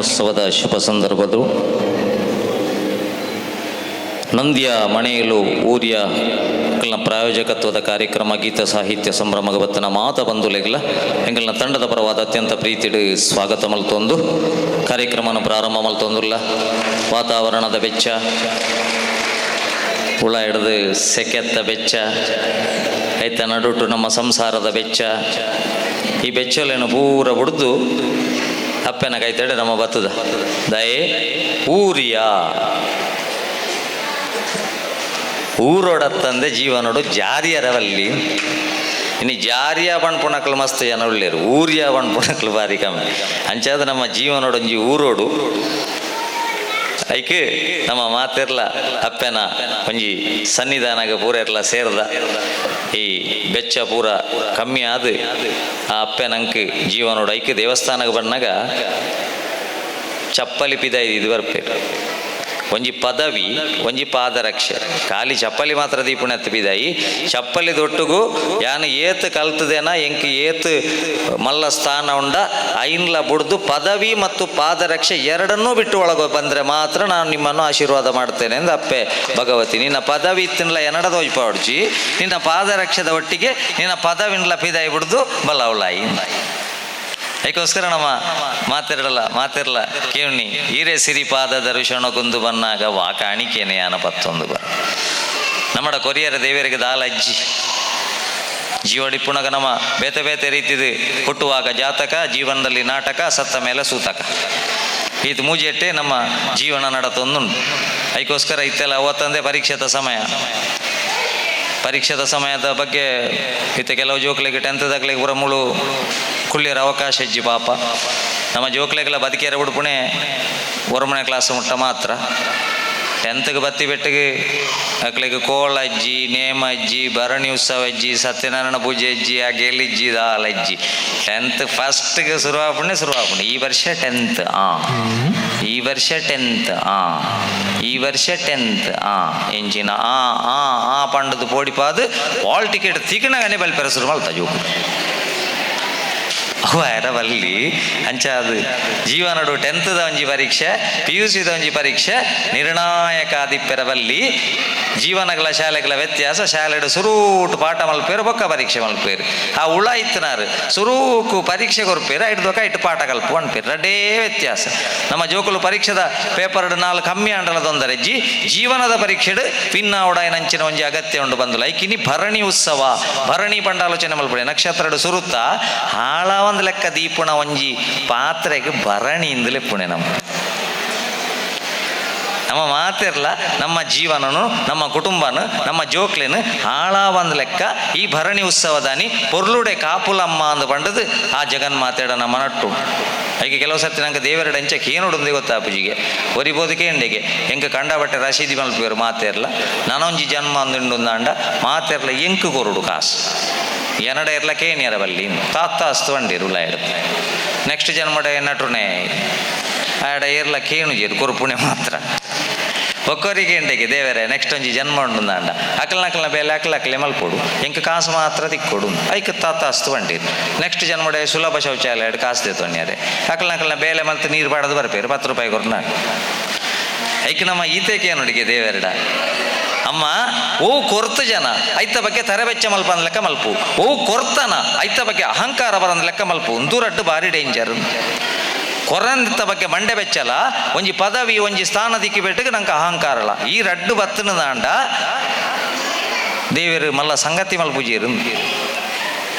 ಮಹೋತ್ಸವದ ಶುಭ ಸಂದರ್ಭದ ನಂದ್ಯ ಮಣೆಯಲು ಊರ್ಯ ಪ್ರಾಯೋಜಕತ್ವದ ಕಾರ್ಯಕ್ರಮ ಗೀತ ಸಾಹಿತ್ಯ ಸಂಭ್ರಮ ಬತ್ತನ ಮಾತ ಬಂಧುಲೆಗ್ಲ ಎಂಗಲ್ನ ತಂಡದ ಪರವಾದ ಅತ್ಯಂತ ಪ್ರೀತಿಡು ಸ್ವಾಗತ ಮಲ್ತೊಂದು ಕಾರ್ಯಕ್ರಮನ ಪ್ರಾರಂಭ ಮಲ್ತೊಂದುಲ್ಲ. ವಾತಾವರಣದ ಬೆಚ್ಚ ಹುಳ ಹಿಡಿದು ಸೆಕೆತ್ತ ಬೆಚ್ಚ ಐತ ನಡುಟು ನಮ್ಮ ಸಂಸಾರದ ಬೆಚ್ಚ ಈ ಬೆಚ್ಚಲೇನು ಪೂರ ಬುಡ್ದು ಅಪ್ಪೆನ ಕೈತಡೆ ನಮ್ಮ ಬತ್ತದ ದಯೆ ಊರಿಯ ಊರೊಡತ್ತಂದೆ ಜೀವನೋಡು ಜಾರಿಯರವಲ್ಲಿ ಇನ್ನು ಜಾರಿಯ ಪಣ್ಪುಣಕ್ಲು ಮಸ್ತ್ ಜನ ಉಳ್ಳೇರು ಊರಿಯ ಪಣ್ಪುಣಕ್ಲು ಬಾರಿ ಕಮ್ಮಿ. ಅಂಚಾದ ನಮ್ಮ ಜೀವನೋಡೊಂಜಿ ಊರೋಡು ಐಕ್ ನಮ್ಮ ಮಾತಿರ್ಲ ಅಪ್ಪೆನ ಒಂಜಿ ಸನ್ನಿಧಾನಗ ಪೂರ ಇರ್ಲ ಸೇರ್ದ ಈ ಬೆಚ್ಚ ಪೂರ ಕಮ್ಮಿ ಆದ್ ಆ ಅಪ್ಪೆನಂಕ್ ಜೀವನೋಡು ಐಕ್ ದೇವಸ್ಥಾನಕ್ಕೆ ಬಣ್ಣಾಗ ಚಪ್ಪಲಿ ಪಿದ ಇದು ಬರ್ಪೇರು ಒಂಜಿ ಪದವಿ ಒಂಜಿ ಪಾದರಕ್ಷೆ ಖಾಲಿ ಚಪ್ಪಲಿ ಮಾತ್ರ ದೀಪುಣೆತ್ತು ಬಿದಾಯಿ ಚಪ್ಪಲಿ ದೊಟ್ಟುಗು ಯಾನು ಏತ್ ಕಲ್ತದೇನ ಎಂಕ್ ಏತ್ ಮಲ್ಲ ಸ್ಥಾನ ಉಂಡ ಐನ್ಲ ಬುಡ್ದು ಪದವಿ ಮತ್ತು ಪಾದರಕ್ಷೆ ಎರಡನ್ನೂ ಬಿಟ್ಟು ಒಳಗೆ ಬಂದರೆ ಮಾತ್ರ ನಾನು ನಿಮ್ಮನ್ನು ಆಶೀರ್ವಾದ ಮಾಡ್ತೇನೆ ಎಂದು ಅಪ್ಪೆ ಭಗವತಿ. ನಿನ್ನ ಪದವಿ ಇತ್ತಿನ್ಲ ಎನ್ನಡ ತೋಜ್ಪಾಡ್ಜಿ ನಿನ್ನ ಪಾದರಕ್ಷೆದ ಒಟ್ಟಿಗೆ ನಿನ್ನ ಪದವಿನ್ಲ ಪಿದಾಯಿ ಬಿಡ್ದು ಬಲವಲಾಯಿ. ಅದಕ್ಕೋಸ್ಕರ ನಮ್ಮ ಮಾತಿರಲ್ಲ ಮಾತಿರಲ್ಲ ಕೇವಣಿ ಈರೆ ಸಿರಿಪಾದ ದರ್ಶನ ಕುಂದು ಬನ್ನಾಗ ವಾ ಕಾಣಿಕೆನೆ ಯಾನ ಪತ್ತೊಂದು ಬರ ನಮ್ಮಡ ಕೊರಿಯರ ದೇವರಿಗೆ ದಾಲ ಅಜ್ಜಿ ಜೀವಡಿಪ್ಪುಣಗ ನಮ್ಮ ಬೇತೆ ಬೇತೆ ರೀತಿದು ಹುಟ್ಟುವಾಗ ಜಾತಕ, ಜೀವನದಲ್ಲಿ ನಾಟಕ, ಸತ್ತ ಮೇಲೆ ಸೂತಕ, ಇದು ಮೂಜೆಟ್ಟೆ ನಮ್ಮ ಜೀವನ ನಡತೊಂದುಂಟು. ಅದಕ್ಕೋಸ್ಕರ ಇತ್ತೆಲ್ಲ ಅವತ್ತಂದೆ ಪರೀಕ್ಷೆದ ಸಮಯ, ಪರೀಕ್ಷೆದ ಸಮಯದ ಬಗ್ಗೆ ಇತ್ತ ಕೆಲವು ಜೋಕ್ಲಿಗೆ ಟೆಂತ್ ದಾಖಲೆಗೆ ಪೂರ ಮುಳು ಕುಳ್ಳಿಯರ ಅವಕಾಶ ಇಜ್ಜಿ ಪಾಪ. ನಮ್ಮ ಜೋಕ್ಲೆಗೆಲ್ಲ ಬದುಕಿಯರ ಉಡುಪುಣೆ ಒರಮನೆ ಕ್ಲಾಸ್ ಮುಟ್ಟ ಮಾತ್ರ. ಟೆಂತ್ಗೆ ಬತ್ತಿ ಬೆಟ್ಟಿಗೆ ಅಕ್ಲಿಗೆ ಕೋಳ ಅಜ್ಜಿ, ನೇಮ ಅಜ್ಜಿ, ಭರಣಿ ಉತ್ಸವ ಅಜ್ಜಿ, ಸತ್ಯನಾರಾಯಣ ಪೂಜೆ ಅಜ್ಜಿ, ಆ ಗೆಲಿಜ್ಜಿ ದಾಲ ಅಜ್ಜಿ. ಟೆಂತ್ ಫಸ್ಟ್ಗೆ ಶುರುವಾಪುಣೆ ಶುರುವಾಪುಣೆ ಈ ವರ್ಷ ಟೆಂತ್, ಈ ವರ್ಷ ಟೆಂತ್, ಈ ವರ್ಷ ಟೆಂತ್, ಎಂಚಿನ ಆ ಆ ಆ ಪಂಡದು ಪೋಡಿಪಾದು ಹಾಲ್ ಟಿಕೆಟ್ ತಿಕ್ಕಣಗನೆ ಬಲ್ಪೆರ ಶುರು ಮಲ್ತ ಜೋಕು ಅವ ಎರವಲ್ಲಿ. ಅಂಚ ಅದು ಜೀವನಡು ಟೆಂತ್ದ ಒಂಜಿ ಪರೀಕ್ಷೆ, ಪಿಯುಸಿದ ಒಂಜಿ ಪರೀಕ್ಷೆ ನಿರ್ಣಾಯಕ ಆದಿಪ್ಪೆರವಲ್ಲಿ. ಜೀವನಗಳ ಶಾಲೆಗಳ ವ್ಯತ್ಯಾಸ, ಶಾಲೆಡು ಸುರೂಟು ಪಾಠ ಮಲ್ಪೇರು ಬೊಕ್ಕ ಪರೀಕ್ಷೆ ಮಲ್ಪೇರು. ಆ ಉಳ ಇತ್ತನಾರು ಸುರೂಕು ಪರೀಕ್ಷೆ ಕೊರ್ಪೇರು, ಐಟ್ ದೊಕ್ಕ ಇಟ್ಟು ಪಾಠ ಕಲ್ಪು ಅನ್ಪೇರು, ರಡ್ಡೇ ವ್ಯತ್ಯಾಸ. ನಮ್ಮ ಜೋಕುಲು ಪರೀಕ್ಷೆದ ಪೇಪರ್ ನಾಲ್ ಕಮ್ಮಿ ಆಂಡಲ ತೊಂದರೆ ಜಿ ಜೀವನದ ಪರೀಕ್ಷೆಡು ಪಿನ್ನಾವಡ ನಂಚಿನ ಒಂಜಿ ಅಗತ್ಯ ಉಂಡು ಬಂದು ಲೈಕಿನಿ ಭರಣಿ ಉತ್ಸವ ಭರಣಿ ಪಂಡಾಲೋಚನೆ ಮಲ್ಪಡೆ ನಕ್ಷತ್ರಡು ಸುರುತ್ತ ಹಾಳ ಒಂದು ಲೆಕ್ಕ ದೀಪುಣ ಒಂಜಿ ಪಾತ್ರೆಗೆ ಭರಣಿ ಇಂದಲೇ ಪುಣೆ. ನಮ್ಮ ನಮ್ಮ ಮಾತಿರ್ಲ ನಮ್ಮ ಜೀವನನು ನಮ್ಮ ಕುಟುಂಬನು ನಮ್ಮ ಜೋಕ್ಲೆನು ಹಾಳ ಒಂದು ಲೆಕ್ಕ ಈ ಭರಣಿ ಉತ್ಸವದಾನಿ ಪೊರ್ಲುಡೆ ಕಾಪುಲಮ್ಮ ಅಂದು ಪಂಡದು ಆ ಜಗನ್ಮಾತೆಡ ನಮ್ಮ ನಟ್ಟು. ಹಾಗೆ ಕೆಲವು ಸರ್ತಿ ನಂಗೆ ದೇವರಡ ಅಂಚೆ ಕೇನುಡುಂದೆ ಗೊತ್ತಾ ಪೂಜಿಗೆ ಒರಿಬೋದು ಕೇಂಡೆಗೆ ಎಂಕ ಕಂಡ ಬಟ್ಟೆ ರಶೀದಿ ಮಲ್ಪೇರು ಮಾತೇರ್ಲ ನಾನೊಂಜಿ ಜನ್ಮ ಅಂದುಂಡು ಮಾತೇರ್ಲ ಎಂಕು ಕೊರುಡು ಕಾಸು ಎನಡ ಇರ್ಲ ಕೇನಿಯರ ಬಲ್ಲಿ ತಾತ ಅಸ್ತು వండిರು ಉಲಾಯಡು ನೆಕ್ಸ್ಟ್ ಜನ್ಮಡ ಎನ್ನಟುನೆ ಆಡ ಏರ್ಲ ಕೇಣು ಜೇರು ಕೊರುಪುಣೆ ಮಾತ್ರ ಒಕ್ಕೊರಿಗೆ ಎಂಡೆಗೆ ದೇವರೇ ನೆಕ್ಸ್ಟ್ ಒಂಜಿ ಜನ್ಮ ಉಂಡು ಅಂಡ ಅಕಲ್ ನಕಲ್ನ ಬೇಲೆ ಅಕಲ್ ಅಕಲೆ ಮಲ್ಪೊಡು ಎಂಕ ಕಾಸು ಮಾತ್ರ ತಿಕ್ಕೊಡು ಐಕ್ ತಾತ ಅಸ್ತು వండిರು ನೆಕ್ಸ್ಟ್ ಜನ್ಮಡೆ ಸುಲಭ ಶೌಚಾಲಯ ಕಾಸು ದೇತೊನ್ಯಾರೆ ಅಕಲ್ ನಕಲ್ನ ಬೇಲೆ ಮಲ್ತು ನೀರು ಬಾಡದು ಬರ್ಪೇರು 10 ರೂಪಾಯಿ ಕೊರ್ನ ಐಕ್ ನಮ್ಮ ಈತೇಕೆ ನೋಡಿಗೆ ದೇವರಡ ಅಮ್ಮ ಓ ಕೊರ್ತು ಜನ ಐತ ಬಗ್ಗೆ ತರೆಬೆಚ್ಚ ಮಲ್ಪ ಅಂದ್ ಲೆಕ್ಕ ಮಲ್ಪು, ಓ ಕೊರ್ತನ ಐತ ಬಗ್ಗೆ ಅಹಂಕಾರ ಬರಂದ್ ಲೆಕ್ಕ ಮಲ್ಪು, ಒಂದೂರಡ್ಡು ಬಾರಿ ಡೇಂಜರ್. ಕೊರಂತ ಬಗ್ಗೆ ಮಂಡೆ ಬೆಚ್ಚಲ ಒಂಜಿ ಪದವಿ ಒಂಜಿ ಸ್ಥಾನ ದಿಕ್ಕಿ ಬೆಟ್ಟಿಗೆ ನಂಗೆ ಅಹಂಕಾರಲ್ಲ ಈ ರಡ್ಡು ಬತ್ತನ ದಾಂಡ ದೇವರು ಮಲ್ಲ ಸಂಗತಿ ಮಲ್ಪುಜೀರು.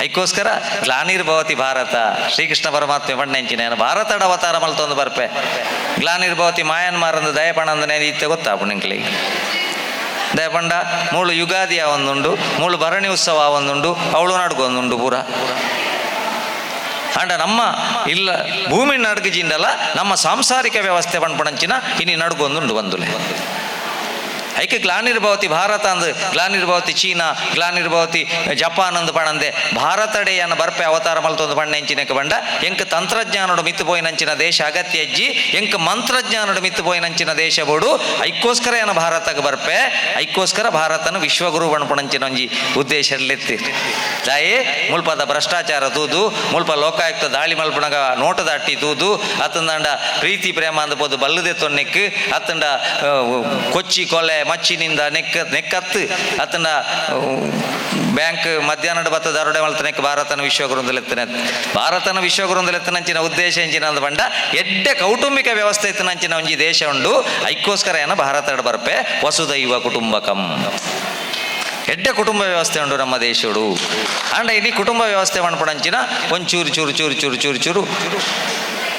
ಐಕೋಸ್ಕರ ಗ್ಲಾನಿರ್ಭವತಿ ಭಾರತ ಶ್ರೀಕೃಷ್ಣ ಪರಮಾತ್ಮೆ ಬಣ್ಣೆಂಚಿನ ಭಾರತಡ ಅವತಾರ ಮಲ್ತೊಂದು ಬರ್ಪೆ ಗ್ಲಾನಿರ್ಭವತಿ ಮಾಯನ್ಮಾರಂದು ದಯಪಣಂದನೆ ಇತ್ತೆ ಗೊತ್ತಾ ನಿಂಕ್ಲಿ ದಯಪಂಡ ಮೂಳು ಯುಗಾದಿ ಒಂದುಂಡು, ಮೂಳು ಭರಣಿ ಉತ್ಸವ ಒಂದುಂಡು, ಅವಳು ನಡ್ಕೊಂದುಂಡು ಪೂರ. ಅಂಡ ನಮ್ಮ ಇಲ್ಲ ಭೂಮಿ ನಡ್ಗ ಜಿಂಡಲ ನಮ್ಮ ಸಾಂಸಾರಿಕ ವ್ಯವಸ್ಥೆ ಪಣ್ಪಣಂಚಿನ ಇನಿ ನಡ್ಗೊಂದುಂಡು ಬಂದುಲೆ. ಐಕೆ ಗ್ಲಾನಿರ್ಭವತಿ ಭಾರತ ಅಂದು, ಗ್ಲಾನಿರ್ಭವತಿ ಚೀನಾ, ಗ್ಲಾನಿರ್ಭವತಿ ಜಪಾನ್ ಅಂದು ಪಣಂದೆ ಭಾರತಡೆಯನ್ನ ಬರ್ಪೆ ಅವತಾರ ಮಲ್ತೊಂದು ಬಣ್ಣ ಎಂಚಿನಕ್ಕೆ ಬಂಡ ಎಂಕ್ ತಂತ್ರಜ್ಞಾನಡು ಮಿತ್ತು ಪೋಯಿನಂಚಿನ ದೇಶ ಅಗತ್ಯ ಅಜ್ಜಿ, ಎಂಕ್ ಮಂತ್ರಜ್ಞಾನಡು ಮಿತ್ತು ಪೋಯಿನಂಚಿನ ದೇಶ ಬೋಡು. ಐಕ್ಕೋಸ್ಕರ ಏನ ಭಾರತಕ್ಕೆ ಬರ್ಪೆ, ಐಕ್ಕೋಸ್ಕರ ಭಾರತನ ವಿಶ್ವಗುರು ಬಣ್ಪಣಂಚಿನ ಒಂಜಿ ಉದ್ದೇಶ ಎತ್ತಿ ದಾಯೆ ಮುಲ್ಪದ ಭ್ರಷ್ಟಾಚಾರ ತೂದು, ಮುಲ್ಪ ಲೋಕಾಯುಕ್ತ ದಾಳಿ ಮಲ್ಪಣಗ ನೋಟದ ಅಟ್ಟಿ ತೂದು, ಅತ್ತಂದಾಂಡ ಪ್ರೀತಿ ಪ್ರೇಮ ಅಂದ ಪೋದು ಬಲ್ಲದೆ ತೊನ್ನೆಕ್, ಅತ್ತಂಡ ಕೊಚ್ಚಿ ಕೊಲೆ ಮಚ್ಚಿನಿಂದ ನೆಕ್ಕ ನೆಕ್ಕತ್ತು, ಅತ್ತಂಡ ಬ್ಯಾಂಕ್ ಮಧ್ಯಾಹ್ನದ ಬತ್ತ ದರೋಡೆ ಮಲ್ತನೆಕ್ ಭಾರತನ ವಿಶ್ವಗುರುಂದಲೆತ್ತನೆ. ಭಾರತನ ವಿಶ್ವಗುರುಂದಲೆತ್ತನಂಚಿನ ಉದ್ದೇಶ ಎಂಚಿನ ಅಂದ ಬಂಡ ಎಡ್ಡೆ ಕೌಟುಂಬಿಕ ವ್ಯವಸ್ಥೆ ಇತ್ತನಂಚಿನ ಒಂಜಿ ದೇಶ ಉಂಡು. ಐಕ್ಕೋಸ್ಕರ ಏನ ಭಾರತ ಬರ್ಪೆ ವಸುದೈವ ಕುಟುಂಬಕಂ. ಎಡ್ಡೆ ಕುಟುಂಬ ವ್ಯವಸ್ಥೆ ಉಂಡು ನಮ್ಮ ದೇಶಡು. ಅಂಡ ಇಡೀ ಕುಟುಂಬ ವ್ಯವಸ್ಥೆ ಮನ್ಪಡಂಚಿನ ಒಂಚೂರು ಚೂರು ಚೂರು ಚೂರು ಚೂರು ಚೂರು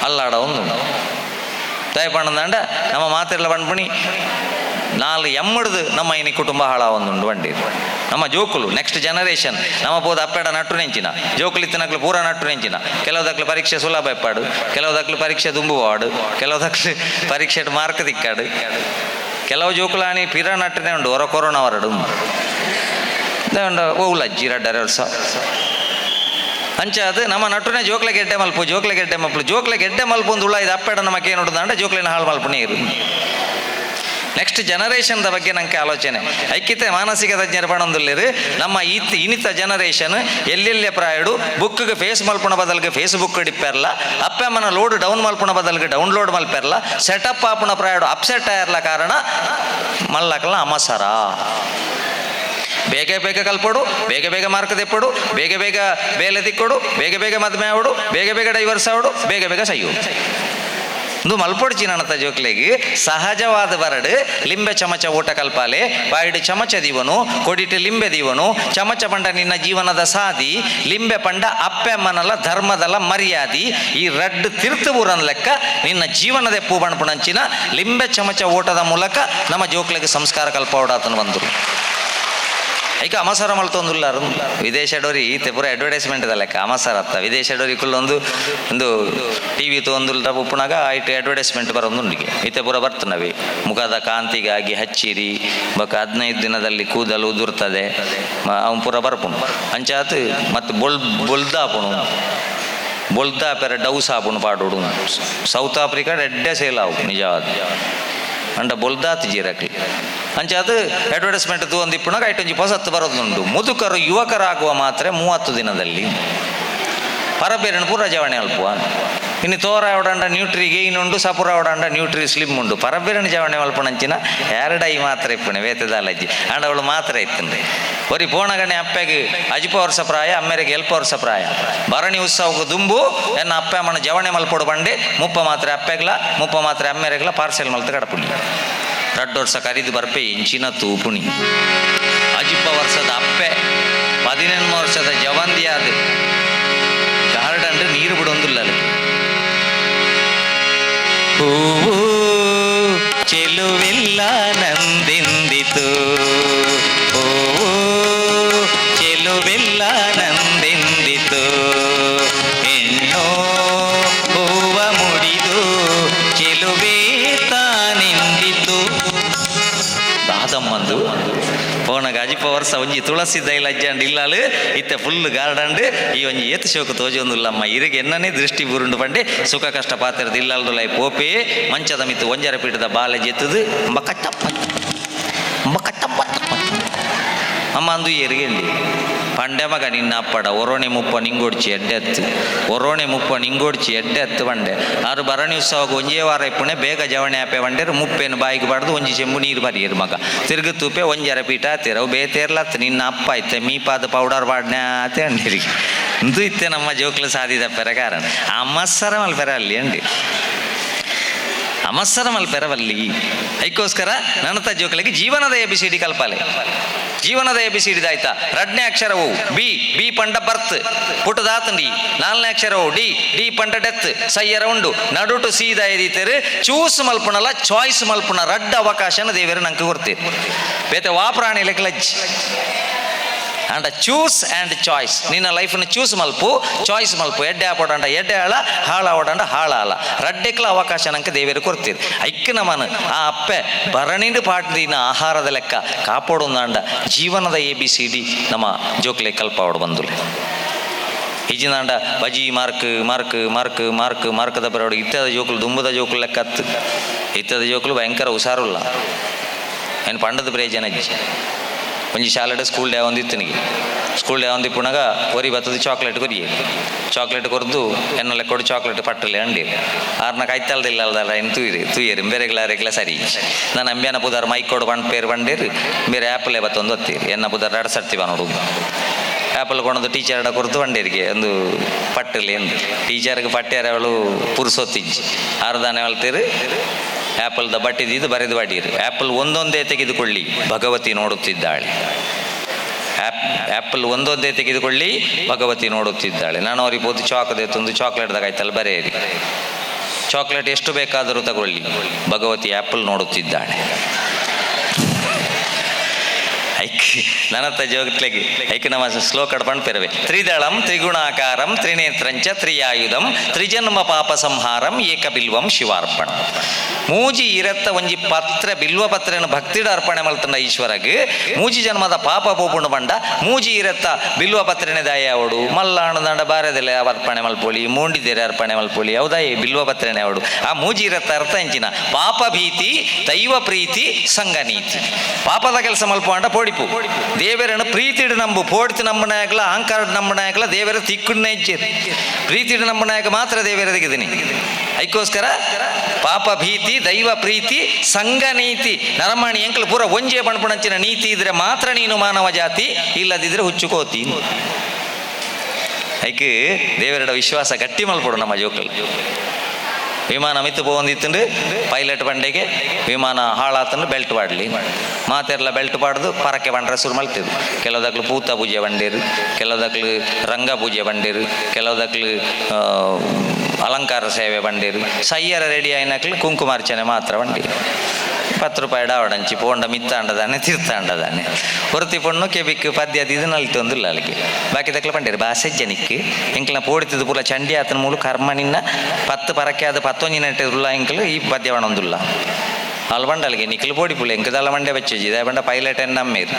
ಅಲ್ಲಾಡ ಒಂದು ತಾಯಿ ಪಣ್ಣಂದಂಡ ನಮ್ಮ ಮಾತೆಲ್ಲ ಪಣ್ಪುಣಿ ನಾಲ್ ಎಮ್ಮಡ್ದು ನಮ್ಮ ಇನಿ ಕುಟುಂಬ ಹಾಳಾವೊಂದುಂಡು ಬಂಡಿ. ನಮ್ಮ ಜೋಕುಲು ನೆಕ್ಸ್ಟ್ ಜನರೇಷನ್ ನಮ್ಮ ಪೋದ ಅಪ್ಪೆಡ ನಟ್ಟು ನೆಂಚಿನ ಜೋಕುಲು ಇತ್ತಿನಕ್ಲು ಪೂರ ನಟ್ಟು ನೆಂಚಿನ. ಕೆಲವು ದಕ್ಲು ಪರೀಕ್ಷೆ ಸುಲಭ ಇಪ್ಪಾಡು, ಕೆಲವು ದಕ್ಲು ಪರೀಕ್ಷೆ ದುಂಬುವಾಡು, ಕೆಲವು ದಕ್ಲು ಪರೀಕ್ಷೆ ಮಾರ್ಕ್ ತಿಕ್ಕಾಡು. ಕೆಲವು ಜೋಕುಲಾನಿ ಪಿರ ನಟ್ಟನೆ ಉಂಡು ಹೊರ ಕೊರೋನಾ ವರಡು ಉಂಡು ಓವುಲಜ್ಜಿ ರಡ್ಡರೆ ವರ್ಷ ಅಂಚ. ಅದು ನಮ್ಮ ನಟುನೆ ಜೋಕ್ಲೆ ಗೆಡ್ಡೆ ಮಲ್ಪು, ಜೋಕ್ಲೆ ಗೆಡ್ಡೆ ಮಲ್ಪು, ಜೋಕ್ಲೆ ಗೆಡ್ಡೆ ಮಲ್ಪು ಒಂದು ಉಳ್ಳ ಇದು. ಅಪ್ಪೆಡ ನಮಕ್ ಏನು ಅಂಡ ಜೋಕ್ಲೆನ ಹಾಳು ಮಲ್ಪು ನೀರು. ನೆಕ್ಸ್ಟ್ ಜನರೇಷನ್ದ ಬಗ್ಗೆ ನಂಗೆ ಆಲೋಚನೆ ಐಕ್ಯತೆ ಮಾನಸಿಕ ತಜ್ಞರು ಪಣೊಂದುಲ್ಲೆರ್. ನಮ್ಮ ಈತ್ ಇನಿತ ಜನರೇಷನ್ ಎಲ್ಲೆಲ್ಲೆ ಪ್ರಾಯಡು ಬುಕ್ಗೆ ಫೇಸ್ ಮಲ್ಪುಣ ಬದಲ್ಗೆ ಫೇಸ್ಬುಕ್ ಡಿಪ್ಪೆರ್ಲ, ಅಪ್ಪೆ ಅಮ್ಮನ ಲೋಡ್ ಡೌನ್ ಮಲ್ಪುಣ ಬದಲ್ಗೆ ಡೌನ್ಲೋಡ್ ಮಲ್ಪೆರ್ಲ, ಸೆಟಪ್ ಆಪುಣ ಪ್ರಾಯಡು ಅಪ್ಸೆಟ್ ಆಯರ್ಲ. ಕಾರಣ ಮಲ್ಲಕಲ ಅಮಸರ. ಬೇಗ ಬೇಗ ಕಲ್ಪೊಡು, ಬೇಗ ಬೇಗ ಮಾರ್ಕ್ ತೆಪ್ಪೊಡು, ಬೇಗ ಬೇಗ ಬೇಲೆ ತಿಕ್ಕೊಡು, ಬೇಗ ಬೇಗ ಮದ್ಮೆ ಆವಡು, ಬೇಗ ಬೇಗ ಡೈವರ್ಸ್ ಆವಡು, ಬೇಗ ಬೇಗ ಸೈಯು. ಇಂದು ಮಲ್ಪೊಡ್ಚಿ ನಣತ ಜೋಕ್ಲೆಗ್ ಸಹಜವಾದ ಬರಡು. ಲಿಂಬೆ ಚಮಚ ಊಟ ಕಲ್ಪಾಲೆ. ಬಾಯಿಡು ಚಮಚ ದೀವನು, ಕೊಡಿಟ್ಟು ಲಿಂಬೆ ದೀವನು. ಚಮಚ ಪಂಡ ನಿನ್ನ ಜೀವನದ ಸಾದಿ, ಲಿಂಬೆ ಪಂಡ ಅಪ್ಪೆ ಅಮ್ಮನಲ್ಲ ಧರ್ಮದಲ್ಲ ಮರ್ಯಾದಿ. ಈ ರಡ್ಡು ತಿರ್ತು ಬೂರನ್ ಲೆಕ್ಕ ನಿನ್ನ ಜೀವನದ ಪೂ ಬಣ್ಪುಣಂಚಿನ ಲಿಂಬೆ ಚಮಚ ಊಟದ ಮೂಲಕ ನಮ್ಮ ಜೋಕ್ಲೆಗ್ ಸಂಸ್ಕಾರ ಕಲ್ಪವಡಾತನ ಬಂದರು. ಐಕ ಅಮಸರ ಮಲ್ತೊಂದುಲ್ಲಾರು ವಿದೇಶಡೋರಿ. ಈತೆ ಪೂರ ಅಡ್ವರ್ಟೈಸ್ಮೆಂಟ್ ಲೆಕ್ಕ ಅಮಸರ ಅತ್ತ. ವಿದೇಶಡೋರಿ ಕುಲ್ಲೊಂದು ಒಂದು ಟಿವಿ ತೊಂದುಲ್ಟ ಉಪ್ಪುನಾಗ ಐಟ್ ಅಡ್ವರ್ಟೈಸ್ಮೆಂಟ್ ಬರೋದುಂಡಿಗೆ. ಈತೆ ಪೂರ ಬರ್ತನವಿ, ಮುಖದ ಕಾಂತಿಗಾಗಿ ಹಚ್ಚಿರಿ, ಬೊಕ 15 ದಿನದಲ್ಲಿ ಕೂದಲು ಉದುರ್ತದೆ, ಅವನ್ ಪೂರ ಬರ್ಪುಂಡು. ಅಂಚಾತ್ ಮತ್ತು ಬೊಲ್ ಬೊಲ್ದಾಪುಣು, ಬೊಲ್ದಾಪೆರ ಡೌ ಸಾಬೂನು ಪಾಡೋಡು. ಸೌತ್ ಆಫ್ರಿಕಾ ಎಡ್ಡೆ ಸೇಲ್ ಆವು ನಿಜವಾದ ಅಂಡ ಬೊಲ್ದಾತ್ ಜೀರಕ್ಲಿ. ಅಂಚಾದ್ ಅಡ್ವರ್ಟೈಸ್ಮೆಂಟ್ ತೂವೊಂದಿಪ್ಪುನಗ ಐಟೊಂಜಿ ಪೊಸತ್ತು ಬರೋದುಂಡು, ಮುದುಕರು ಯುವಕರಾಗುವ ಮಾತ್ರೆ 30 ದಿನದಲ್ಲಿ. ಪರಬೇರನ್ ಪೂರ ಜವಣೆ ಅಲ್ಪುವ. ಇನ್ನು ತೋರ ಅವಡಂಡ ನ್ಯೂಟ್ರಿ ಗೇಯ್ನ್ ಉಂಡು, ಸಪುರ ಅವಡಂಡ ನ್ಯೂಟ್ರಿ ಸ್ಲಿಮ್ ಉಂಡು. ಪರಬೇರನ್ ಜವಣೆ ಮಲ್ಪುಣಂಚಿನ ಎರಡೈ ಮಾತ್ರ ಇಪ್ಪುಣೆ ಬೇತೆದಾಲಜ್ಜಿ. ಅಂಡ ಅವಳು ಮಾತ್ರ ಇತ್ತಂಡೆ ಒರಿ ಪೋಣಗಣೆ ಅಪ್ಪೆಗ್ ಅಜಿಪ ವರ್ಷ ಪ್ರಾಯ, ಅಮ್ಮೆರೆಗೆ ಎಲ್ಪ ವರ್ಷ ಪ್ರಾಯ. ಭರಣಿ ಉತ್ಸವಕ್ಕೆ ದುಂಬು ಎನ್ನ ಅಪ್ಪೆ ಅಮ್ಮನ ಜವಣೆ ಮಲ್ಪೊಡು ಬಂಡೆ 30 ಮಾತ್ರೆ ಅಪ್ಪೆಗ್ಲ, 30 ಮಾತ್ರೆ ಅಮ್ಮೆರೆಗ್ಲ ಪಾರ್ಸೆಲ್ ಮಲ್ತ ಕಡಪುಲಿ. 2 ವರ್ಷ ಕರಿದು ಬರ್ಪೆ ಇಂಚಿನ ತೂಪುಣಿ. ಅಜಿಪ ವರ್ಷದ ಅಪ್ಪೆ 18 ವರ್ಷದ ಜವಂದಿಯಾದ ಗಾರ್ಡನ್ ನೀರು ಬಿಡೊಂದುಲ್ಲ. ಹೂವು ಚೆಲುವಿಲ್ಲ ನಂದೆಂದಿತು, ಹೂವು ಚೆಲುವಿಲ್ಲ ನಂದೆಂದಿತು, ಹೆಣ್ಣು ಹೂವ ಮುಡಿದು ಚೆಲುವೇ ತಾನೆಂದಿತು. ದಾದಮ್ಮಂದು ಪೋಣಗ ಅಜಿಪ ವರ್ಷ ಒಂಜಿ ತುಳಸಿ ದೈಲ ಅಜ್ಜಂಡ್ ಇಲ್ಲಾಲು ಇತ್ತೆ ಫುಲ್ ಗಾರ್ಡನ್ಡ್. ಈ ಒಂಜಿ ಏತ್ ಶೋಕು ತೋಜೊಂದುಲ್ಲಮ್ಮ. ಇರಿಗೆ ಎನ್ನನೇ ದೃಷ್ಟಿ ಬುರುಂಡು ಪಂಡೆ ಸುಖ ಕಷ್ಟ ಪಾತ್ರದ ಇಲ್ಲಾಲ್ದುಲೈ ಪೋಪೆ. ಮಂಚದ ಮಿತ್ತು ಒಂಜರ ಪೀಠದ ಬಾಲೆ ಜೆತ್ತದು ಬಕಟ್ಟಪ್ಪ ಬಕಟ್ಟಪ್ಪ ಅಮ್ಮ ಅಂದು ಎರಿಗೆಂಡಿ ಪಂಡೆ ಮಗ ನಿನ್ನ ಅಪ್ಪಡ ಒರೋಣೆ ಮುಪ್ಪ ನಿಂಗೊಡ್ಚಿ ಎಡ್ಡೆ ಹತ್ತು, ಒರೋಣೆ ಮುಪ್ಪ ನಿಂಗೊಡ್ಚಿ ಎಡ್ಡೆ ಹತ್ತು ಬಂಡೆ. ಆರು ಭರಣಿ ಉತ್ಸವಕ್ಕೆ ಒಂಜೇ ವಾರ ಇಪ್ಪುಣೆ ಬೇಗ ಜವಣೆ ಆಪೆ ಬಂಡೇರು. ಮುಪ್ಪೇನು ಬಾಯಿಗೆ ಬಾಡ್ದು ಒಂಜಿ ಚೆಂಬು ನೀರು ಬರಿಯರು ಮಗ. ತಿರುಗು ತೂಪೆ ಒಂಜರ ಪೀಠ ಆತೇರು ಅವು ಬೇತೇರ್ಲತ್ತು. ನಿನ್ನ ಅಪ್ಪ ಐತೆ ಮೀಪಾದ ಪೌಡರ್ ಪಾಡ್ನೆ ಆತೆ ಅಂಡಿರಿ. ಇಂದು ಇತ್ತೆ ನಮ್ಮ ಜೋಕ್ಲು ಸಾಧಿದ ಪೆರ ಕಾರಣ ಅಮಸ್ಸರ ಮಲ್ಪೆರ ಅಲ್ಲಿ ಅಂಡಿ, ಅಮಸ್ಸರ ಮಲ್ಪೆರವಲ್ಲಿ. ಐಕ್ಕೋಸ್ಕರ ನನ್ನತ ಜೋಕ್ಲಿಗೆ ಜೀವನದ A B C D ಕಲ್ಪಾಲೆ. ಜೀವನದ A B C D ಆಯ್ತಾ? ರಡ್ನೇ ಅಕ್ಷರವು ಬಿ. ಬಿ ಪಂಡ ಬರ್ತ್, ಪುಟದಾತಂಡಿ. ನಾಲ್ನೇ ಅಕ್ಷರವು ಡಿ. ಡಿ ಪಂಡ ಡೆತ್, ಸಯ್ಯರ ಉಂಡು. ನಡುಟು ಸೀದಾ ಎದೀತೇರು. ಚೂಸ್ ಮಲ್ಪುಣಲ, ಚಾಯ್ಸ್ ಮಲ್ಪುಣ ರಡ್ಡ ಅವಕಾಶನ ದೇವರು ನಂಗೆ ಕೊಡ್ತೀರಿ. ಬೇತೆ ವಾ ಪ್ರಾಣಿ ಲೆಕ್ಕಲಜ್ಜಿ. And choose and choice. ನಿನ್ನ ಲೈಫ್ನ ಚೂಸ್ ಮಲ್ಪು, ಚಾಯ್ಸ್ ಮಲ್ಪು. ಎಡ್ಡೆ ಆಪೋಡಂಡ ಎಡ್ಡೆ ಆಳ, ಹಾಳಾವಡಂಡ ಹಾಳಾಲ. ರಡ್ಡೆಕ್ಲ ಅವಕಾಶ ನಂಗೆ ದೇವೇರು ಕೊಡ್ತೀರಿ. ಐಕ್ ನಮನ ಆ ಅಪ್ಪೆ ಭರಣಿಂಡು ಪಾಟ್ದಿನ ಆಹಾರದ ಲೆಕ್ಕ ಕಾಪೋಡೊಂದಾಂಡ ಜೀವನದ ಎ ಬಿ ಸಿ ಡಿ ನಮ್ಮ ಜೋಕ್ಲೆ ಕಲ್ಪಾವಡು ಬಂದುಲೆ. ಇಜಿನಾಂಡ ಬಜಿ ಮಾರ್ಕ್ ಮಾರ್ಕ್ ಮಾರ್ಕ್ ಮಾರ್ಕ್ ಮಾರ್ಕದ ಬರೋಡು. ಇತ್ತದ ಜೋಕುಲು ದುಂಬುದ ಜೋಕುಲು ಲೆಕ್ಕತ್ತು. ಇತ್ತದ ಜೋಕುಲು ಭಯಂಕರ ಹುಷಾರುಲ್ಲ. ಏನು ಪಂಡದ ಪ್ರಯೋಜನ ಇಜ್ಜಿ. ಒಂಜಿ ಶಾಲೆಡ್ ಸ್ಕೂಲ್ ಡೇ ಒಂದಿತ್ತನಿಗೆ. ಸ್ಕೂಲ್ ಡೇ ಒಂದಿಪ್ಪುನಗ ಒರಿ ಬತ್ತದ ಚಾಕ್ಲೇಟ್ ಕೊರಿಯೆ. ಚಾಕ್ಲೇಟ್ ಕೊರ್ದು ಎನ್ನ ಲೆಕ್ಕೊಡು ಚಾಕ್ಲೇಟ್ ಪಟ್ಟಲೆ ಅಂಡಿ. ಆರ್ನ ಕೈತಲ್ದಿಲ್ಲ ಅಲ್ದಲ್ಲ ಏನು ತೂಯಿರಿ ತೂಯರು ಬೇರೆಗ್ಲ ಅರೆಗ್ಲ ಸರಿ. ನಾನು ಅಂಬ್ಯಾನ ಪುದಾರ್ ಮೈಕೋಡು ಪಂಡ್ ಪೇರು ಬಂಡೇರು ಬೇರೆ ಆ್ಯಪಲೇ ಬತ್ತೊಂದು ಒತ್ತೀರಿ. ಎನ್ನ ಪುದಾರ್ ರಡ್ ಸರ್ತಿ ನೋಡು. ಆ್ಯಪಲ್ ಕೊಣದು ಟೀಚರ್ ಕೊರ್ದು ಬಂಡೇರಿಗೆ ಒಂದು ಪಟ್ಟಲಿ ಎಂದು. ಟೀಚರ್ಗೆ ಪಟ್ಟ್ಯಾರ ಅವಳು ಪುರುಸೊತ್ತಿಜ್ಜಿ. ಆರ್ದಾನೆ ಹೇಳ್ತೀರಿ, ಆ್ಯಪಲ್ದ ಬಟ್ಟಿದ್ದು ಬರೆದು ಬಾಡೀರಿ. ಆ್ಯಪಲ್ ಒಂದೊಂದೇ ತೆಗೆದುಕೊಳ್ಳಿ, ಭಗವತಿ ನೋಡುತ್ತಿದ್ದಾಳೆ. ಆ್ಯಪಲ್ ಒಂದೊಂದೇ ತೆಗೆದುಕೊಳ್ಳಿ, ಭಗವತಿ ನೋಡುತ್ತಿದ್ದಾಳೆ. ನಾನು ಅವ್ರಿಗೆ ಪೋದು ಚಾಕದೆ ತಂದು ಚಾಕ್ಲೇಟ್ ಆಯ್ತಲ್ಲ ಬರೆಯಿರಿ. ಚಾಕ್ಲೇಟ್ ಎಷ್ಟು ಬೇಕಾದರೂ ತಗೊಳ್ಳಿ, ಭಗವತಿ ಆ್ಯಪಲ್ ನೋಡುತ್ತಿದ್ದಾಳೆ. ಐಕ್ ನನತ್ತ ಜೋಗ್ಲೆಗೆ ಐಕ್ ನಮ್ಮ ಶ್ಲೋಕ ಪಣ್ಪೆರವೆ. ತ್ರಿದಳಂ ತ್ರಿಗುಣಾಕಾರಂ ತ್ರಿನೇತ್ರಂಚ ತ್ರಿಯಾಯುಧಂ ತ್ರಿಜನ್ಮ ಪಾಪ ಸಂಹಾರಂ ಏಕಬಿಲ್ವಂ ಶಿವಾರ್ಪಣ. ಮೂಜಿ ಇರತ್ತ ಒಂಜಿ ಪತ್ರ ಬಿಲ್ವ ಪತ್ರೆನ ಭಕ್ತಿಡ ಅರ್ಪಣೆ ಮಲ್ತಂಡ ಈಶ್ವರಗ್ ಮೂಜಿ ಜನ್ಮದ ಪಾಪ ಪೋಪುಂಡು ಬಂಡ. ಮೂಜಿ ಇರತ್ತ ಬಿಲ್ವ ಪತ್ರೆನೆ ದಾಯ ಅವಡು ಮಲ್ಲಾಣದಂಡ ಬಾರದೆಲೆ ಅರ್ಪಣೆ ಮಲ್ಪೊಳಿ, ಮೂಂಡಿದೆರೆ ಅರ್ಪಣೆ ಮಲ್ಪೊಳಿ. ಹೌದಾಯಿ ಬಿಲ್ವ ಪತ್ರೆನೆ ಅವಡು. ಆ ಮೂಜಿ ಇರತ್ತ ಅರ್ಥ ಎಂಚಿನ? ಪಾಪ ಭೀತಿ, ದೈವ ಪ್ರೀತಿ, ಸಂಘ ನೀತಿ. ಪಾಪದ ಕೆಲಸ ಮಲ್ಪ ಅಂಡ ಪೋಡಿಪು. ದೇವರನ್ನು ಪ್ರೀತಿಡು ನಂಬು. ಪೋಡ್ತಿ ನಂಬನಾಯಕಲ, ಅಹಂಕಾರ ನಂಬನಾಯಕಲ ದೇವರ ತಿಕ್ಕುಣ್ಣ ಇಜ್ಜೇರು. ಪ್ರೀತಿಡು ನಂಬನಾಯಕ ಮಾತ್ರ ದೇವರ ತೆಗೆದಿನಿ. ಐಕೋಸ್ಕರ ಪಾಪ ಭೀತಿ, ದೈವ ಪ್ರೀತಿ, ಸಂಘ ನೀತಿ. ನರಮಾಣಿ ಎಂಕಲ್ ಪೂರ ಒಂಜೇ ಪಣಪಣಂಚಿನ ನೀತಿ ಇದ್ರೆ ಮಾತ್ರ ನೀನು ಮಾನವ ಜಾತಿ, ಇಲ್ಲದಿದ್ರೆ ಹುಚ್ಚುಕೋತಿ. ಐಕ್ ದೇವರಡ ವಿಶ್ವಾಸ ಗಟ್ಟಿ ಮಲ್ಪಡು ನಮ್ಮ ಜೋಕಲ್. ವಿಮಾನ ಮಿತ್ತು ಪೋವೊಂದಿತ್ತುಂಡು. ಪೈಲಟ್ ಬಂಡೆಗೆ ವಿಮಾನ ಹಾಳಾತಂಡು, ಬೆಲ್ಟ್ ಪಾಡ್ಲಿ. ಮಾತೆರ್ಲ ಬೆಲ್ಟ್ ಪಾಡ್ದು ಪರಕೆ ಬಂಡ್ರೆ ಶುರು ಮಲ್ತಿದ್ದು. ಕೆಲವುದಕ್ಲು ಪೂತ ಪೂಜೆ ಬಂಡೇರು, ಕೆಲವುದಕ್ಲು ರಂಗ ಪೂಜೆ ಬಂಡೇರು, ಕೆಲವುದಕ್ಲು ಅಲಂಕಾರ ಸೇವೆ ಬಂಡೇರು. ಸಯ್ಯರ ರೆಡಿ ಆಯ್ನಕ್ಲು ಕುಂಕುಮಾರ್ಚನೆ ಮಾತ್ರ ಬಂಡೇರು. 10 ರೂಪಾಯಿ ಡಾವಡಂಚಿ ಪೋಂಡ ಮಿತ್ತಾಂಡದಾನೆ ತಿರ್ತಾಂಡದಾನೆ. ಹೊರತಿ ಪೊಣ್ಣು ಕೆಬಿಕ್ ಪದ್ಯ ಅದು ಇದು ನಲ್ತೊಂದಿಲ್ಲ ಅಲ್ಲಿಗೆ. ಬಾಕಿ ತಕ್ಲ ಪಂಡೇರು ಬಾಸೆಜ್ಜನಿಕ್ ಎಂಕ್ಲ ಪೋಡಿತಿದ್ದು ಪೂರ ಚಂಡಿ ಆತನ ಮೂಲು ಕರ್ಮ ನಿನ್ನ. 10 ಪರಕೆ ಅದು ಪತ್ತೊಂಜಿ ನೆಟ್ಟೆ ಎಂಕಲು ಈ ಪದ್ಯ ಒಂದುಲ್ಲ. ಅಲ್ ಬಂಡಲ್ಗೆ ನಿಖಲ್ ಪೋಡಿ ಪುಳ್ಳೆ ಎಂಕದಲ್ಲ ಮಂಡೆ ಬಚ್ಚಿ ಬಂಡ ಪೈಲಟ್ ಎನ್ನ ನಮ್ಮೇರು.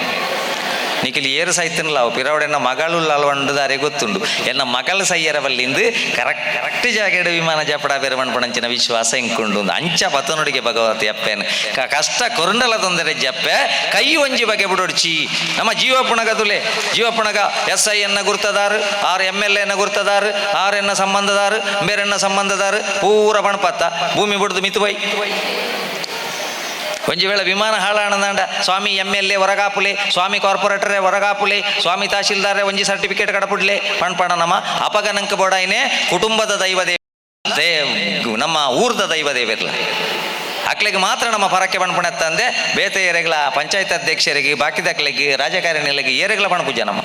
ನಿಖಿಲ್ ಏರು ಸೈತನಲ್ಲ ಅವು ಪಿರವಡೆನ್ನ ಮಗಳು ಅಲ್ವಂಡದಾರೆ ಗೊತ್ತುಂಡು. ಎನ್ನ ಮಗಳು ಸೈಯರ ಬಲ್ಲಿಂದು ಕರೆಕ್ಟ್ ಕರೆಕ್ಟ್ ಜಾಗೆಡು ವಿಮಾನ ಜಪಡ ಬೇರೆ ಪಣಪಣಂಚಿನ ವಿಶ್ವಾಸ ಇಂಕುಂಡು. ಅಂಚ ಪತನುಡಿಗೆ ಭಗವತಿ ಅಪ್ಪೇನು ಕಷ್ಟ ಕೊರಂಡಲ ತೊಂದರೆ ಜಪ್ಪೆ ಕೈ ಒಂಜಿ ಬಗೆ ಬಿಡೊಡ್ಚಿ. ನಮ್ಮ ಜೀವಪ್ಪಣಗ ತುಲೆ. ಜೀವಪ್ಪಣಗ ಎಸ್ I ಎನ್ನ ಗುರ್ತದಾರು, ಆರ್ ಎಮ್ ಎಲ್ ಎನ್ನ ಗುರ್ತದಾರು, ಆರ್ ಎನ್ನ ಸಂಬಂಧದಾರು, ಬೇರೆನ್ನ ಸಂಬಂಧದಾರು ಪೂರ ಪಣಪತ್ತ ಭೂಮಿ ಬಿಡ್ದು ಮಿತು ಬೈ. ಒಂಜಿ ವೇಳೆ ವಿಮಾನ ಹಾಳಾಣದಂಡ ಸ್ವಾಮಿ ಎಮ್ ಎಲ್ ಎ ಹೊರಗಾಪುಲೆ, ಸ್ವಾಮಿ ಕಾರ್ಪೊರೇಟರೇ ಹೊರಗಾಪುಲೆ, ಸ್ವಾಮಿ ತಹಶೀಲ್ದಾರೆ ಒಂಜಿ ಸರ್ಟಿಫಿಕೇಟ್ ಕಡಪುಡ್ಲೆ ಪಣ್ಪಣ ನಮ್ಮ. ಅಪಗ ನಂಕ ಬೋಡಾಯ್ನೆ ಕುಟುಂಬದ ದೈವ they ನಮ್ಮ ಊರ್ದ ದೈವ ದೇವಿರ್ಲ. ಅಕ್ಲೆಗೆ ಮಾತ್ರ ನಮ್ಮ ಪರಕ್ಕೆ ಪಣ್ಪಣತ್ತಂದೆ ಬೇತೆ ಏರೆಗಳ ಪಂಚಾಯತ್ ಅಧ್ಯಕ್ಷರಿಗೆ, ಬಾಕಿದಕ್ಲೆಗೆ, ರಾಜಕಾರಣಿಗಳಿಗೆ ಏರೆಗಳ ಪಣಪೂಜೆ ನಮ್ಮ.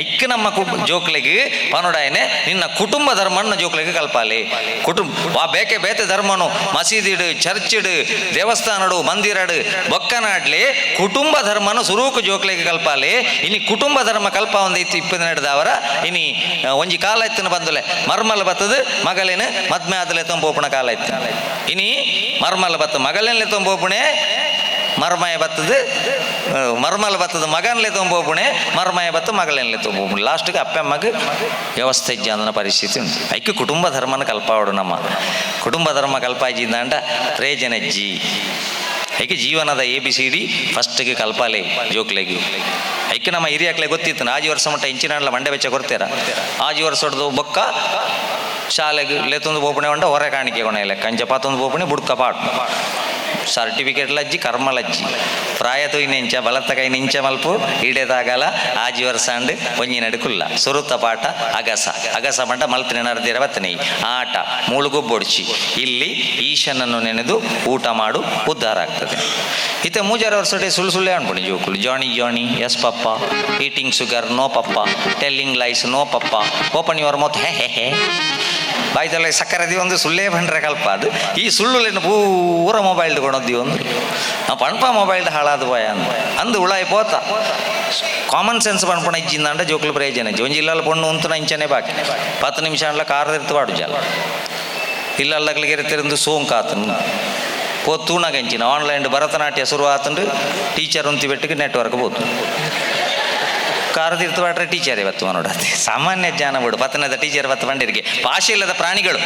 ಐಕ್ ನಮ್ಮ ಜೋಕ್ಲೆಗೆ ಪನುಡಾಯನೆ ನಿನ್ನ ಕುಟುಂಬ ಧರ್ಮನ ಜೋಕ್ಲೆಗೆ ಕಲ್ಪಾಲಿ. ಕುಟುಂಬ ವಾ ಬೇಕೆ ಬೇತೆ ಧರ್ಮನು ಮಸೀದಿಡು, ಚರ್ಚಿಡು, ದೇವಸ್ಥಾನಡು, ಮಂದಿರಡು ಬೊಕ್ಕನಾಡ್ಲಿ, ಕುಟುಂಬ ಧರ್ಮನು ಸುರೂಕು ಜೋಕ್ಲೆಗೆ ಕಲ್ಪಾಲಿ. ಇನಿ ಕುಟುಂಬ ಧರ್ಮ ಕಲ್ಪ ಒಂದು ಇತ್ತು ಇಪ್ಪತ್ತೆರಡು ಇನಿ ಒಂಜಿ ಕಾಲ ಇತ್ತನ ಬಂದುಲೆ. ಮರ್ಮಲ ಬತ್ತದು ಮಗಲೇನು ಮದ್ಮೆ ಆದಲೆ ತೊಂಬೋಪುಣ ಕಾಲ ಇತ್ತು. ಇನಿ ಮರ್ಮಲ ಬತ್ತ ಮಗಲನ್ಲೆ ತೊಂಬೋಪುಣೆ, ಮರ್ಮಯ ಬತ್ತದು ಮರ್ಮಲ ಬತ್ತದ ಮಗನ್ಲೆ ತೊಂಬೋಪುಣೆ, ಮರ್ಮಯ ಬತ್ತ ಮಗಲನ್ಲೆ ತೊಂಬೋಪುಣೆ. ಲಾಸ್ಟ್ಗೆ ಅಪ್ಪ ಅಮ್ಮಗೆ ವ್ಯವಸ್ಥೆ ಇಜ್ಜಾಂದನ ಪರಿಸ್ಥಿತಿ ಉಂಟು. ಐಕ್ ಕುಟುಂಬ ಧರ್ಮನ ಕಲ್ಪಾವಡು. ನಮ್ಮ ಕುಟುಂಬ ಧರ್ಮ ಕಲ್ಪಾಜಿಂದಾಂಡ ಪ್ರಯೋಜನ ಅಜ್ಜಿ. ಐಕೆ ಜೀವನದ ಎ ಬಿ ಸಿ ಡಿ ಫಸ್ಟ್ಗೆ ಕಲ್ಪಾಲೆ ಜೋಕ್ಲೆಗೆ. ಐಕೆ ನಮ್ಮ ಹಿರಿಯಕ್ಲೆ ಗೊತ್ತಿತ್ತು. ಆಜಿ ವರ್ಷ ಮಟ್ಟ ಇಂಚಿನಾಡ್ಲ ಮಂಡೆ ಬೆಚ್ಚ ಕೊಡ್ತೀರ. ಆಜಿ ವರ್ಷ ಹೊಡೆದು ಬೊಕ್ಕ ಶಾಲೆಗೆ ಲೇತೊಂದು ಪೋಪುಣೆ ಉಂಡ ಹೊರೆ ಕಾಣಿಕೆ ಕೊನೆ ಲೆಕ್ಕ. ಅಂಚ ಪಾತೊಂದು ಪೋಪುಣೆ ಬುಡ್ಕ ಪಾಟ್ ಸರ್ಟಿಫಿಕೇಟ್ ಲಜ್ಜಿ ಕರ್ಮ ಲಜ್ಜಿ. ಪ್ರಾಯ ತೊಯ್ನೆಂಚ ಬಲತ್ತ ಕೈ ನಿಂಚ ಮಲ್ಪು ಈಡೆ ತಾಗಲ. ಆಜಿ ವರ್ಷ ಅಂಡ್ ಒಂಜಿ ನಡುಕುಲ್ಲ. ಸುರುತ್ತ ಪಾಠ ಅಗಸ. ಅಗಸ ಮಂಟ ಮಲ್ತಿನ ನರ್ದಿರ ಬತ್ತನೆ ಆಟ ಮೂಳುಗೊಬ್ಬೊಡ್ಚಿ. ಇಲ್ಲಿ ಈಶನನ್ನು ನೆನೆದು ಊಟ ಮಾಡು, ಉದ್ಧಾರ ಆಗ್ತದೆ. ಇತ್ತೆ ಮೂಜಾರು ವರ್ಷ ಸುಳ್ಳು ಸುಳ್ಳೆ ಅನ್ಪುಣಿ ಜೋಕುಲು. "Johnny Johnny yes papa, eating sugar, no papa, telling lies, no papa, open your mouth, hey hey hey." ಬಾಯ್ದಲ್ಲ ಸಕ್ಕರೆ ಒಂದು ಸುಳ್ಳೇ ಬಂಡ್ರೆ ಕಲ್ಪ ಅದು ಈ ಸುಳ್ಳುಲೇನು ಪೂರ ಮೊಬೈಲ್ ಕೊಡೋದಿ ಒಂದು ನಾವು ಪಣ್ಪ ಮೊಬೈಲ್ ಹಾಳಾದ ಬಾಯ ಅಂದ ಅಂದು ಉಳಾಯಿ ಪೋತ ಕಾಮನ್ ಸೆನ್ಸ್ ಪನ್ಪಣ ಇಜ್ಜಿಂದಾಂಡ ಜೋಕ್ಲು ಪ್ರಯೋಜನ ಇಜ್ಜಿ. ಒಂಜಿ ಇಲ್ಲಲ್ಲ ಪೊಣ್ಣು ಉಂತುನ ಇಂಚನೆ ಬಾಕಿ 10 ನಿಮಿಷ ಅಂಡ್ಲ ಕಾರ್ ಎತ್ತು ಪಾಡು ಜಾಲ ಇಲ್ಲಲ್ಲಗಳಿಗೆ ಇರ್ತಿರಂದು ಸೋಂಕಾತನು ಪೋ ತೂಣಗಂಚಿನ ಆನ್ಲೈನ್ ಭರತನಾಟ್ಯ ಶುರು ಆತಂಡು ಟೀಚರ್ ಉಂತಿ ಬೆಟ್ಟಿಗೆ ನೆಟ್ವರ್ಕ್ ಬೋದು ಕಾರು ತಿರ್ತು ಪಾಟ್ರೆ ಟೀಚರ್ ಇವತ್ತು ನೋಡತ್ತೆ ಸಾಮಾನ್ಯ ಜ್ಞಾನ ಬಿಡು ಪತ್ತನದ ಟೀಚರ್ ಬತ್ತು ಬಂಡಿರಿಗೆ ಭಾಷೆ ಇಲ್ಲದ ಪ್ರಾಣಿಗಳು.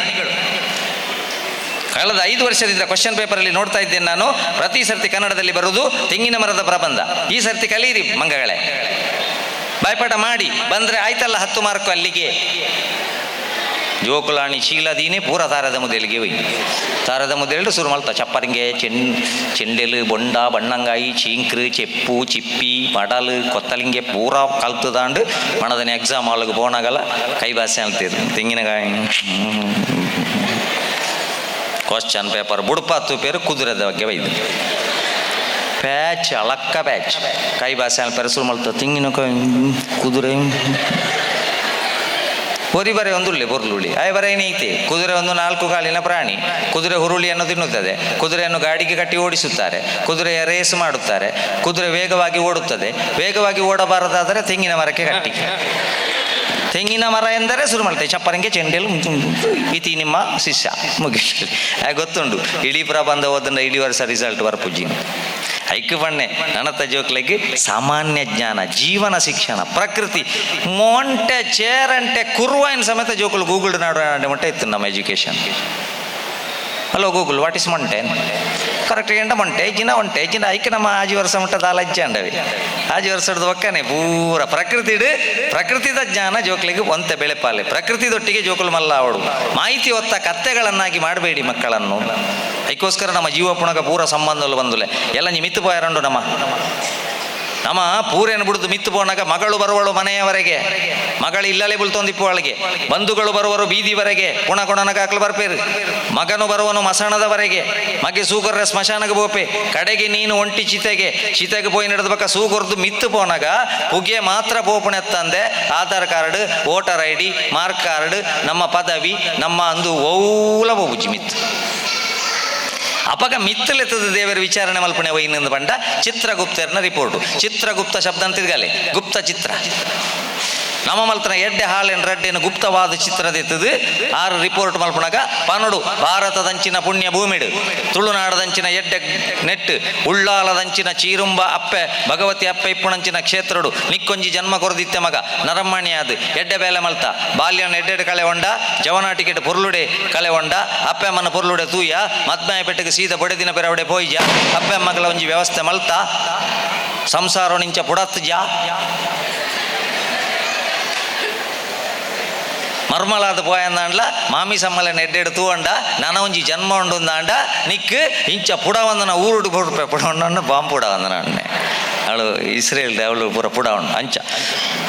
ಕಳೆದ 5 ವರ್ಷದಿಂದ ಕ್ವಶನ್ ಪೇಪರಲ್ಲಿ ನೋಡ್ತಾ ಇದ್ದೇನೆ ನಾನು, ಪ್ರತಿ ಸರ್ತಿ ಕನ್ನಡದಲ್ಲಿ ಬರುವುದು ತೆಂಗಿನ ಮರದ ಪ್ರಬಂಧ. ಈ ಸರ್ತಿ ಕಲೀರಿ ಮಂಗಗಳೇ, ಬಾಯ್ಪಾಠ ಮಾಡಿ ಬಂದರೆ ಆಯ್ತಲ್ಲ 10 ಮಾರ್ಕು ಅಲ್ಲಿಗೆ. ಜೋಕುಲಾಣಿ ಶೀಲದೀನೆ ಪೂರ ತಾರದ ಮುದೆಲಿಗೆ ಹೋಯ್ ತಾರದ ಮುದೆಲ್ಡು ಶುರು ಮಲ್ತ ಚಪ್ಪರಿಂಗೆ ಚೆಂಡೆಲು ಬೊಂಡ ಬಣ್ಣಂಗಾಯಿ ಚೀಂಕ್ರು ಚೆಪ್ಪು ಚಿಪ್ಪಿ ಪಡಲು ಕೊತ್ತಲಿಂಗೆ ಪೂರ ಕಲ್ತುದಾಂಡು ಮಣದನೆ ಎಕ್ಸಾಮ್ ಹಾಲಿಗೆ ಪೋನಾಗಲ್ಲ ಕೈ ಭಾಷೆ ಅಂತೀರು ತೆಂಗಿನಕಾಯಿ ಕ್ವಶನ್ ಪೇಪರ್ ಬುಡುಪಾತು ಪೇರು ಕುದುರೆದ ಬಗ್ಗೆ ಬೈದು ಪ್ಯಾಚ್ ಅಲಕ್ಕ ಪ್ಯಾಚ್ ಕೈ ಭಾಷೆ ಅಲ್ಪೇರು ಶುರು ಮಲ್ತ ತೆಂಗಿನಕಾಯಿ ಕುದುರೆ ಒರಿ ಬರೆ ಒಂದು ಬೊರ್ಲುಳಿ ಆಯ್ ಬರೆ ಏನೈತಿ ಕುದುರೆ ಒಂದು 4 ಕಾಲಿನ ಪ್ರಾಣಿ, ಕುದುರೆ ಹುರುಳಿಯನ್ನು ತಿನ್ನುತ್ತದೆ, ಕುದುರೆಯನ್ನು ಗಾಡಿಗೆ ಕಟ್ಟಿ ಓಡಿಸುತ್ತಾರೆ, ಕುದುರೆಯ ರೇಸ್ ಮಾಡುತ್ತಾರೆ, ಕುದುರೆ ವೇಗವಾಗಿ ಓಡುತ್ತದೆ, ವೇಗವಾಗಿ ಓಡಬಾರದಾದರೆ ತೆಂಗಿನ ಮರಕ್ಕೆ ಕಟ್ಟಿ, ತೆಂಗಿನ ಮರ ಎಂದರೆ ಶುರು ಮಾಡ್ತೇವೆ ಚಪ್ಪರಂಗೆ ಚೆಂಡೆಲು ಇತಿ ನಿಮ್ಮ ಶಿಷ್ಯ ಮುಗಿಸಿ. ಗೊತ್ತುಂಟು ಇಡೀ ಪ್ರಬಂಧ ಓದನ್ನ ಇಡೀ ವರ್ಷ ರಿಸಲ್ಟ್ ಬರ್ಪುಜಿ ಐಕ್ ಬಣ್ಣೆ ನನತ ಜೋಕ್ಲೆಗ್ ಸಾಮಾನ್ಯ ಜ್ಞಾನ ಜೀವನ ಶಿಕ್ಷಣ ಪ್ರಕೃತಿ ಮೊಂಟೆ ಚೇರಂಟೆ ಕುರುವಾಯಿನ ಸಮೇತ ಜೋಕುಲು ಗೂಗಲ್ ನಾಡು ಮಟ್ಟ ಇತ್ತು ನಮ್ಮ education. Hello Google what is ಮೊಂಟೆ ಕರೆಕ್ಟ್ ಗಂಟ ಮೊಂಟೆ ಜಿನ ಒಂಟೆ ಜಿನ ಐಕೆ ನಮ್ಮ ಆಜಿ ವರ್ಷ ಮಟ್ಟ ದಾಲ ಅಜ್ಜಾಂಡವೆ ಆಜಿ ವರ್ಷದ ಒಕ್ಕನೆ ಪೂರ ಪ್ರಕೃತಿಡು ಪ್ರಕೃತಿದ ಜ್ಞಾನ ಜೋಕ್ಲಿಗೆ ಒಂತೆ ಬೆಳೆಪಾಲೆ ಪ್ರಕೃತಿದೊಟ್ಟಿಗೆ ಜೋಕುಲು ಮಲ್ಲ ಅವಡು ಮಾಹಿತಿ ಹೊತ್ತ ಕತ್ತೆಗಳನ್ನಾಗಿ ಮಾಡಬೇಡಿ ಮಕ್ಕಳನ್ನು. ಅದಕ್ಕೋಸ್ಕರ ನಮ್ಮ ಜೀವ ಪುಣಕ ಪೂರ ಸಂಬಂಧಗಳು ಬಂದುಲೆ ಎಲ್ಲ ನೀ ಮಿತ್ತು ಪೋಯರಂಡು ನಮ್ಮ ನಮ್ಮ ಪೂರೇನು ಬಿಡುದು ಮಿತ್ತು ಪೋನಾಗ ಮಗಳು ಬರುವಳು ಮನೆಯವರೆಗೆ, ಮಗಳು ಇಲ್ಲಲೇ ಬುಳ್ತೊಂದಿಪ್ಪು ಒಳಗೆ, ಬಂಧುಗಳು ಬರುವರು ಬೀದಿವರೆಗೆ, ಪುಣ ಕೊಡನಗ ಹಾಕ್ಲು ಬರ್ಪೇರು, ಮಗನು ಬರುವನು ಮಸಣದವರೆಗೆ, ಮಗೆ ಸೂಕರ್ರ ಸ್ಮಶಾನಗೆ ಬೋಪೆ, ಕಡೆಗೆ ನೀನು ಒಂಟಿ ಚಿತೆಗೆ ಚಿತೆಗೆ ಪೋಯಿ ನಡೆದ ಬಕ್ಕ ಸೂಕರ್ದು ಮಿತ್ತು ಪೋನಾಗ ಪುಗೆ ಮಾತ್ರ ಪೋಪುಣೆತ್ತಂದೆ Aadhaar card voter I D mark card ನಮ್ಮ ಪದವಿ ನಮ್ಮ ಅಂದು ಓಲ ಬೋಬುಜಿ ಮಿತ್ತು. ಅಪಗ ಮಿತ್ತಲೆತ್ತದ ದೇವರ ವಿಚಾರಣೆ ಮಲ್ಪಣೆ ವೈನಂದು ಬಂಡ ಚಿತ್ರಗುಪ್ತರ್ನ ರಿಪೋರ್ಟು. ಚಿತ್ರಗುಪ್ತ ಶಬ್ದ ಅಂತಿರ್ಗಲೆ ಗುಪ್ತ ಚಿತ್ರ ನಮ್ಮ ಮಲ್ತನ ಎಡ್ಡೆ ಹಾಲೆನ್ ರಡ್ಡೆನು ಗುಪ್ತವಾದ ಚಿತ್ರದಿತ್ತದು ಆರು ರಿಪೋರ್ಟ್ ಮಲ್ಪಣಗ ಪನಡು ಭಾರತದಂಚಿನ ಪುಣ್ಯ ಭೂಮಿಡು ತುಳುನಾಡದಂಚಿನ ಎಡ್ಡೆ ನೆಟ್ಟು ಉಳ್ಳಾಲದಂಚಿನ ಚೀರುಂಬ ಅಪ್ಪೆ ಭಗವತಿ ಅಪ್ಪೆ ಇಪ್ಪುಣಂಚಿನ ಕ್ಷೇತ್ರಡು ನಿಕ್ಕೊಂಜಿ ಜನ್ಮ ಕೊರದಿತ್ತೆ ಮಗ ನರಮ್ಮಣಿಯಾದ ಎಡ್ಡೆ ಬೇಲೆ ಮಲ್ತ ಬಾಲ್ಯನ ಎಡ್ಡೆಡ್ ಕಳೆ ಹೊಂಡ ಜವನಾಟಿಕೆಟ್ ಪೊರ್ಲುಡೆ ಕಳೆ ಹೊಂಡ ಅಪ್ಪೆ ಅಮ್ಮನ ಪೊರ್ಲುಡೆ ತೂಯ ಮದ್ಮಾಯ ಪೆಟ್ಟಿಗೆ ಸೀದ ಬೊಡೆದಿನ ಪೆರವಡೆ ಪೋಯ್ಜ ಅಪ್ಪೆ ಅಮ್ಮಗಳ ಒಂಜಿ ವ್ಯವಸ್ಥೆ ಮಲ್ತ ಸಂಸಾರ ನಿಂಚ ಪುಡತ್ ಜಾ ಮರ್ಮಲಾದ ಪೋಯಂದಾಂಡ್ಲ ಮಾಮಿ ಸಮ್ಮಲನ ಎಡ್ಡೆಡ್ ತೂವಂಡ ನನ ಒಂಜಿ ಜನ್ಮ ಉಂಡುಂದಾಂಡ ನಿಕ್ಕು ಇಂಚ ಪುಡ వందನ ಊರುಡು ಪುಡಪೆ ಪುಡ ಉಂಡು ಬಾಂಬ್ ಪುಡ వందನ ಅಣ್ಣೆ ಅವಳು ಇಸ್ರೇಲ್ ಅವಳು ಪೂರ ಪುಡ ಉಂಡು ಅಂಚ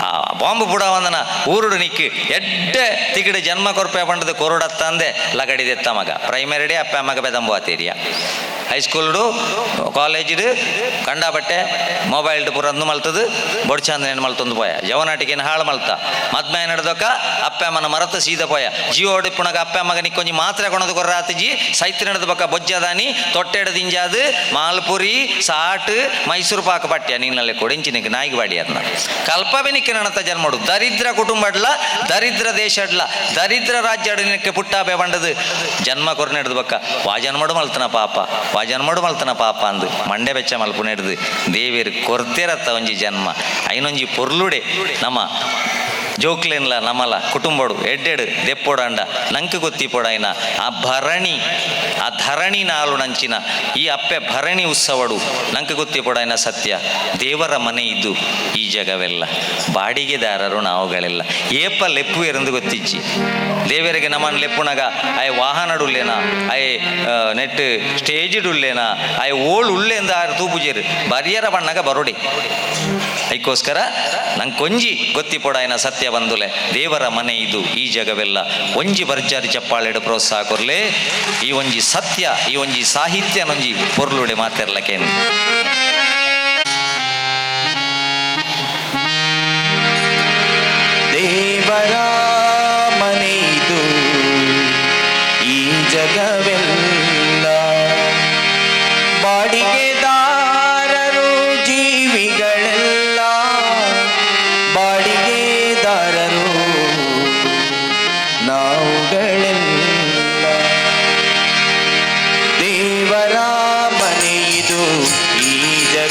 ಆ ಬಾಂಬ್ ಪುಡ వందನ ಊರುಡು ನಿಕ್ಕು ಎಡ್ಡೆ ತಿಗಡೆ ಜನ್ಮ ಕೊರ್ಪೆ ಪಂಡದ ಕೊರಡತ್ತಂದೆ ಲಗಡಿದೆತ್ತ ಮಗ ಪ್ರೈಮರಿ ಡೇ ಅಪ್ಪ ಮಗ ಬೆದಂಬು ಆತೇರಿಯ ಹೈಸ್ಕೂಲ್ಡು ಕಾಲೇಜಿಡು ಕಂಡಾಬಟ್ಟೆ ಮೊಬೈಲ್ಡು ಪೂರ ಅಂದು ಮಲ್ತದು ಬೊಡ್ಚಾಂದನೇನು ಮಲ್ತೊಂದು ಪೋಯ ಜವನಾಟಿಕೇನು ಹಾಳು ಮಲ್ತ ಮದ್ಮೆ ನಡೆದೊಕ್ಕ ಅಪ್ಪ ಅಮ್ಮನ ಮರತ ಸೀದ ಪೋಯ ಜೀವ ಪುಣಗ ಅಪ್ಪ ಅಮ್ಮಗ ನಿಕ್ಕೊಂಜಿ ಮಾತ್ರೆ ಕೊಣದು ಕೊರ್ರಾತಜಿ ಸೈತ್ ನಡೆದ ಬಕ್ಕ ಬೊಜ್ಜದಾನಿ ತೊಟ್ಟೆಡ ದಿಂಜಾದು ಮಾಲ್ಪುರಿ ಸಾಟ್ ಮೈಸೂರು ಪಾಕ ಪಟ್ಯ ನಿನ್ನಲ್ಲಿ ಕೊಡಿಂಚಿ ನಿಕ್ ನಾಯಿಗೆ ಬಾಡಿ ಅದನ್ನ ಕಲ್ಪವೇ ನಿಕ್ಕೆ ನಣತ ಜನ್ಮಡು ದರಿದ್ರ ಕುಟುಂಬಡ್ಲ ದರಿದ್ರ ದೇಶ ಅಡ್ಲ ದರಿದ್ರ ರಾಜ್ಯ ನಿಕ್ಕೆ ಪುಟ್ಟಾಬೆ ಬಂಡದು ಜನ್ಮ ಕೊರ ನಡೆದ ಬಕ್ಕ ವಾ ಜನ್ಮಡು ಮಲ್ತನ ಪಾಪ ವಾ ಜನ್ಮಡು ಮಲ್ತನ ಪಾಪ ಅಂದು ಮಂಡೆ ಬೆಚ್ಚ ಮಲ್ಪು ನಡೆದು ದೇವೇರು ಕೊರ್ತಿರತ್ತ ಒಂಜಿ ಜನ್ಮ ಐನೊಂಜಿ ಪೊರ್ಲುಡೆ ನಮ್ಮ ಜೋಕ್ಲೆನ್ಲ ನಮ್ಮಲ ಕುಟುಂಬಡು ಎಡ್ಡೆಡು ದೆಪ್ಪೊಡಂಡ ನಂಕು ಗೊತ್ತಿಪೊಡಾಯ್ನ ಆ ಭರಣಿ ಆ ಧರಣಿ ನಾಲು ನಂಚಿನ ಈ ಅಪ್ಪೆ ಭರಣಿ ಉತ್ಸವಡು ನಂಕು ಗೊತ್ತಿಪೊಡಾಯ್ನ ಸತ್ಯ ದೇವರ ಮನೆ ಇದ್ದು ಈ ಜಗವೆಲ್ಲ ಬಾಡಿಗೆದಾರರು ನಾವುಗಳೆಲ್ಲ ಏಪ ಲೆಪ್ಪು ಎರಂದು ಗೊತ್ತಿಚ್ಚಿ ದೇವರಿಗೆ ನಮ್ಮನ್ನು ಲೆಪ್ಪುನಗ ಆಯ್ ವಾಹನಡುಲ್ಲೇನ ಆಯ್ ನೆಟ್ ಸ್ಟೇಜಿಡುಲ್ಲೇನ ಆಯ್ ಓಳು ಉಳ್ಳೆಂದ ಆರು ತೂಪುಜೇರು ಬರಿಯರ ಬಣ್ಣಗ ಬರೋಡಿ. ಅದಕ್ಕೋಸ್ಕರ ನಂಗೆ ಕೊಂಜಿ ಗೊತ್ತಿಪೊಡಾಯ್ನ ಸತ್ಯ ಬಂದುಲೆ ದೇವರ ಮನೆ ಇದು ಈ ಜಗವೆಲ್ಲ ಒಂಜಿ ಬರ್ಜಾರಿ ಚಪ್ಪಾಳೆಡು ಪ್ರೋತ್ಸಾಹ ಕೊರ್ಲೆ ಈ ಒಂಜಿ ಸತ್ಯ ಈ ಒಂಜಿ ಸಾಹಿತ್ಯ ನೊಂಜಿ ಪೊರ್ಲುಡೆ ಮಾತಿರ್ಲಕೇನು. ದೇವರ ಮನೆ ಇದು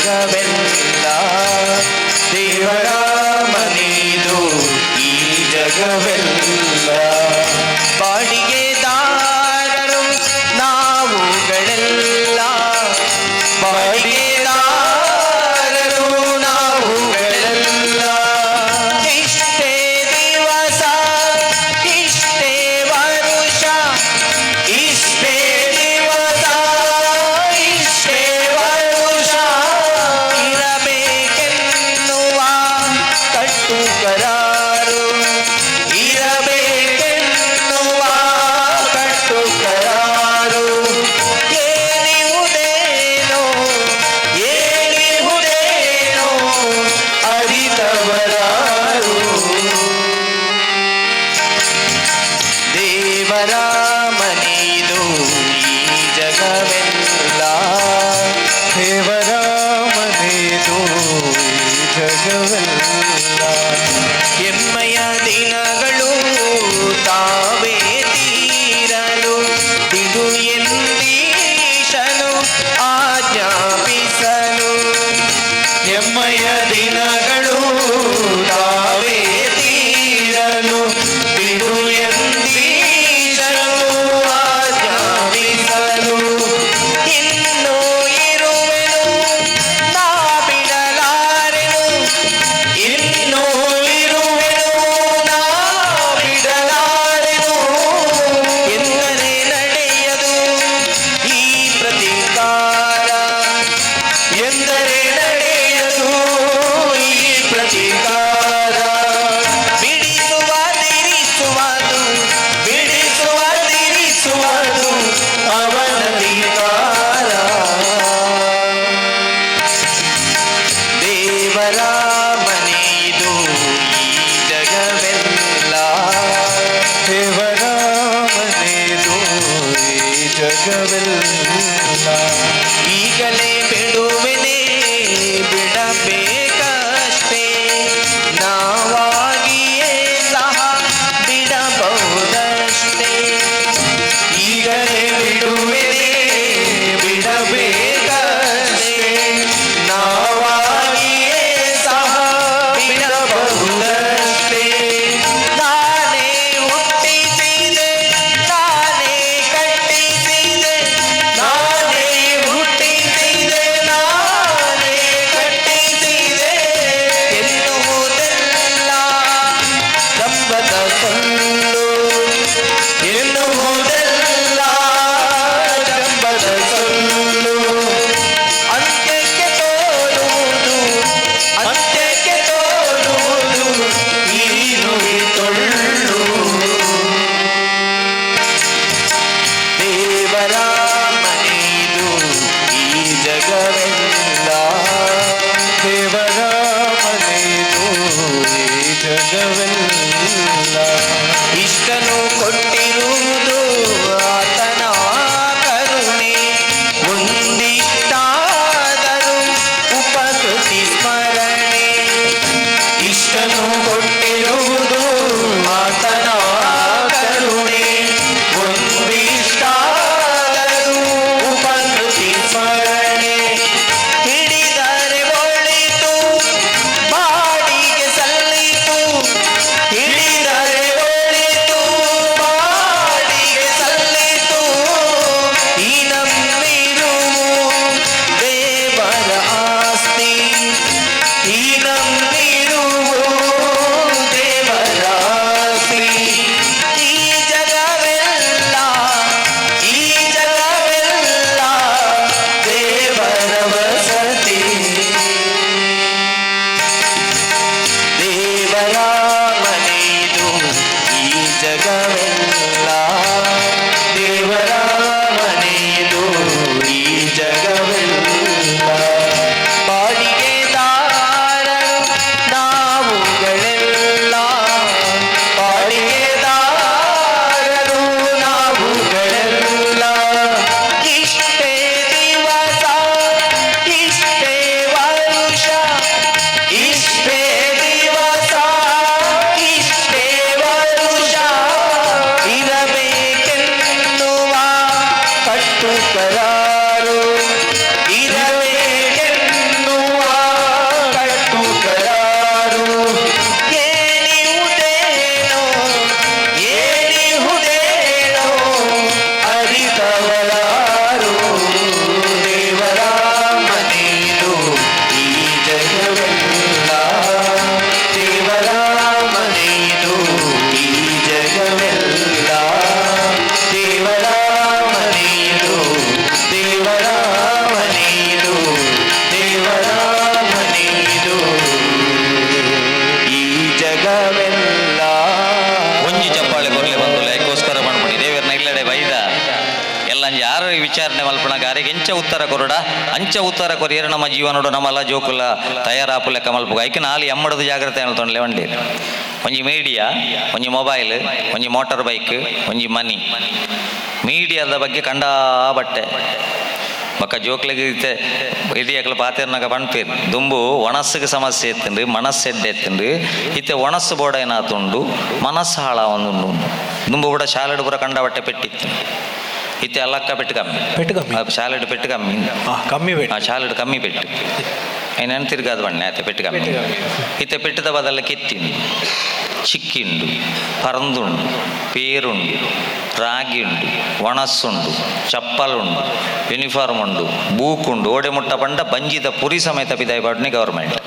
ಜಗವೆಲ್ಲ. ದೇವರ ಮನೆಯಿದು ಈ ಜಗವೆಲ್ಲ. ಬಾಡಿಗೆದಾರರು ನಾವುಗಳೆಲ್ಲ, ಬಾಡಿಗೆದಾರರು ನಾವುಗಳೆಲ್ಲ. ಇಷ್ಟೇ ದಿವಸ, ಇಷ್ಟೇ ವರುಷ, ಇಷ್ಟೇ ದಿವಸ, ಇಷ್ಟೇ ವರುಷ ಇರಬೇಕೆನ್ನುವ ಕಟ್ಟು ಕರಾರು, ಇರಬೇಕೆನ್ನುವ ಕಟ್ಟು ಕರಾರು. ಏನಿಹುದೇನೋ, ಏನಿಹುದೇನೋ ಅರಿತವರಾರು. ದೇವರ ಮನೆಯಿದು ಈ ಜಗವೆಲ್ಲ. ದೇವರ ಮನೆದು ಈ ಜಗವೆಲ್ಲ. ಎಮ್ಮೆಯ ದಿನಗಳು ತಾವೇ ತೀರಲು ಬಿಡು ಎಂದೀಶನು ಆಜ್ಞಾಪಿಸಲು. ಎಮ್ಮಯ ದಿನಗಳು ತಾವೇ ತೀರಲು ಬಿಡು ಎಂದೀಶನು ಆಜ್ಞಾಪಿಸಲು. ಇನ್ನೂ ಇರುವೆನು, ನಾ ಬಿಡಲಾರೆನು. ಇನ್ನೂ ಇರುವೆನು, ನಾ ಬಿಡಲಾರೆನು. ಎಂದರೆ ನಡೆಯದು ಈ ಪ್ರತೀಕಾರ. ಎಂದರೆ ನಡೆಯದು ಈ ಪ್ರತೀಕಾರ. ಬಿಡಿಸುವ ತಿರಿಸುವುದು, ಬಿಡಿಸುವ ತಿರಿಸುವುದು ಅವನ ಅಧಿಕಾರ. ದೇವರ ಮನೆಯಿದು ಈ ಜಗವೆಲ್ಲ. ದೇವರ ಮನೆದು ಈ ಜಗವೆಲ್ಲ. ಈಗಲೇ ಬಿಡುವೆನೆ ವಿಚಾರಣೆ ಮಲ್ಪಣ ಆರೆಗೆ ಎಂಚ ಉತ್ತರ ಕೊರಡ ಅಂಚ ಉತ್ತರ ಕೊರಿಯರ್ ನಮ್ಮ ಜೀವನೋಡು ನಮ್ಮಲ್ಲ ಜೋಕುಲ ತಯಾರಾಪು ಲೆಕ್ಕ ಮಲ್ಪುಗ. ಐಕೆ ನಾಲ್ ಎಮ್ಮಡದ ಜಾಗ್ರತೆ ಹೇಳ್ತೊಂಡ್ಲೆ ವಂಡಿ. ಒಂಜಿ ಮೀಡಿಯಾ, ಒಂಜಿ ಮೊಬೈಲ್, ಒಂಜಿ ಮೋಟಾರ್ ಬೈಕ್, ಒಂಜಿ ಮನಿ. ಮೀಡಿಯಾದ ಬಗ್ಗೆ ಕಂಡಾ ಬಟ್ಟೆ ಬೊಕ್ಕ ಜೋಕ್ಲೆಗ್ ಇತ್ತೆ ಹಿರಿಯಕ್ಲು ಪಾತೆರ್ನಗ ಪನ್ಪೆರ್, ದುಂಬು ಒಣಸ್ಸಿಗೆ ಸಮಸ್ಯೆ ಇತ್ತುಂಡು, ಮನಸ್ಸು ಎಡ್ಡೆ ಇತ್ತುಂಡು. ಇತ್ತೆ ಒಣಸ್ಸು ಬೋಡೈನಾತುಂಡು, ಮನಸ್ಸು ಹಾಳಾವೊಂದುಂಡು. ದುಂಬು ಕೂಡ ಶಾಲೆಡ್ ಪೂರ ಕಂಡ ಬಟ್ಟೆ ಪೆಟ್ಟಿತ್ತು, ಇತ್ತೆ ಅಲ್ಲಕ್ಕ ಪೆಟ್ಟು ಕಮ್ಮಿ. ಪೆಟ್ಟು ಕಮ್ಮಿ. ಶಾಲೆಡ್ ಪೆಟ್ಟು ಕಮ್ಮಿ. ಕಮ್ಮಿ ಪೆಟ್ಟು. ಶಾಲೆಡ್ ಕಮ್ಮಿ ಪೆಟ್ಟು. ಐನನ್ ತಿರ್ಗಾದ ಬಣ್ಣೆ ಆತೆ ಪೆಟ್ಟು ಕಮ್ಮಿ. ಪೆಟ್ಟು ಕಮ್ಮಿ. ಇತ್ತೆ ಪೆಟ್ಟದ ಬದಲ ಕೆತ್ತಿಂಡು, ಚಿಕ್ಕಿಂಡು, ಪರಂದುಂಡು, ಪೇರುಂಡು, ರಾಗಿ ಉಂಡು, ಒಣಸ್ಸುಂಡು, ಚಪ್ಪಲುಂಡು, ಯೂನಿಫಾರ್ಮ್ ಉಂಡು, ಬೂಕ್ ಉಂಡು. ಓಡೆ ಮುಟ್ಟ ಪಂಡ ಬಂಜಿದ ಪುರಿ ಸಮೇತ ಪಿದಾಯಿ ಪಾಡ್ನಿ ಗೌರ್ಮೆಂಟ್.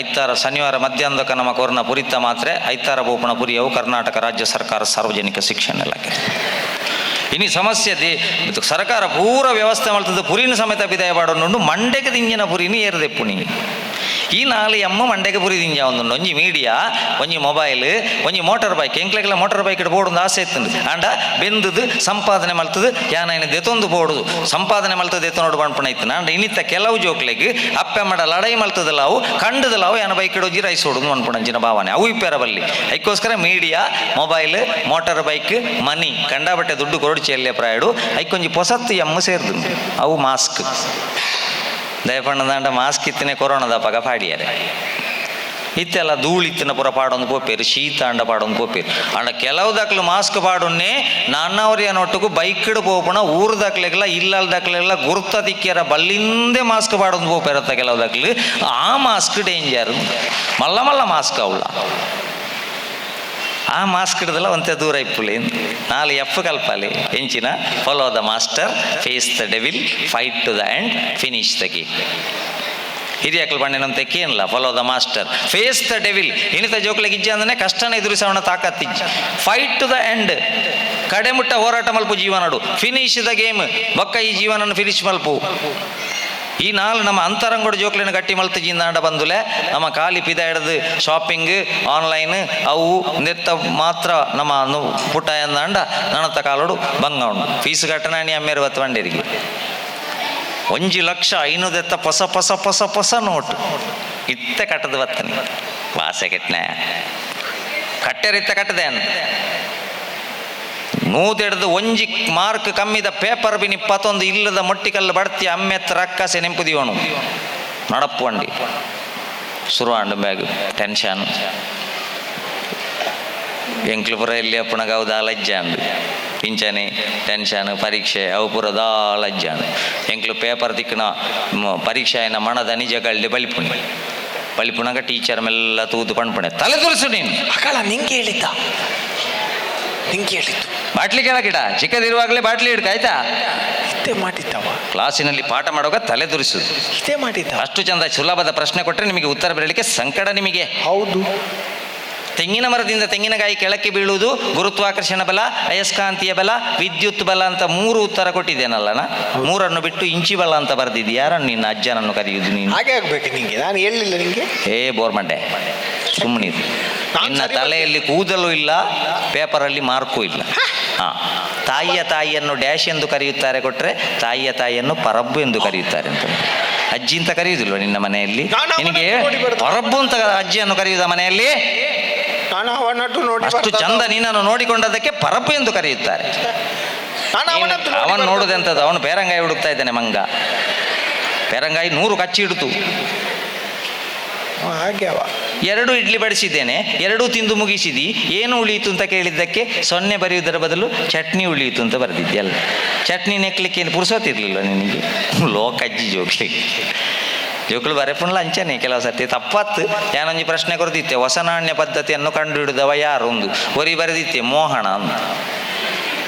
ಐತಾರ ಶನಿವಾರ ಮಧ್ಯಾಹ್ನದಕ್ಕ ನಮ್ಮ ಕೊರ್ನ ಪುರಿತ ಮಾತ್ರೆ ಐತಾರ ಬೋಪಣ ಪುರಿಯವು ಕರ್ನಾಟಕ ರಾಜ್ಯ ಸರ್ಕಾರ ಸಾರ್ವಜನಿಕ ಶಿಕ್ಷಣ ಇಲಾಖೆ. ಇನಿ ಸಮಸ್ಯೆ they ಸರ್ಕಾರ ಪೂರ ವ್ಯವಸ್ಥೆ ಮಲ್ತದ್ದು ಪುರಿನ ಸಮೇತ ಪಿದಾಯಿ ಪಾಡೊಂದುಂಡು. ಮಂಡೆಗೆ ದಿಂಜಿನ ಪುರಿನ ಏರ್ದೆಪ್ಪುನಿ. ಈ ನಾಲ್ ಎಮ್ಮ ಮಂಡೆಗೆ ಪುರಿ ದಿಂಜ ಒಂದುಂಡು. ಒಂಜಿ ಮೀಡಿಯಾ, ಒಂಜಿ ಮೊಬೈಲ್, ಒಂಜಿ ಮೋಟಾರ್ ಬೈಕ್. ಎಂಕ್ಲೆಗೆಲ್ಲ ಮೋಟಾರ್ ಬೈಕ್ ಬೋಡುಂದು ಆಸೆ ಇತ್ತುಂಡು. ಆಂಡ ಬೆಂದುದು ಸಂಪಾದನೆ ಮಲ್ತದು ಯಾನ ದೆತೊಂದು ಬೋಡುದು, ಸಂಪಾದನೆ ಮಲ್ತದು ದೆತ್ತೊಂಡು ಪನ್ಪುನ ಇತ್ತು. ಆಂಡ ಇನ್ನಿತ್ತ ಕೆಲವು ಜೋಕ್ಲೆಗ್ ಅಪ್ಪೆ ಮಡ ಲಡೈ ಮಲ್ತದಲ್ಲ, ಅವು ಕಂಡದಲ್ಲ, ಅವು ಯಾನ ಬೈಕ್ ಒಂಜಿ ರೈಸ್ ಓಡುದು ಪನ್ಪುನಂಚಿನ ಭಾವನೆ ಅವು ಇಪ್ಪೆರ ಬಲ್ಲಿ. ಐಕ್ಕೋಸ್ಕರ ಮೀಡಿಯಾ, ಮೊಬೈಲ್, ಮೋಟಾರ್ ಬೈಕ್, ಮನಿ, ಕಂಡಾಬಟ್ಟೆ ದುಡ್ಡು ಕೊರಡು ಚೆಲ್ಲೆ ಪ್ರಾಯಡು. ಐಕೊಂಜಿ ಪೊಸತ್ತು ಎಮ್ಮ ಸೇರ್ದು, ಅವು ಮಾಸ್ಕ್. ದಯಪಣ್ಣದಾಂಡ ಮಾಸ್ಕ್ ಇತ್ತನೆ ಕೊರೋನಾದ ಪಗ ಪಾಡಿಯಾರೆ. ಇತ್ತೆಲ್ಲ ಧೂಳಿತ್ತಿನ ಪೂರ ಪಾಡೊಂದು ಪೋಪೇರು, ಶೀತ ಅಂಡ ಪಾಡೊಂದು ಪೋಪೇರು. ಅಂಡ ಕೆಲವು ದಾಖಲು ಮಾಸ್ಕ್ ಪಾಡೊನ್ನೆ ನಾನಾವರಿಯ ನೊಟ್ಟುಗು ಬೈಕ್ಡ್ ಪೋಪುಣ ಊರು ದಾಖಲೆಗೆಲ್ಲ ಇಲ್ಲಲ್ ದಾಖಲೆಲ್ಲ ಗುರ್ತ ತಿಕ್ಕಿಯರ ಬಲ್ಲಿಂದೆ ಮಾಸ್ಕ್ ಪಾಡೊಂದು ಪೋಪೇರತ್ತ ಕೆಲವು ದಾಖಲು. ಆ ಮಾಸ್ಕ್ ಡೇಂಜರ್, ಮಲ್ಲ ಮಲ್ಲ ಮಾಸ್ಕ್ ಅವಳ. ಆ ಮಾಸ್ಕ್ ಹಿಡ್ದಲ್ಲ ಒಂತೆ ದೂರ ಇಪ್ಪುಲಿ. ನಾಲ್ ಎಫ್ ಕಲ್ಪಾಲಿ ಎಂಚಿನ: follow the master, face the devil, fight to the end, finish the game. ಹಿರಿಯಕ್ಲು ಬಣ್ಣಿನಂತೆ ಕೇನ್ಲ, follow the master, face the devil. ಇನಿತ ಜೋಕ್ಲೆಗ್ ಇಜ್ಜ ಅಂದ್ರೆ ಕಷ್ಟನ ಎದುರಿಸವನ ತಾಕತ್ತಿಜ್ಜಿ. ಫೈಟ್ ಟು the end, ಕಡೆಮುಟ್ಟ ಹೋರಾಟ ಮಲ್ಪು ಜೀವನಡು. ಫಿನಿಶ್ the game, ಬೊಕ್ಕ ಈ ಜೀವನನ್ನು ಫಿನಿಶ್ ಮಲ್ಪು. ಈ ನಾಲ್ ನಮ್ಮ ಅಂತರಂಗೋಡು ಜೋಕ್ಲೆನ ಗಟ್ಟಿ ಮಲ್ತು ಜಿಂದಾಂಡ ಬಂದುಲೆ ನಮ್ಮ ಖಾಲಿ ಪಿದ ಹಿಡ್ದು ಶಾಪಿಂಗ್, ಆನ್ಲೈನ್ ಅವು ನೆತ್ತ ಮಾತ್ರ ನಮ್ಮ ಪುಟ್ಟ ಎಂದಾಂಡ ನನತ್ತ ಕಾಲೋಡು ಬಂಗ ಉಂಡು. ಫೀಸ್ ಕಟ್ಟನಾಣಿ ಅಮ್ಮೇರು ಬತ್ತು ಬಂಡೇರಿಗೆ 1 ಲಕ್ಷ ಐನೂದೆತ್ತ ಹೊಸ ಹೊಸ ಹೊಸ ಹೊಸ ನೋಟು ಇತ್ತೆ ಕಟ್ಟದು ಬತ್ತನಿ ವಾಸೆ ಕೆಟ್ಟನೆ ಕಟ್ಟೆರಿತ್ತ ಕಟ್ಟದೆ ನೂದೆಡ್ದು ಒಂಜಿ ಮಾರ್ಕ್ ಕಮ್ಮಿದ ಪೇಪರ್ ಬಿನಿ ಪತೊಂದು ಇಲ್ಲದ ಮೊಟ್ಟಿಕಲ್ಲು ಬಡ್ತಿ ಅಮ್ಮೆತ್ತ ರಕ್ಕಸೆ ನೆಂಪುದಿಯೋನು ನಡಪ್ಪು ಅಂಡಿ ಶುರು ಬ್ಯಾಗ್ ಟೆನ್ಷನ್. ಎಂಕ್ಲು ಪೂರ ಎಲ್ಲಿ ಅಪ್ಪಣಗ ಅವು ದಾಲ ಅಂಡು ಪಿಂಚಣಿ ಟೆನ್ಷನ್ ಪರೀಕ್ಷೆ ಅವು ಪೂರ ದಾಲ ಅಂಡು. ಎಂಕ್ಲು ಪೇಪರ್ ತಿಕ್ಕನ ಪರೀಕ್ಷೆ ಆಯ್ನ ಮಣದ ನಿಜಗಳ್ಳಿ ಬಲಿಪುಣಿ ಬಲಿಪುಣಗ ಟೀಚರ್ ಮೆಲ್ಲ ತೂದು ಪಣ್ಪುಣೆ ತಲೆ ತುರಿಸು ನೀನು. ಅಕಳ ನಿಂಗೆ ಹೇಳಿದ್ದ, ನಿಂಗೆ ಹೇಳಿದ್ದು. ಬಾಟ್ಲಿ ಕೆಳಗಿಡ, ಚಿಕ್ಕದಿರುವಾಗಲೇ ಬಾಟ್ಲಿ ಹಿಡ್ಕ, ಆಯ್ತಾ? ಇದೇ ಮಾಡಿದ್ದವ. ಕ್ಲಾಸಿನಲ್ಲಿ ಪಾಠ ಮಾಡುವಾಗ ತಲೆ ತುರಿಸುದು. ಇದೇ ಮಾಡಿದ್ದ. ಅಷ್ಟು ಚಂದ ಸುಲಭದ ಪ್ರಶ್ನೆ ಕೊಟ್ಟರೆ ನಿಮಗೆ ಉತ್ತರ ಬರಲಿಕ್ಕೆ ಸಂಕಟ ನಿಮಗೆ. ಹೌದು. ತೆಂಗಿನ ಮರದಿಂದ ತೆಂಗಿನಕಾಯಿ ಕೆಳಕ್ಕೆ ಬೀಳುವುದು ಗುರುತ್ವಾಕರ್ಷಣ ಬಲ, ಅಯಸ್ಕಾಂತೀಯ ಬಲ, ವಿದ್ಯುತ್ ಬಲ ಅಂತ ಮೂರು ಉತ್ತರ ಕೊಟ್ಟಿದ್ದೇನಲ್ಲ ನಾ. ಮೂರನ್ನು ಬಿಟ್ಟು ಇಂಚಿ ಬಲ ಅಂತ ಬರೆದಿದ್ದು ಯಾರನ್ನು ನಿನ್ನ ಅಜ್ಜನನ್ನು ಕರೆಯುವುದು ನೀನು? ಹಾಗೆ ಆಗ್ಬೇಕು ನಿಂಗೆ. ನಾನು ಹೇಳಲಿಲ್ಲ ನಿಂಗೆ. ಏ ಬೋರ್ಮಂಡೆ, ಸುಮ್ಮನಿರು. ನಾನ್ ನಿನ್ನ ಸರಿ. ತಲೆಯಲ್ಲಿ ಕೂದಲು ಇಲ್ಲ, ಪೇಪರಲ್ಲಿ ಮಾರ್ಕು ಇಲ್ಲ. ಹಾ, ತಾಯಿಯ ತಾಯಿಯನ್ನು ಡ್ಯಾಶ್ ಎಂದು ಕರೆಯುತ್ತಾರೆ ಕೊಟ್ರೆ, ತಾಯಿಯ ತಾಯಿಯನ್ನು ಪರಬ್ಬು ಎಂದು ಕರೆಯುತ್ತಾರೆ ಅಂತ. ಅಜ್ಜಿ ಅಂತ ಕರೆಯುವುದಿಲ್ವ ನಿನ್ನ ಮನೆಯಲ್ಲಿ? ನಾನು ಅವನನ್ನು ನಿನಗೆ ನೋಡಿ ಬರ್ದೆ. ಪರಬ್ಬು ಅಂತ ಅಜ್ಜಿಯನ್ನು ಕರೆಯುವುದ ಮನೆಯಲ್ಲಿ? ನಾನು ಅವನಟ್ಟು ನೋಡಿ ಅಷ್ಟು ಬರ್ತದ. ಚಂದ ನಿನ್ನನ್ನು ನೋಡಿಕೊಂಡದಕ್ಕೆ ಪರಬ್ಬು ಎಂದು ಕರೆಯುತ್ತಾರೆ. ನಾನು ಅವನದ್ದು ನೋಡಿ ಅವನು ಬರ್ತದ. ನೋಡುದೆಂತದ್ದು? ಅವನು ಪೇರಂಗಾಯಿ ಹುಡುಕ್ತಾ ಇದ್ದಾನೆ. ಮಂಗ ಪೇರಂಗಾಯಿ 100 ಕಚ್ಚಿ ಹಿಡಿತು. ಹಾಗೆ ಅವ. ಎರಡು ಇಡ್ಲಿ ಬಡಿಸಿದ್ದೇನೆ, ಎರಡೂ ತಿಂದು ಮುಗಿಸಿದಿ, ಏನು ಉಳಿಯಿತು ಅಂತ ಕೇಳಿದ್ದಕ್ಕೆ 0 ಬರೆಯುವುದರ ಬದಲು ಚಟ್ನಿ ಉಳಿಯಿತು ಅಂತ ಬರೆದಿದ್ಯಲ್ಲ. ಚಟ್ನಿ ನೆಕ್ಲಿಕ್ಕೆ ಏನು ಪುರ್ಸೊತ್ತಿರ್ಲಿಲ್ಲ ನಿನಗೆ? ಲೋಕಜ್ಜಿ ಜೋಕ್ಲಿ ಜೋಕ್ಲು ಬರೆಪುಣ್ಲ ಅಂಚನೆ ಕೆಲವು ಸರ್ತಿ ತಪ್ಪತ್ತು. ಯಾನೊಂಜಿ ಪ್ರಶ್ನೆ ಕೊರ್ದಿತ್ತೆ, ಹೊಸ ನಾಣ್ಯ ಪದ್ಧತಿಯನ್ನು ಕಂಡು ಹಿಡಿದವ ಯಾರು ಒಂದು. ಒರಿ ಬರೆದಿತ್ತೆ ಮೋಹಣ ಅಂತ.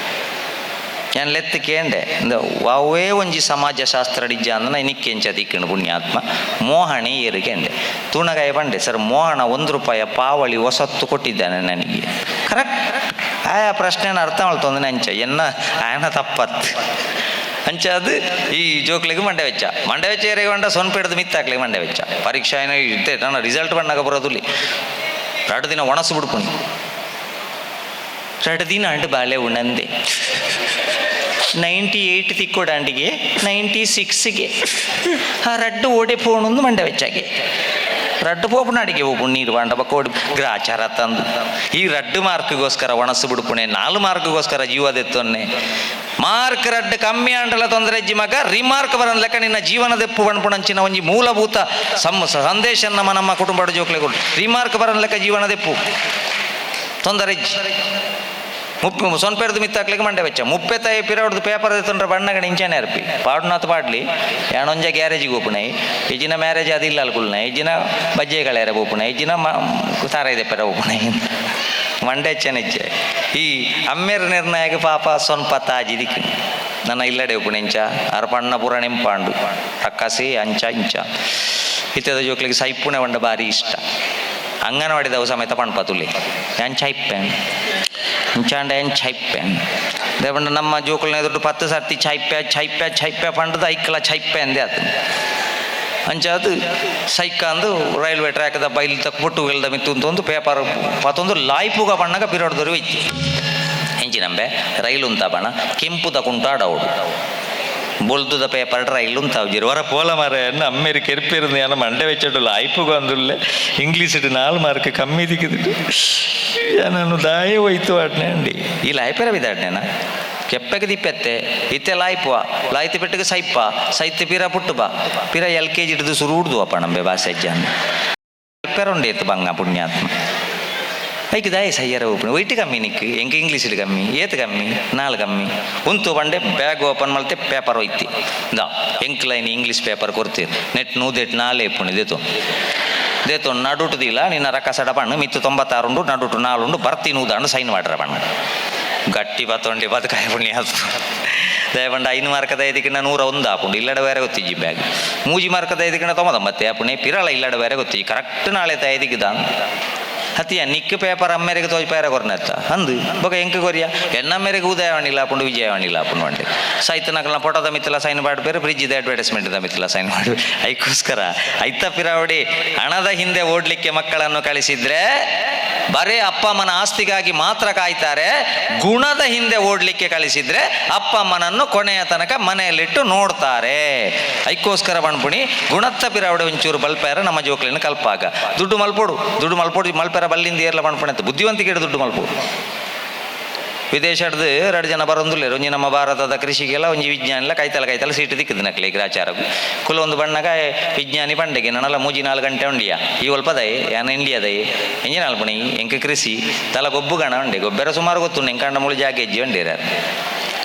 ಯಾನ್ ಲೆತ್ತು ಕೇಂಡೆ ಇಂದ ಅವೇ ಒಂಜಿ ಸಮಾಜಶಾಸ್ತ್ರ ಡಿಜ್ಜ ಅಂದ ನಿಕ್ಕೆಂಚ ದಿಕ್ಕಣು ಪುಣ್ಯಾತ್ಮ, ಮೋಹಣೆ ಏರು ಕೇಂಡೆ. ತೂಣಗಾಯ ಬಂಡೆ, ಸರ್ ಮೋಹಣ 1 ರೂಪಾಯ ಪಾವಳಿ ಹೊಸತ್ತು ಕೊಟ್ಟಿದ್ದಾನೆ ನನಗೆ. ಕರೆಕ್ಟ್, ಆಯಾ ಪ್ರಶ್ನೆನ ಅರ್ಥ ಮಾಡ್ತೊಂದು ಅಂಚ ಎನ್ನ ಆಯನ ತಪ್ಪತ್ತು ಅಂಚ. ಅದು ಈ ಜೋಕ್ಲಿಗೆ ಮಂಡೆ ವೆಚ್ಚ, ಮಂಡೆ ವೆಚ್ಚ ಏರಿಗೆ ಬಂಡ ಸೊನ್ಪೆ ಹಿಡಿದು ಮಿತ್ತಾಕ್ಲಿಗೆ ಮಂಡೆ ವೆಚ್ಚ. ಪರೀಕ್ಷೆ ಏನೋ ಇತ್ತೆ ನನ್ನ ರಿಸಲ್ಟ್ ಬಂದಾಗ ಬರೋದುಲ್ಲಿ 2 ದಿನ ಒಣಸು ಬಿಡ್ಪುಣಿ. 2 ದಿನ ಅಂಟು ಬಾಳೆ ಉಣ್ಣಂದೆ. 98 ತಿಕ್ಕೊಡಾಂಡಿಗೆ 96ಗೆ ಆ ರಡ್ಡು ಓಡೆ ಫೋನೊಂದು ಮಂಡೆ ವೆಚ್ಚಾಗೆ ರಡ್ಡು ಪೋಪುನಾಡಿಗೆ ಹೋಗು ನೀರು ಬಾಂಡ ಬಕ್ಕೋಡಿ ಗ್ರಾಚಾರ ತಂದು ಈ ರಡ್ಡು ಮಾರ್ಕ್ಗೋಸ್ಕರ ಒಣಸು ಬಿಡುಪುಣೆ 4 ಮಾರ್ಕ್ಗೋಸ್ಕರ ಜೀವದೆತ್ತೊನ್ನೆ ಮಾರ್ಕ್ ರಡ್ಡು ಕಮ್ಮಿ ಆಂಡಲ ತೊಂದರೆ ಅಜ್ಜಿ ಮಗ ರಿಮಾರ್ಕ್ ಬರನ್ ಲೆಕ್ಕ ನಿನ್ನ ಜೀವನದೆಪ್ಪು ಬಣ್ಪುಣಂಚಿನ ಒಂಜಿ ಮೂಲಭೂತ ಸಂದೇಶ ನಮ್ಮ ನಮ್ಮ ಕುಟುಂಬದ ಜೋಕ್ಲೆಗಳು ರಿಮಾರ್ಕ್ ಬರನ್ ಲೆಕ್ಕ ಜೀವನದೆಪ್ಪು ತೊಂದರೆ ಅಜ್ಜಿ ಮುಪ್ಪು ಸೊನ್ಪೆರ್ದು ಮಿತ್ತಾಕ್ಲಿಕ್ಕೆ ಮಂಡೆ ವೆಚ್ಚ ಮುಪ್ಪೆ ತಾಯಿ ಪಿರವಡ್ದು ಪೇಪರ್ ತೊಂದ್ರೆ ಬಣ್ಣಗಣ ಇಂಚನೆ ಅರ್ಪಿ ಪಾಡುನಾಥ ಪಾಡ್ಲಿ ಯಾಣೊಂಜ ಗ್ಯಾರೇಜಿಗೆ ಓಪುಣೈ ಇಜಿನ ಮ್ಯಾರೇಜ್ ಅದಿಲ್ಲ ಅಲ್ಕುಲ್ನ ಇಜಿನ ಬಜ್ಜೆ ಕಳೆಯರ ಓಪುಣೈ ಇಜಿನ ತಾರ ಇದೆ ಪೆರ ಓಪುಣೈ ಮಂಡೆ ಚೆನ್ನಿಚ್ಚೆ ಈ ಅಮ್ಮೇರ ನಿರ್ಣಯಕ್ಕೆ ಪಾಪ ಸೊನ್ಪ ತಾಜಿ ದಿಕ್ಕು ನನ್ನ ಇಲ್ಲಡೆ ಉಪ್ಪುಣೆ ಇಂಚ ಅರ್ಪಣ್ಣ ಪೂರ ನೆಂಪಾಂಡು ರಕ್ಕಸಿ ಅಂಚ ಇಂಚ ಇತ್ಯದ ಜೋಕ್ಲಿಗೆ ಸೈಪುಣೆ వంಡ ಭಾರಿ ಇಷ್ಟ ಅಂಗನವಾಡಿದವು ಸಮೇತ ಪಣ್ಪತುಲಿ ಯಾನ್ ಚೈಪ್ಪೆನ್ ಇಂಚಾಂಡ ಏನ್ ಛೈಪ್ಪೆನ್ ದೇವಂಡ ನಮ್ಮ ಜೋಕುಲ್ನ ಎದುರು 10 ಸರ್ತಿ ಛೈಪ್ಯ ಛೈಪ್ಯ ಛೈಪ್ಯ ಪಂಡದ ಐಕ್ಕಲ ಛೈಪ್ಯ ಅಂದೆ ಆತು ಅಂಚಾದು ಸೈಕಾಂದು ರೈಲ್ವೆ ಟ್ರ್ಯಾಕ್ದ ಬೈಲ್ ತಕ್ಕ ಪುಟ್ಟುಗಲ್ದ ಮಿತ್ತು ಒಂದು ಪೇಪರ್ ಪತ್ತೊಂದು ಲಾಯ್ಪುಗ ಬಣ್ಣಗ ಪಿರೋಡ್ದೊರು ಇತ್ತು ಎಂಚಿನಂಬೆ ರೈಲು ಉಂತ ಬಣ್ಣ ಕೆಂಪುದ ಕುಂಟಾಡವಡು ಬೊಲ್ದುದ ಪೇಪರ್ ರೈಲು ಉಂತಾವ್ಜಿರು ವರ ಪೋಲ ಮರ ಅಮ್ಮೇರು ಕೆರ್ಪಿರುಂದು ಯಾನ ಮಂಡೆ ವೆಚ್ಚಡು ಲಾಯ್ಪುಗ ಅಂದುಲ್ಲೆ ಇಂಗ್ಲೀಷ್ 4 ಮಾರ್ಕ್ ಕಮ್ಮಿ ದಿಕ್ಕಿದ್ದು ನಾನು ದಾಯ ಹೋಯ್ತು ಆಡ್ನೆ ಅಂಡಿ ಈ ಲಾಯ್ಪೆರ ಬಿದಾಡ್ನೇನ ಕೆಪ್ಪೆಗೆ ದಿಪ್ಪೆತ್ತೆ ಇತ್ತೆ ಲಾಯ್ಪುವ ಲಾಯ್ತಿ ಪೆಟ್ಟಿಗೆ ಸೈಪ್ಪ ಸೈತ್ಯ ಪಿರ ಪುಟ್ಟು ಬಾ ಪಿರ LKG ಹಿಡಿದು ಸುರು ಉಡ್ದು ಅಪ್ಪ ನಂಬೆ ಭಾಷೆ ಅಜ್ಜಾನ್ ಪೆರೊಂಡೇತು ಬಂಗ ಪುಣ್ಯಾತ್ಮ ಐಕ್ ದಾಯ ಸಯ್ಯರ ಓಪನ್ ಒಯ್ಟ್ ಕಮ್ಮಿ ನಿಕ್ ಎಂಕ ಇಂಗ್ಲೀಷ್ ಕಮ್ಮಿ ಏತ್ ಕಮ್ಮಿ 4 ಕಮ್ಮಿ ಉಂತು ಬಂಡೆ ಬ್ಯಾಗ್ ಓಪನ್ ಮಲ್ತೆ ಪೇಪರ್ ಒಯ್ತಿ ದಾ ಎಂಕ್ ಲೈನ್ ಇಂಗ್ಲೀಷ್ ಪೇಪರ್ ಕೊಡ್ತೀರಿ ನೆಟ್ ನೂದೆಟ್ ನಾಲೆ ಇಪ್ಪುಣಿ ದೇತು ದೇತು ನಡುಟುದಿಲ್ಲ ನಿನ್ನ ರಕ್ಕಸಡ ಪಣ್ಣು ಮಿತ್ತು 96 ಉಂಡು ನಡುಟು 4 ಉಂಡು ಬರ್ತಿ ನೂದಾಂಡು ಸೈನ್ ಮಾಡ್ರ ಪಣ್ಣು ಗಟ್ಟಿ ಬತ್ತೊಂಡಿ ಬದುಕಾಯ ಪುಣ್ಯ ದಯಪಂಡ 5 ಮಾರ್ಕದ ಇದಕ್ಕಿಂತ 101 ಆಪುಂಡು ಇಲ್ಲಡ ಬೇರೆ ಗೊತ್ತಿಜ್ಜಿ ಬ್ಯಾಗ್ 3 ಮಾರ್ಕದ ಇದಕ್ಕಿಂತ 99 ಆಪುಣೆ ಪಿರಳ ಇಲ್ಲಡ ಬೇರೆ ಗೊತ್ತಿಜ್ಜಿ ಕರೆಕ್ಟ್ ನಾಳೆ ತೈದಿಕ್ಕಿದ ಹತ್ತಿಯ ನಿಕ್ ಪೇಪರ್ ಅಮ್ಮೇರಿಗೆ ತೋಜ್ ಪೇರ ಕೊರ್ನೆತ್ತ ಅಂದು ಬೊಕ ಎಂಕ್ ಕೊರಿಯ ಎನ್ನಮ್ಮೇರಿಗೆ ಉದಯವಾಣಿಲ್ಲ ಆಪುಂಡು ವಿಜಯವಾಣಿಲ್ಲ ಆಪುಂಡು వండి ಸೈತನಕಲ್ನ ಫೋಟೋದ ಮಿತ್ತಲ ಸೈನ್ ಮಾಡ್ಬೇರು ಫ್ರಿಜ್ಜಿದ ಅಡ್ವರ್ಟೈಸ್ಮೆಂಟ್ ಮಿತ್ತಲ ಸೈನ್ ಮಾಡಿ ಐಕ್ಕೋಸ್ಕರ ಐತ ಪಿರಾವಡಿ ಹಣದ ಹಿಂದೆ ಓಡ್ಲಿಕ್ಕೆ ಮಕ್ಕಳನ್ನು ಕಳಿಸಿದ್ರೆ ಬರೇ ಅಪ್ಪ ಅಮ್ಮನ ಆಸ್ತಿಗಾಗಿ ಮಾತ್ರ ಕಾಯ್ತಾರೆ. ಗುಣದ ಹಿಂದೆ ಓಡ್ಲಿಕ್ಕೆ ಕಳಿಸಿದ್ರೆ ಅಪ್ಪ ಅಮ್ಮನನ್ನು ಕೊನೆಯ ತನಕ ಮನೆಯಲ್ಲಿಟ್ಟು ನೋಡ್ತಾರೆ. ಐಕ್ಕೋಸ್ಕರ ಬಣ್ಪುಣಿ ಗುಣತ್ತ ಪಿರಾವಡಿ ಒಂಚೂರು ಬಲ್ಪೇರ ನಮ್ಮ ಜೋಕ್ಲಿನ ಕಲ್ಪಾಗ ದುಡ್ಡು ಮಲ್ಪೋಡು ದುಡ್ಡು ಮಲ್ಪೋಡು ಮಲ್ಪೇರ ಬಲ್ಲಿಂದ ಏರ್ಲ ಬಣ್ಪುಣಿ ಅಂತ ಬುದ್ಧಿವಂತಿಕೆ ದುಡ್ಡು ಮಲ್ಪೋಡು. ವಿದೇಶಡ್ದು 2 ಜನ ಬರೊಂದುಲ್ಲೇರು ಒಂಜಿ ನಮ್ಮ ಭಾರತದ ಕೃಷಿಗೆಲ್ಲ ಒಂಜಿ ವಿಜ್ಞಾನಿಲ ಕೈತಲ ಕೈತಲ ಸೀಟು ದಿಕ್ಕದು ನಕ್ಲೆ ಗ್ರಾಚಾರಗು ಕುಲೊಂದು ಬಣ್ಣಗ ವಿಜ್ಞಾನಿ ಪಂಡೆಗೆ ನನಲ 3-4 ಗಂಟೆ ಉಂಡಿಯ ಈ ಒಲ್ಪದೈ ಯಾನ ಇಂಡಿಯಾದೈ ಎಂಜಿನ ಅಲ್ಪಣಿ ಎಂಕ ಕೃಷಿ ತಲ ಗೊಬ್ಬು ಗಣ ಉಂಡೆ ಗೊಬ್ಬರ ಸುಮಾರು ಗೊತ್ತುಂಡು ಎಂಕಂಡ ಮುಳಿ ಜಾಗೆ ಹೆಜ್ಜೆ ಉಂಡೇರ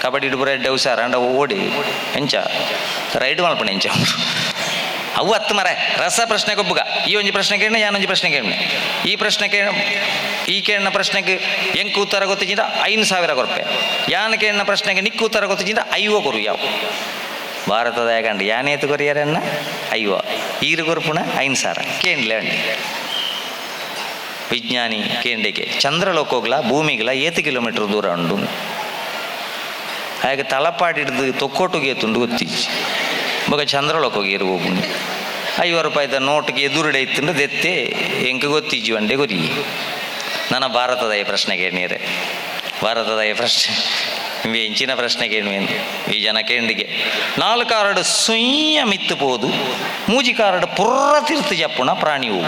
ಕಬಡ್ಡಿ ಪೂರ ಎಡ್ಡೆ ಹುಷಾರ ಅಂಡ ಓಡಿ ಎಂಚ ರೈಡ್ ಮಲ್ಪಣೆ ಎಂಚ ಅವು ಹತ್ತು ಮರ ರಸ ಪ್ರಶ್ನೆ ಗೊಬ್ಬುಗ ಈ ಒಂಜಿ ಪ್ರಶ್ನೆ ಕೇಳಿ ಯಾನೊಂಜಿ ಪ್ರಶ್ನೆ ಕೇಳಿ ಈ ಪ್ರಶ್ನೆ ಕೇಳ ಈ ಕೇಳಿನ ಪ್ರಶ್ನೆಗೆ ಎಂಕ್ ಉತ್ತರ ಗೊತ್ತಿದ್ದ 5,000 ಕೊರ್ಪೆ ಯಾನ ಕೇಳಿನ ಪ್ರಶ್ನೆಗೆ ನಿಕ್ಕು ಉತ್ತರ ಗೊತ್ತಿದ್ದ ಐವ ಕೊರು ಯಾವ ಭಾರತದ ಯಾಕಂಡು ಯಾನೇತು ಕೊರಿಯರನ್ನ ಐವ ಈರು ಕೊರ್ಪುಣ 5,000 ಕೇಂಡ್ಲೆ ಅಂಡಿ ವಿಜ್ಞಾನಿ ಕೇಂಡಿಗೆ ಚಂದ್ರಲೋಕೋಗ್ಲ ಭೂಮಿಗ್ಲ ಏತು ಕಿಲೋಮೀಟರ್ ದೂರ ಉಂಡು ಹಾಗೆ ತಲಪಾಡಿ ಹಿಡ್ದು ತೊಕ್ಕೋಟುಗೆ ತುಂಡು ಗೊತ್ತಿಜ್ಜಿ ಬೊಕ ಚಂದ್ರಲೋಕೋಗಿ ಇರು 50 ರೂಪಾಯಿದ ನೋಟ್ಗೆ ಎದುರುಡೆ ಇತ್ತಂದ್ರೆ ದೆತ್ತೆ ಎಂಕ ಗೊತ್ತಿಜ್ಜಿ వండే ಗೊರಿ ನನ್ನ ಭಾರತದ ಈ ಪ್ರಶ್ನೆಗೆ ನೀರೆ ಭಾರತದ ಈ ಪ್ರಶ್ನೆ ಎಂಚಿನ ಪ್ರಶ್ನೆಗೆ ಈ ಜನ ಕೇಂಡಿಗೆ 4 ಕಾರಡು ಸುಯ್ಯ ಮಿತ್ತು ಪೋದು 3 ಕಾರಡು ಪುರ್ರ ತೀರ್ಥ ಜಪ್ಪುಣ ಪ್ರಾಣಿವು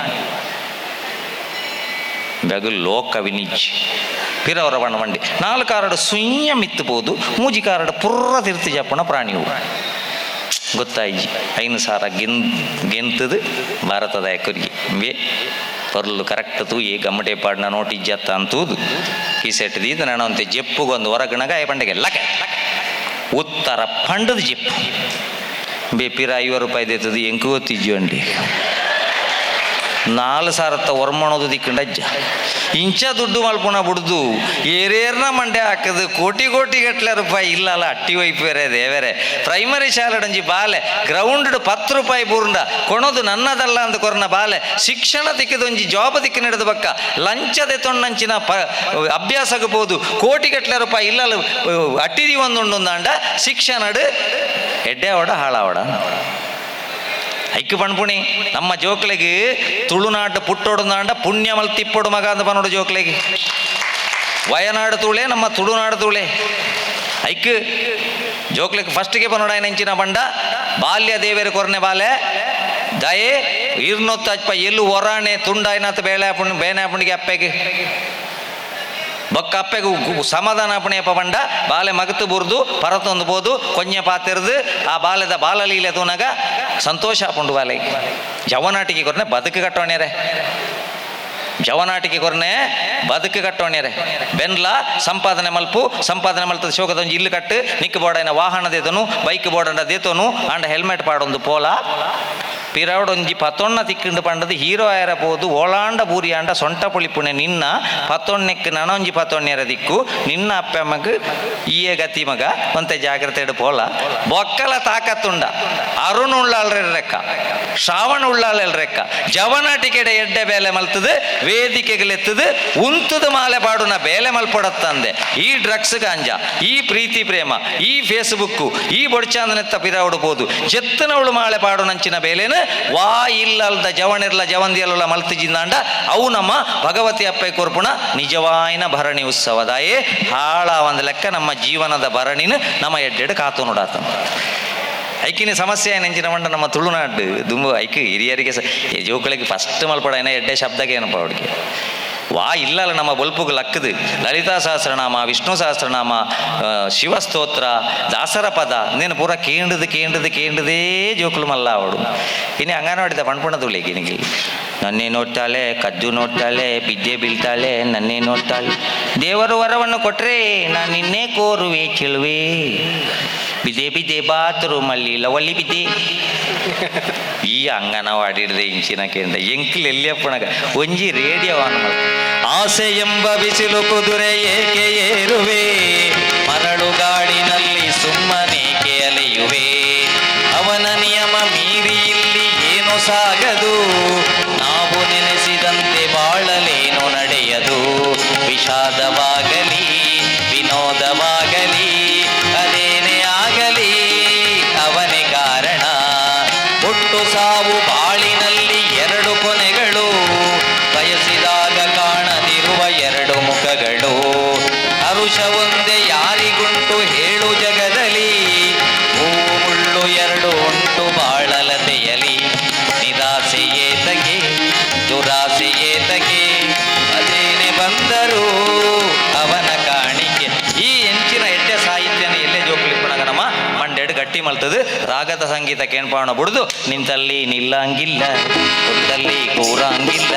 ಬೆಗು ಲೋಕ ವಿನಿಜ್ ಪಿರವರ ಬಣ್ಣ ಮಂಡಿ 4 ಕಾರಡು ಸುಯ್ಯ ಮಿತ್ತು ಪೋದು 3 ಕಾರಡು ಪುರ್ರ ತೀರ್ಥ ಜಪ್ಪುಣ ಪ್ರಾಣಿವು ಗೊತ್ತಾಯ್ಜಿ 5,000 ಗೆಂತದು ಭಾರತದ ಕುರಿಗೆ ಬೆ ಪರ್ಲು ಕರೆಕ್ಟ್ ತೂಯಿ ಗಮ್ಮಟೆ ಪಾಡ್ನ ನೋಟ್ ಇಜ್ಜತ್ತ ಅಂತೂದು ಕಿಸೆಟ್ ದೀದ ನಾನು ಜೆಪ್ಪುಗೊಂದು ಹೊರಗಣಗ ಪಂಡೆಗೆ ಲಕ ಉತ್ತರ ಪಂಡದ ಜೆಪ್ಪು ಬೆ ಪಿರ 50 ರೂಪಾಯಿ ದೇತದು ಎಂಕು ಗೊತ್ತಿಜ್ಜಿ ಅಂಡಿ 4 ಸಾವಿರದ ಒರ್ಮಣೋದು ದಿಕ್ಕಂಡಜ್ಜ ಇಂಚ ದುಡ್ಡು ಮಲ್ಪುಣ ಬುಡ್ದು ಏರೇರ್ನ ಮಂಡೆ ಹಾಕದು ಕೋಟಿ ಕೋಟಿ ಗಟ್ಟಲೆ ರೂಪಾಯಿ ಇಲ್ಲಲ್ಲ ಅಟ್ಟಿ ವೈಪ್ ಬೇರೆ ದೇವರೇ ಪ್ರೈಮರಿ ಶಾಲೆಡಂಜಿ ಬಾಲೆ ಗ್ರೌಂಡ್ 10 ರೂಪಾಯಿ ಬೂರ್ಂಡ ಕೊಣೋದು ನನ್ನದಲ್ಲ ಅಂದ ಕೊರ್ನ ಬಾಲೆ ಶಿಕ್ಷಣ ತಿಕ್ಕದೊಂಜಿ ಜಾಬ್ ದಿಕ್ಕ ನಡೆದ ಬಕ್ಕ ಲಂಚದ ತೊಣ್ಣಂಚಿನ ಅಭ್ಯಾಸಕ್ಕೆ ಪೋದು ಕೋಟಿ ಗಟ್ಟಲೆ ರೂಪಾಯಿ ಇಲ್ಲಲ್ಲ ಅಟ್ಟಿದಿ ಒಂದುಂಡು ಶಿಕ್ಷಣಡು ಎಡ್ಡೆ ಅವಡ ಹಾಳಾವಡ ಐಕ್ ಪಣ್ಪುಣಿ ನಮ್ಮ ಜೋಕ್ಲೆಗೆ ತುಳುನಾಡು ಪುಟ್ಟೋಡು ನಾಂಡ ಪುಣ್ಯ ಮಲ್ತಿಪ್ಪೊಡು ಮಗ ಅಂದ ಪನೋಡು ಜೋಕ್ಲೆಗೆ ವಯನಾಡು ತುಳೆ ನಮ್ಮ ತುಳುನಾಡು ತುಳೆ ಐಕ್ ಜೋಕ್ಲಿಗೆ ಫಸ್ಟ್ಗೆ ಪನೋಡಾಯನ ಬಂಡ ಬಾಲ್ಯ ದೇವೇರು ಕೊರನೆ ಬಾಲೆ ದಯೆ ಇರ್ನೊತ್ತಪ್ಪ ಎಲ್ಲು ಒರಾಣೆ ತುಂಡಾಯ್ನಾತ ಬೇಳೆ ಆಪುಂಡು ಬೇನೆ ಆಪುಂಡಿಗೆ ಅಪ್ಪೆಗೆ ಬೊಕ್ಕ ಅಪ್ಪೆಗೆ ಸಮಾಧಾನ ಆಪುಣೆಯಪ್ಪ ಬಂಡ ಬಾಲೆ ಮಗತು ಬುರ್ದು ಪರತೊಂದು ಬೋದು ಕೊಂಜೆ ಪಾತಿರ್ದು ಆ ಬಾಲೆದ ಬಾಲಲೀಲೆ ತೂನಗ ಸಂತೋಷ ಆಪುಂಡು ಬಾಲೆ. ಜವನಾಟಿಗೆ ಕೊರನೆ ಬದುಕು ಕಟ್ಟೋಣ್ಯರೆ, ಜವನಾಟಿಕೆ ಕೊರನೆ ಬದುಕು ಕಟ್ಟೋಣ್ಯರೆ. ಬೆನ್ಲ ಸಂಪಾದನೆ ಮಲ್ಪು, ಸಂಪಾದನೆ ಮಲ್ತದ ಶೋಕದೊಂಜಿ ಇಲ್ಲು ಕಟ್ಟು, ನಿಕ್ಕು ಬೋಡೈನ ವಾಹನ ದೇತನು, ಬೈಕ್ ಬೋಡಂಡ ದೇತನು, ಆಂಡ ಹೆಲ್ಮೆಟ್ ಪಾಡೊಂದು ಪೋಲ ಪಿರವಡೊಂಜಿ ಪತೊಣ್ಣ ತಿಕ್ಕಿಂಡು ಪಂಡದು ಹೀರೋ ಆಯರ ಪೋದು ಓಲಾಂಡ ಬೂರಿಯಾಂಡ ಸೊಂಟ ಪುಳಿಪುಣೆ ನಿನ್ನ ಪತೊಣ್ಣೆಕ್ ನನೊಂಜಿ ಪತೊಣ್ಣೆರ ದಿಕ್ಕು ನಿನ್ನ ಅಪ್ಪಮ್ಮಗ್ ಈಯ ಗತಿ ಮಗ ಒಂತೆ ಜಾಗ್ರತೆ ಇಡು ಪೋಲ. ಬೊಕ್ಕಲ ತಾಕತ್ತುಂಡ ಅರುಣ್ ಉಳ್ಳಾಲ್ರೆ ರೆಕ್ಕ, ಶ್ರಾವಣ ಉಳ್ಳಾಲ್ ರೆಕ್ಕ, ಜವನಾಟಿಕೆಡೆ ಎಡ್ಡೆ ಬೇಲೆ ಮಲ್ತದು ವೇದಿಕೆಗಳೆತ್ತದು ಉಂತದ ಮಾಲೆ ಪಾಡುನ ಬೇಲೆ ಮಲ್ಪಡತ್ತಂದೆ. ಈ ಡ್ರಗ್ಸ್ ಗಾಂಜಾ, ಈ ಪ್ರೀತಿ ಪ್ರೇಮ, ಈ ಫೇಸ್ಬುಕ್ಕು, ಈ ಬೊಡ್ಚಾಂದನೆತ್ತ ಪಿರಾವುಡು ಪೋದು ಜೆತ್ತನವಳು ಮಾಲೆ ಪಾಡುನಂಚಿನ ಬೇಲೆನ ವಾ ಇಲ್ಲಲ್ದ ಜವನಿರ್ಲ ಜವಂದಿಯಲ್ಲ ಮಲ್ತಿಜಿಂದಾಂಡ ಅವು ನಮ್ಮ ಭಗವತಿ ಅಪ್ಪೆ ಕೊರ್ಪುಣ ನಿಜವಾಯಿನ ಭರಣಿ ಉತ್ಸವದಾಯೇ ಹಾಳ ಒಂದು ಲೆಕ್ಕ ನಮ್ಮ ಜೀವನದ ಭರಣಿನ ನಮ್ಮ ಎಡ್ಡೆಡ್ ಕಾತು ನೋಡಾತ. ಐಕಿನ ಸಮಸ್ಯೆ ನೆಂಚಿನ ಮಂಡ ನಮ್ಮ ತುಳುನಾಡು ದುಂಬು ಐಕ್ ಹಿರಿಯರಿಗೆ ಜೋಕುಳಿಗೆ ಫಸ್ಟ್ ಮಲ್ಪಡ ಏನ ಎಡ್ಡೆ ಶಬ್ದಕ್ಕೆ ಏನಪ್ಪ ಅವಳಿಗೆ ವಾ ಇಲ್ಲಲ್ಲ ನಮ್ಮ ಬೊಲ್ಪುಗು ಲಕ್ಕದು ಲಲಿತಾ ಸಹಸ್ರನಾಮ, ವಿಷ್ಣು ಸಹಸ್ರನಾಮ, ಶಿವಸ್ತೋತ್ರ, ದಾಸರ ಪದ ನೀನು ಪೂರ ಕೇಂಡದು ಕೇಂಡದು ಕೇಂಡದೇ ಜೋಕುಲು ಮಲ್ಲ ಅವಳು. ಇನ್ನು ಅಂಗನವಾಡಿದ ಪಣ್ಪುಣ ತುಳಿಗೆ ನಿನಗೆ ನನ್ನೇ ನೋಡ್ತಾಳೆ, ಕದ್ದು ನೋಡ್ತಾಳೆ, ಬಿದ್ದೆ ಬೀಳ್ತಾಳೆ, ನನ್ನೇ ನೋಡ್ತಾಳೆ, ದೇವರು ವರವನ್ನು ಕೊಟ್ರೆ ನಾನು ನಿನ್ನೇ ಕೋರುವೆ ಚೆಲುವೆ, ಬಿದ್ದೆ ಬಿದ್ದೆ ಬಾತ್ರೂಮಲ್ಲಿ ಲವಲ್ಲಿ ಬಿದ್ದೆ. ಈ ಅಂಗನವಾಡಿ ಹಿಡ್ದೆ ಇಂಚಿನ ಕೇಂದ್ರ ಎಂಕ್ಲು ಎಲ್ಲಿಯಪ್ಪಣಗ ಒಂಜಿ ರೇಡಿಯೋ ಆನ್ ಮಲ್ತು. ಆಸೆ ಎಂಬ ಬಿಸಿಲು ಕುದುರೆ ಏಕೆ ಏರುವೆ, ಮರಳುಗಾಡಿನಲ್ಲಿ ಸುಮ್ಮನೇಕೆ ಅಲೆಯುವೆ, ಅವನ ನಿಯಮ ಮೀರಿ ಇಲ್ಲಿ ಏನು ಸಾಗದು, ನಾವು ನೆನೆಸಿದಂತೆ ಬಾಳಲೇನು ನಡೆಯದು, ವಿಷಾದವಾಗಲಿ ವಿನೋದವಾಗಲಿ ಅದೇನೇ ಆಗಲಿ ಅವನೇ ಕಾರಣ, ಹುಟ್ಟು ಸಾವು ಬಾಳಿನಲ್ಲಿ ಎರಡು ಕೊನೆಗಳು, ಬಯಸಿದಾಗ ಕಾಣದಿರುವ ಎರಡು ಮುಖಗಳು, ಹರುಷ ಒಂದೇ ಯಾರಿಗುಂಟು ಹೇಳು ಜಗದಲ್ಲಿ, ಹೂವು ಮುಳ್ಳು ಎರಡು ಉಂಟು ಬಾಳಲತೆಯಲಿ, ನಿರಾಸೆಯೇತಗೆ ದುರಾಸೆಯೇತಗೆ ಅದೇನೆ ಬಂದರೂ ಅವನ ಕಾಣಿಕೆ. ಈ ಎಂಚಿನ ಎಡ್ಡೆ ಸಾಹಿತ್ಯನ ಎಲ್ಲೇ ಜೋಕ್ಲಿಪ್ಪಣಗ ನಮ್ಮ ಮಂಡೆಡ್ ಗಟ್ಟಿ ಮಲ್ತದು ರಾಗದ ಸಂಗೀತ ಕೇಣ್ಪಾಣ ಬುಡ್ದು ನಿಂತಲ್ಲಿ ನಿಲ್ಲಂಗಿಲ್ಲ, ಕುಂತಲ್ಲಿ ಕೂರಂಗಿಲ್ಲ,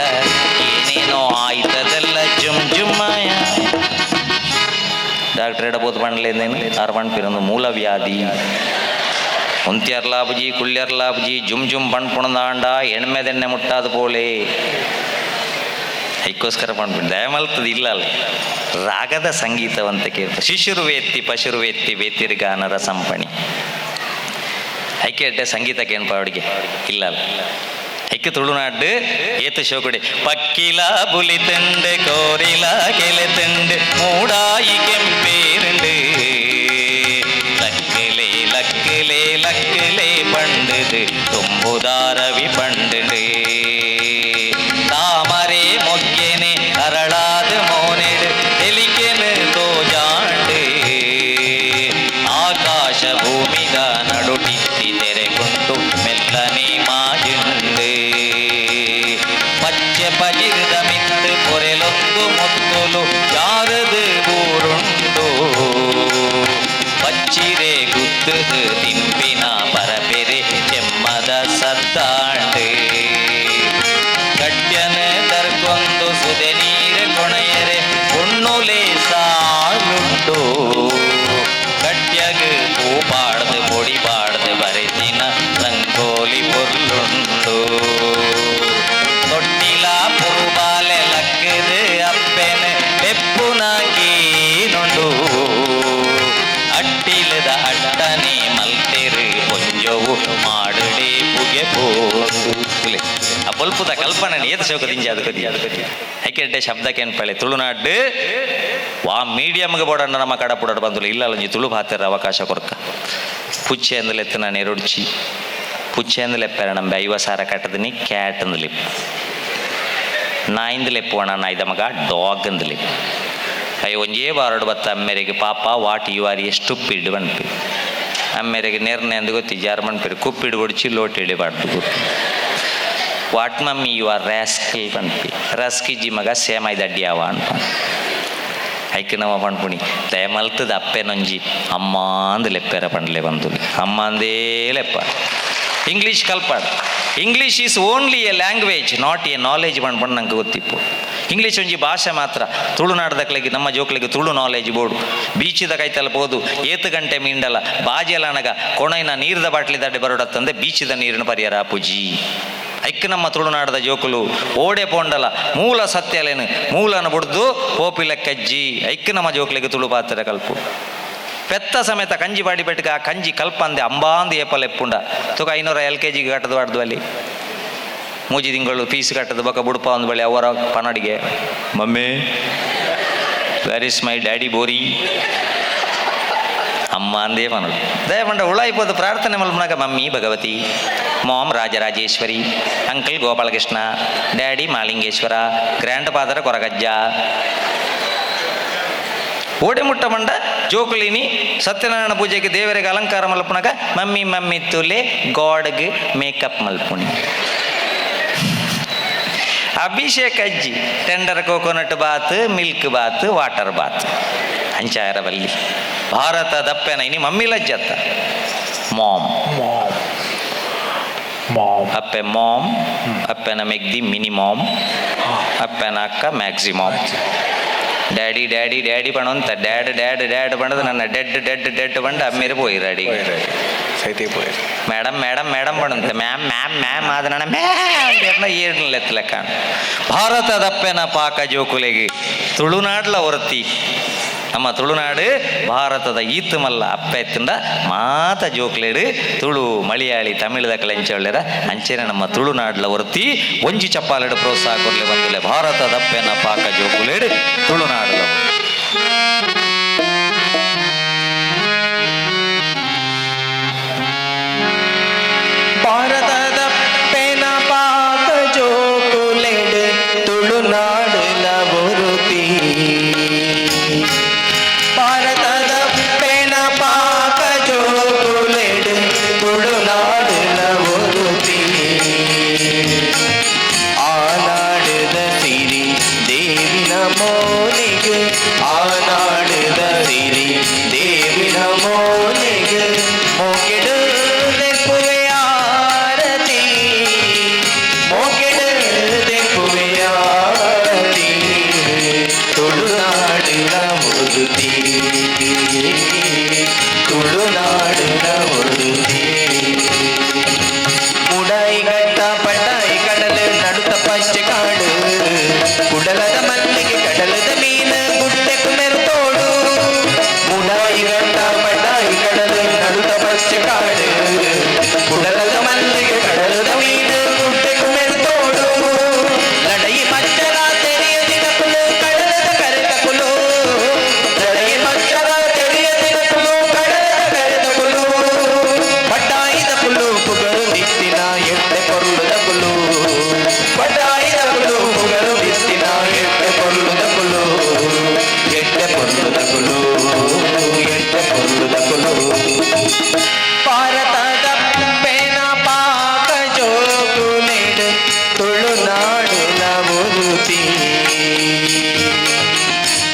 ಏನೇನೋ ಆಯ್ತದಲ್ಲ ಜುಮ್ ಜುಮ್ಮಾಯ. ಡಾಕ್ಟರ್ ಎಡಬೋದು ಪಂಡ್ಲೇಂದೇನು ಆರು ಪಣ್ಪಿರೊಂದು ಮೂಲ ವ್ಯಾಧಿ ಉಂತ್ಯರ್ಲಾಬುಜಿ ಕುಳ್ಳ್ಯರ್ಲಾಬುಜಿ ಜುಮ್ ಜುಮ್ ಪಣ್ಪುಣದಾಂಡ ಎಣ್ಮೆದೆಣ್ಣೆ ಮುಟ್ಟಾದ ಪೋಲೆ ಐಕ್ಕೋಸ್ಕರ ಪಣ್ಪಿಂಡು ದಯಮಲ್ತದ ಇಲ್ಲ ಅಲ್ಲ ರಾಗದ ಸಂಗೀತವಂತ ಕೇಳ್ತ ಶಿಶುರುವೇತ್ತಿ ಪಶುರುವೇತ್ತಿ ವೇತಿರ್ಗಾನರ ಸಂಪಣಿ ಐಕೆ ಎಡ್ಡೆ ಸಂಗೀತ ಕೇಳ್ಪ ಅವಡಿಗೆ ಇಲ್ಲ ಅಲ್ಲ ಐಕ್ಕೆ ತುಳುನಾಡು ಏತು ಶೋಕುಡೆ ಪಕ್ಕಿಲ ಬುಲಿ ತಂಡೆ ಕೋರಿಲ ಕೆಲೆ ತಂಡೆ ಮೂಡಾಯಿ ಕೆಂಪೇರಂಡು ಲಕ್ಕಲೆ ಲಕ್ಕಲೆ ಲಕ್ಕಲೆ ಪಂಡದು ತುಂಬುದಾರವಿ ಪಂಡಂಡು ತಾಮರೆ ಮೊಗ್ಗೆನೆ ಅರಳಾದ ಮೋನೆಡು ಎಲಿಕೆನು ತೋಜಾಂಡು ಆಕಾಶ ಭೂಮಿದ ನಡುಟಿತ್ತಿ ತೆರೆಗೊಂಡು ಮೆಲ್ಲನೆ ಮಾಜುಂಡು ಪಚ್ಚೆ ಪಜಿರದ ಮಿತ್ತು ಪೊರೆಲೊಂದು ಮುತ್ತುಲು ಜಾರದು ಊರುಂಡು ಪಚ್ಚಿರೆ ಗುತ್ತದು ತಿಂಪಿನ ಪರಪೆರೆ ಚೆಮ್ಮದ ಸದ್ದಾಂಡು ಗಡ್ಯನ ತರ್ಕೊಂದು ಸುದೆ ನೀರು ಕೊಣೆಯರೆ ಉಣ್ಣುಲೆ ಸಾಲುಂಡು ಗಡ್ಯಗ್ ಪೂ ಪಾಡ್ದು ಪೊಡಿ ಪಾಡ್ದು ಬರೆತಿನ ರಂಗೋಲಿ ಪೊರ್ಲುಂಡು ತೊಟ್ಟಿಲ ಪುರುಬಾಲೆ ಲಕ್ಕದು ಅಪ್ಪೆನ ಬೆಪ್ಪುನ ಕೀನುಂಡು ಅಟ್ಟಿಲದ ಅಟ್ಟನೆ ಮಲ್ತೆರು ಪೊಂಜವು ಮಾಡುಡೆ ಪುಗೆ ಪೋಂಡು. ಆ ಬೊಲ್ಪುದ ಕಲ್ಪನೆ ಏತ ಶೋಕ ದಿಂಜ ಅದು ಐಕೆಡ್ಡೆ ಶಬ್ದಕ್ಕೆ ಏನ್ಪಳೆ ತುಳುನಾಡು ವಾ ಮೀಡಿಯಮ್ಗೆ ಬೋಡಣ್ಣ ನಮ್ಮ ಕಡಪುಡಾಡು ಬಂದುಲು ಇಲ್ಲ ಒಂಜಿ ತುಳು ಭಾತೆರ ಅವಕಾಶ ಕೊರ್ಕ ಪುಚ್ಚೆ ಅಂದಲೆತ್ತು ನಾನು ಎರುಡ್ಚಿ ಪುಚ್ಚೆ ಅಂದಲೆಪ್ಪೆರ ನಂಬೆ 50,000 ಕಟ್ಟದಿನಿ ಕ್ಯಾಟ್ ಅಂದಲಿಪ್ ನಾಯಿಂದಲೆಪ್ಪುವಣ ನಾಯ್ದ ಮಗ ಡಾಗ್ ಅಂದಲಿಪ್ ಅಯ್ಯ ಒಂಜೇ ಬಾರಡು ಬತ್ತ ಅಮ್ಮೆರೆಗೆ ಪಾಪ what you are a stupid ಪನ್ಪಿ. ಅಮ್ಮೆರೆಗೆ ನೇರ್ನೆ ಅಂದು ಗೊತ್ತಿ ಜಾರ್ಮನ್ ಪೇರು ಕುಪ್ಪಿಡು ಬೊಡಿಚಿ ಲೋಟೆಡೆ ಬಾಡ್ದು ಗೊತ್ತಿ. What mummy, you are rascal ಪನ್ಪಿ. ರಸ್ಕಿಜಿ ಮಗ, ಸೇಮಾಯಿ ದಡ್ಡಿಯಾವ ಅನ್ಪ. ಐಕ್ ನಮ್ಮ ಪನ್ಪುಣಿ ದಯಮಲ್ತದ ಅಪ್ಪೆನೊಂಜಿ ಅಮ್ಮ ಅಂದ್ ಲೆಪ್ಪೆರ ಪಂಡ್ಲೆ ಬಂದು ಅಮ್ಮ ಅಂದೇ ಲೆಪ್ಪ. ಇಂಗ್ಲೀಷ್ ಕಲ್ಪಾಡ್. English is only a language, not a knowledge ಪಂಡ್ಪಂಡು ನಂಗೆ ಗೊತ್ತಿಪ್ಪು. ಇಂಗ್ಲೀಷ್ ಒಂಜಿ ಭಾಷೆ ಮಾತ್ರ. ತುಳುನಾಡ್ದಕ್ಲೆಗೆ, ನಮ್ಮ ಜೋಕ್ಲೆಗೆ ತುಳು ನಾಲೆಜ್ ಬೋಡು. ಬೀಚಿದ ಕೈತಲ್ ಪೋದು ಏತು ಗಂಟೆ ಮೀಂಡಲ ಬಾಜೆಲನಗ ಕೊಣೈನ ನೀರ್ದ ಬಾಟ್ಲಿ ದಡ್ಡೆ ಬರೋಡತ್ತಂದೆ ಬೀಚಿದ ನೀರಿನ ಪರಿಹಾರ ಪೂಜಿ. ಐಕ್ ನಮ್ಮ ತುಳುನಾಡದ ಜೋಕುಲು ಓಡೆ ಪೋಂಡಲ ಮೂಲ ಸತ್ಯಲೇನು ಮೂಲನ ಬುಡ್ದು ಪೋಪಿಲ ಕಜ್ಜಿ. ಐಕ್ ನಮ್ಮ ಜೋಕ್ಲೆಗೆ ತುಳು ಪಾತ್ರ ಕಲ್ಪು. ಪೆತ್ತ ಸಮೇತ ಕಂಜಿ ಬಾಡಿ ಪೆಟ್ಕ ಆ ಕಂಜಿ ಕಲ್ಪಂದೆ ಅಂಬಾಂದು ಏಪಲೆಪ್ಪುಂಡ ತುಕ 500 ಎಲ್ ಕೆ ಜಿಗೆ ಕಟ್ಟದು ಬಾಡ್ದು ಅಲ್ಲಿ ಮೂಜಿ ತಿಂಗಳು ಫೀಸ್ ಕಟ್ಟದು ಬೊಕ ಬುಡ್ಪ ಒಂದು ಬಳಿ ಅವರ ಪನಡಿಗೆ, "Mummy, where is my daddy?" ಬೋರಿ ಅಮ್ಮ ಅಂದೇ ಪನಡು. ದಯಪಂಡ ಉಳಾಯಿಪೋದು ಪ್ರಾರ್ಥನೆ ಮಲ್ಪುನಗ mummy Bhagavati, mom Rajarajeshwari, uncle Gopalakrishna, daddy Malingeshwara, grandfather Koragajja. ಓಡೆ ಮುಟ್ಟ ಮಂಡ ಜೋಕುಲಿನಿ ಸತ್ಯನಾರಾಯಣ ಪೂಜೆಗೆ ದೇವರಿಗೆ ಅಲಂಕಾರ ಮಲ್ಪುನಗ ಮಮ್ಮಿ ಮಮ್ಮಿ ತುಲೆ ಗಾಡ್ಗ್ ಮೇಕಪ್ ಮಲ್ಪುಣಿ. ಅಭಿಷೇಕ ಅಜ್ಜಿ, tender coconut bath, milk bath, water bath. ಅಂಚಾಯರ ಬಲ್ಲಿ ಭಾರತ ದಪ್ಪೆನ ಇನಿ ಮಮ್ಮಿ ಲಜ್ಜತ್ತ ಮಾಮ್. Mom, mom. ಅಪ್ಪೆ ಮಾಮ್, ಅಪ್ಪೆನ ಮೆಗ್ದಿ ಮಿನಿ ಮಾಮ್, ಅಪ್ಪೆನ ಅಕ್ಕ ಮ್ಯಾಕ್ಸಿಮಾಮ್. ಡ್ಯಾಡಿ ಡ್ಯಾಡಿ ಡ್ಯಾಡಿ ಪಣಂತ ಡ್ಯಾಡ್ ಡ್ಯಾಡ್ ಡ್ಯಾಡ್ ಪಂಡದ ನನ್ನ ಡೆಡ್ ಡೆಡ್ ಡೆಡ್ ಪಂಡ ಅಮ್ಮೇರೆ ಪೋಯಿರು ಅಡಿ. ಸೈತಿ ಪೋಯಿರು. ಮೇಡಮ್ ಮೇಡಮ್ ಮೇಡಮ್ ಪಣಂತ ಮ್ಯಾಮ್ ಮ್ಯಾಮ್ ಮ್ಯಾಮ್ ಆದ ನನ್ನ ಮ್ಯಾಮ್ ಏರ್ಲೆತ್ತಲೆಕ್ಕ. ಭಾರತದಪ್ಪೆನ ಪಾಕ ಜೋಕುಲೆಗೆ ತುಳುನಾಡ್ಲ ಹೊರತಿ. ನಮ್ಮ ತುಳುನಾಡು ಭಾರತದ ಈತು ಮಲ್ಲ ಅಪ್ಪೆ ಎತ್ತುಂಡ ಮಾತ ಜೋಕ್ಲೇಡು ತುಳು, ಮಲಯಾಳಿ, ತಮಿಳುದ ಕಲೆಂಚೊಳ್ಳೆರ ಅಂಚೆನೆ ನಮ್ಮ ತುಳುನಾಡ್ಲ ಹೊರತಿ. ಒಂಜಿ ಚಪ್ಪಾಲೆಡು ಪ್ರೋತ್ಸಾಹ ಕೊರ್ಲೆ ಬಂದುಲೆ ಭಾರತದಪ್ಪೆನ ಪಾಕ ಜೋಕುಲೇಡು ತುಳುನಾಡ್ಲ. ಭಾರತದ ಪೆನ ಪಾಕ ಜೋಕುಲೆಡ್ ತುಳುನಾಡುಲ ಒರುತಿ. ಭಾರತದ ಪೆನ ಪಾಕ ಜೋಕುಲೆಡ್ ತುಳುನಾಡುಲ ಒರುತಿ. ಆನಾಡದ ಸಿರಿ ದೇವಿನ ಮೋನಿಗೆ, ಆನಾಡದ ಸಿರಿ ದೇವಿನ ಮೋನಿಗೆ ಮೋಕೆಡು ದೆಪ್ಪುವೆ ಆರತಿ, ಮೋಕೆಡು ದೆಪ್ಪುವೆ ಆರತಿ. ತುಳುನಾಡಿನ ಒರುತಿ, ತುಳುನಾಡಿನ ಒರುತಿ. ಮುಡಾಯಿ ಗಟ್ಟ ಪಡ್ಡಾಯಿ ಕಡಲು ನಡುತ ಪಚ್ಚೆ ಕಾಡು, ಕುಡಲದ ಮಲ್ಲಿಗೆ ಕಡಲದ ಮೀನು ಗುಡ್ಡೆ ಕುಮೆರು ತೋಡು. ಮುಡಾಯಿ ಗಟ್ಟ ಪಡ್ಡಾಯಿ ಕಡಲು ನಡುತ ಪಚ್ಚೆ ಕಾಡು, ಕುಡಲದ ಮಲ್ಲಿಗೆ ಕಡಲದ ಮೀನು ಗುಡ್ಡೆ ಕುಮೆರು ತೋಡು. ಲಡಯಿ ಮಚ್ಚರ ತೆರೆಯ ದಿನಕುಲು ಕಡಲದ ಕರೆತಕುಲು, ಲಡಯಿ ಮಚ್ಚರ ತೆರೆಯ ದಿನಕುಲು ಕಡಲದ ಕರೆತಕುಲು. ಪಟ್ಟಾಯಿದ ಪುಲ್ಲು ಪುಗರು ದಿತ್ತಿನ ಎಟ್ಟೆ ಪೊರ್ಲುದ ಪುಲ್ಲು, ಪಟ್ಟಾಯಿದ ಪುಲ್ಲು ಪುಗರು ದಿತ್ತಿನ ಎಟ್ಟೆ ಪೊರ್ಲುದ ಪುಲ್ಲು, ಎಟ್ಟೆ ಪೊರ್ಲುದ ಪುಲ್ಲು, ಎಟ್ಟೆ ಪೊರ್ಲುದ ಪುಲ್ಲು. ಭಾರತದ ಪೆನ ಪಾಕ ಜೋಗುಲೆಡ್ ತುಳುನಾಡುಲ ಒರುತಿ,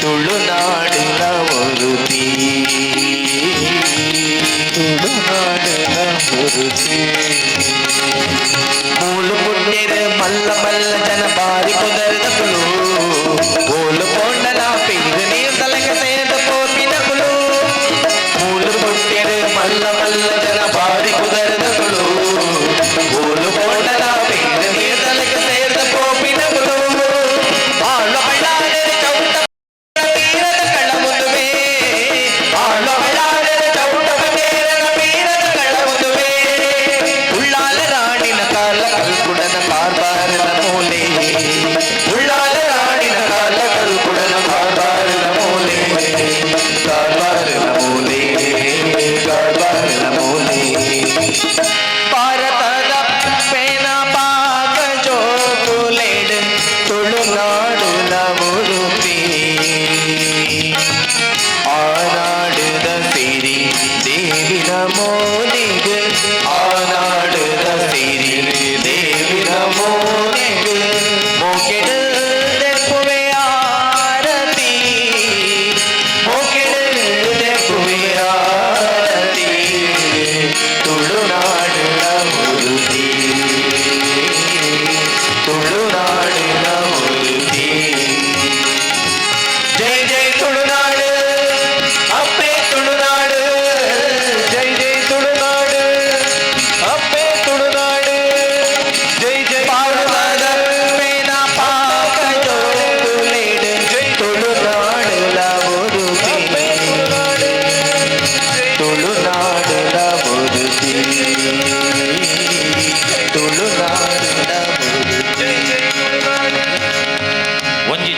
ತುಳುನಾಡುಲ ಒರುತಿ, ತುಳುನಾಡಿನ ಒರುತಿ. ಮೂಲು ಪುಟ್ಟೆರ್ ಮಲ್ಲ ಮಲ್ಲ ಜನ ಬಾರಿ ಪುದರ್ದ ಕುಲು, ಓಲು ಪೋಂಡಲ ಪೀರು ನೀರ್ ತಲಕ ಸೇದ ಪೋಪಿನ ಕುಲು. ಮೂಲು ಪುಟ್ಟೆರ್ ಮಲ್ಲ ಮಲ್ಲ ಜನ ಬಾರಿ ಪುದರ್ದ ಕುಲು, ಓಲು ಪೋಂಡಲ ಪೀರು ನೀರ್ ತಲಕ ಸೇರ್ದ ಪೋಪಿನ ಕುಲು. ಆಳು ಬಳ್ಳಾರೆರ್ ಚೌಟ ಪೀರದ ಕಳಮುದುವೆ, ಆಳು ಬಳ್ಳಾರೆರ್ ಚೌಟ ಪೀರದ ಪೀರದ ಕಳಮುದುವೆ. ಉಳ್ಳಾಲ ರಾಣಿನ ಕಾಲ ಕಲ್ಕುಡನ ಕಾರ್ಬಾರದ ಮೂಲೆ, ಉಳ್ಳಾಲ ರಾಣಿನ ಕಾಲ ಕಲ್ಕುಡನ ಕಾರ್ಬಾರದ ಮೂಲೆ, ಕಾರ್ಬಾರದ ಮೂಲೆ, ಕಾರ್ಬಾರದ ಮೂಲೆ. ಭಾರತದ ಪೆನ ಪಾಕ ಜೋಕುಲೆಡ್ ತುಳುನಾಡುಲ ಒರುತಿ. ಆನಾಡುದ ಸಿರಿ ದೇವಿನ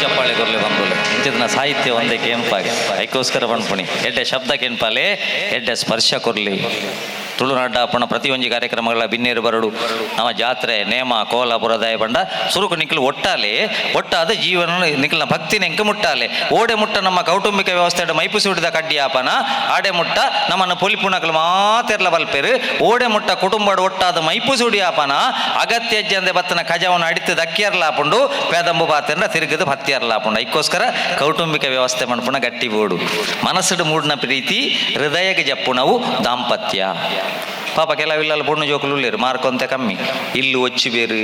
ಚಪ್ಪಾಳೆ ಕೊರ್ಲೆ ಬಂದುಲೆ ಇಂಚಿನ ಸಾಹಿತ್ಯ ಒಂದೇ ಕೇಂಪಾಗೆ ಐಕೋಸ್ಕರ ಪನ್ಪುಣಿ ಎಡ್ಡೆ ಶಬ್ದ ಕೇನ್ಪಾಲೆ ಎಡ್ಡೆ ಸ್ಪರ್ಶ ಕೊರ್ಲಿ. ತುಳುನಾಡ ಅಪ್ಪಣ ಪ್ರತಿಯೊಂಜಿ ಕಾರ್ಯಕ್ರಮಗಳ ಬಿನ್ನೇರು ಬರಡು ನಮ್ಮ ಜಾತ್ರೆ ನೇಮ ಕೋಲ ಪುರದಾಯ ಬಂಡ ಸುರುಕು ನಿಖಲು ಒಟ್ಟಾಲೆ ಒಟ್ಟಾದ ಜೀವನ ನಿಖಲ್ನ ಭಕ್ತಿ ನೆಂಕ ಮುಟ್ಟಾಲೆ ಓಡೆ ಮುಟ್ಟ ನಮ್ಮ ಕೌಟುಂಬಿಕ ವ್ಯವಸ್ಥೆ ಮೈಪು ಸುಡಿದ ಕಡ್ಡಿಯಾಪನ ಆಡೆ ಮುಟ್ಟ ನಮ್ಮನ್ನು ಪೊಲಿಪುಣಕಲು ಮಾತೆರ್ಲ ಬಲ್ಪೇರು ಓಡೆ ಮುಟ್ಟ ಕುಟುಂಬ ಒಟ್ಟಾದ ಮೈಪು ಸುಡಿಯಾಪನ ಅಗತ್ಯ ಜಂದೆ ಬತ್ತನ ಕಜವನ್ನು ಅಡಿತು ದಕ್ಕಿಯರ್ಲಾಪುಂಡು ಪೇದಂಬು ಪಾತೆಂಡ ತಿರುಗದು ಭಕ್ತಿಯರ್ಲಾಪುಂಡು. ಐಕ್ಕೋಸ್ಕರ ಕೌಟುಂಬಿಕ ವ್ಯವಸ್ಥೆ ಮನ್ಪುಣ ಗಟ್ಟಿ ಬೋಡು ಮನಸ್ಸುಡು ಮೂಡಿನ ಪ್ರೀತಿ ಹೃದಯಕ್ಕೆ ಜಪ್ಪುಣವು ದಾಂಪತ್ಯ. ಪಾಪ ಕೆಲವಿಲ್ಲ ಪೊಣ್ಣು ಜೋಕುಲು ಉಲ್ಲೇರು ಮಾರ್ಕೊಂತೆ ಕಮ್ಮಿ ಇಲ್ಲು ಒಚ್ಚು ಬೇರು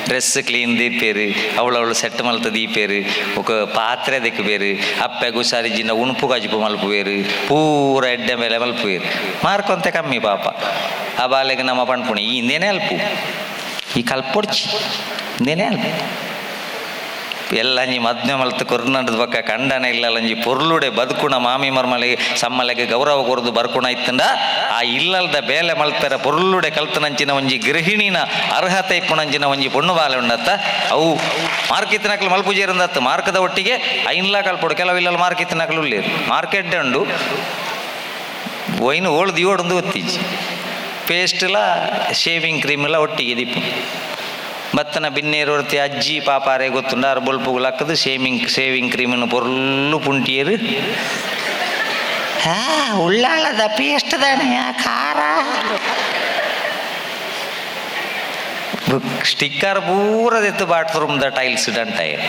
ಡ್ರೆಸ್ ಕ್ಲೀನ್ ದೀಪೇರು ಅವಳವಳು ಸೆಟ್ ಮಲ್ತ ದೀಪೇರು ఒక ಪಾತ್ರೆ ದಿಕ್ಕು ಬೇರು ಅಪ್ಪೆ ಗುಸಾರಿ ಜಿನ್ನ ಉಣುಪು ಕಜಿಪು ಮಲ್ಪು ಬೇರು ಪೂರ ಎಡ್ಡೆ ಮೇಲೆ ಮಲ್ಪು ಬೇರು ಮಾರ್ಕೊಂತೆ ಕಮ್ಮಿ ಪಾಪ. ಆ ಬಾಲೆಗೆ ನಮ್ಮ ಪಣ್ಪುಣಿ ಈ ಇಂದೇನೆ ಅಲ್ಪು ಈ ಕಲ್ಪೊಡ್ಚಿ ಇಂದೇನೆ ಅಲ್ಪ ಎಲ್ಲ ಅಂಜಿ ಮದ್ಮೆ ಮಲ್ತು ಕೊರ್ನಡದ ಬಕ್ಕ ಕಂಡನ ಇಲ್ಲಲ್ಲಂಜಿ ಪೊರ್ಲುಡೆ ಬದುಕುಣ ಮಾಮಿ ಮರ್ಮಲೆಗೆ ಸಮ್ಮಲೆಗೆ ಗೌರವ ಕೊರ್ದು ಬರ್ಕುಣ ಇತ್ತಂಡ ಆ ಇಲ್ಲಲ್ದ ಬೇಲೆ ಮಲ್ಪೆರ ಪೊರ್ಲುಡೆ ಕಲ್ತನಂಚಿನ ಒಂಜಿ ಗೃಹಿಣಿನ ಅರ್ಹತೆ ಇಪ್ಪುನಂಚಿನ ಒಂಜಿ ಪೊಣ್ಣು ಬಾಲೆ ಉಂಡತ್ತ ಅವು ಮಾರ್ಕಿತ್ತಿನಕ್ಲು ಮಲ್ಪುಜೇರಂದತ್ತು ಮಾರ್ಕದ ಒಟ್ಟಿಗೆ ಐನ್ಲಾ ಕಲ್ಪೊಡು ಕೆಲವು ಇಲ್ಲಲ್ಲಿ ಮಾರ್ಕಿತ್ತಿನಕ್ಲು ಉಳ್ಳೇರು ಮಾರ್ಕೆಟ್ ಉಂಡು ಒಯ್ನು ಓಳು ದಿಯೋಡೊಂದು ಗೊತ್ತಿಜ್ಜಿ ಪೇಸ್ಟ್ಲ ಶೇವಿಂಗ್ ಕ್ರೀಮ್ ಎಲ್ಲ ಒಟ್ಟಿಗೆ ದಿಪ್ಪು ಬತ್ತನ ಬಿನ್ನೇರು ಹೊರ್ತಿ ಅಜ್ಜಿ ಪಾಪಾರೆ ಗೊತ್ತುಂಡ ಆರು ಬೊಲ್ಪುಗಳು ಹಾಕದು ಶೇವಿಂಗ್ ಕ್ರೀಮನ್ನು ಪೊರ್ಲು ಪುಂಟಿಯರು ಹಾ ಉಳ್ಳಾಳದ ಪೇಸ್ಟ್ ತಾನೆ ಖಾರ ಸ್ಟಿಕ್ಕರ್ ಪೂರದೆತ್ತು ಬಾತ್ರೂಮ್ದ ಟೈಲ್ಸ್ ಡಂಟಾಯರ್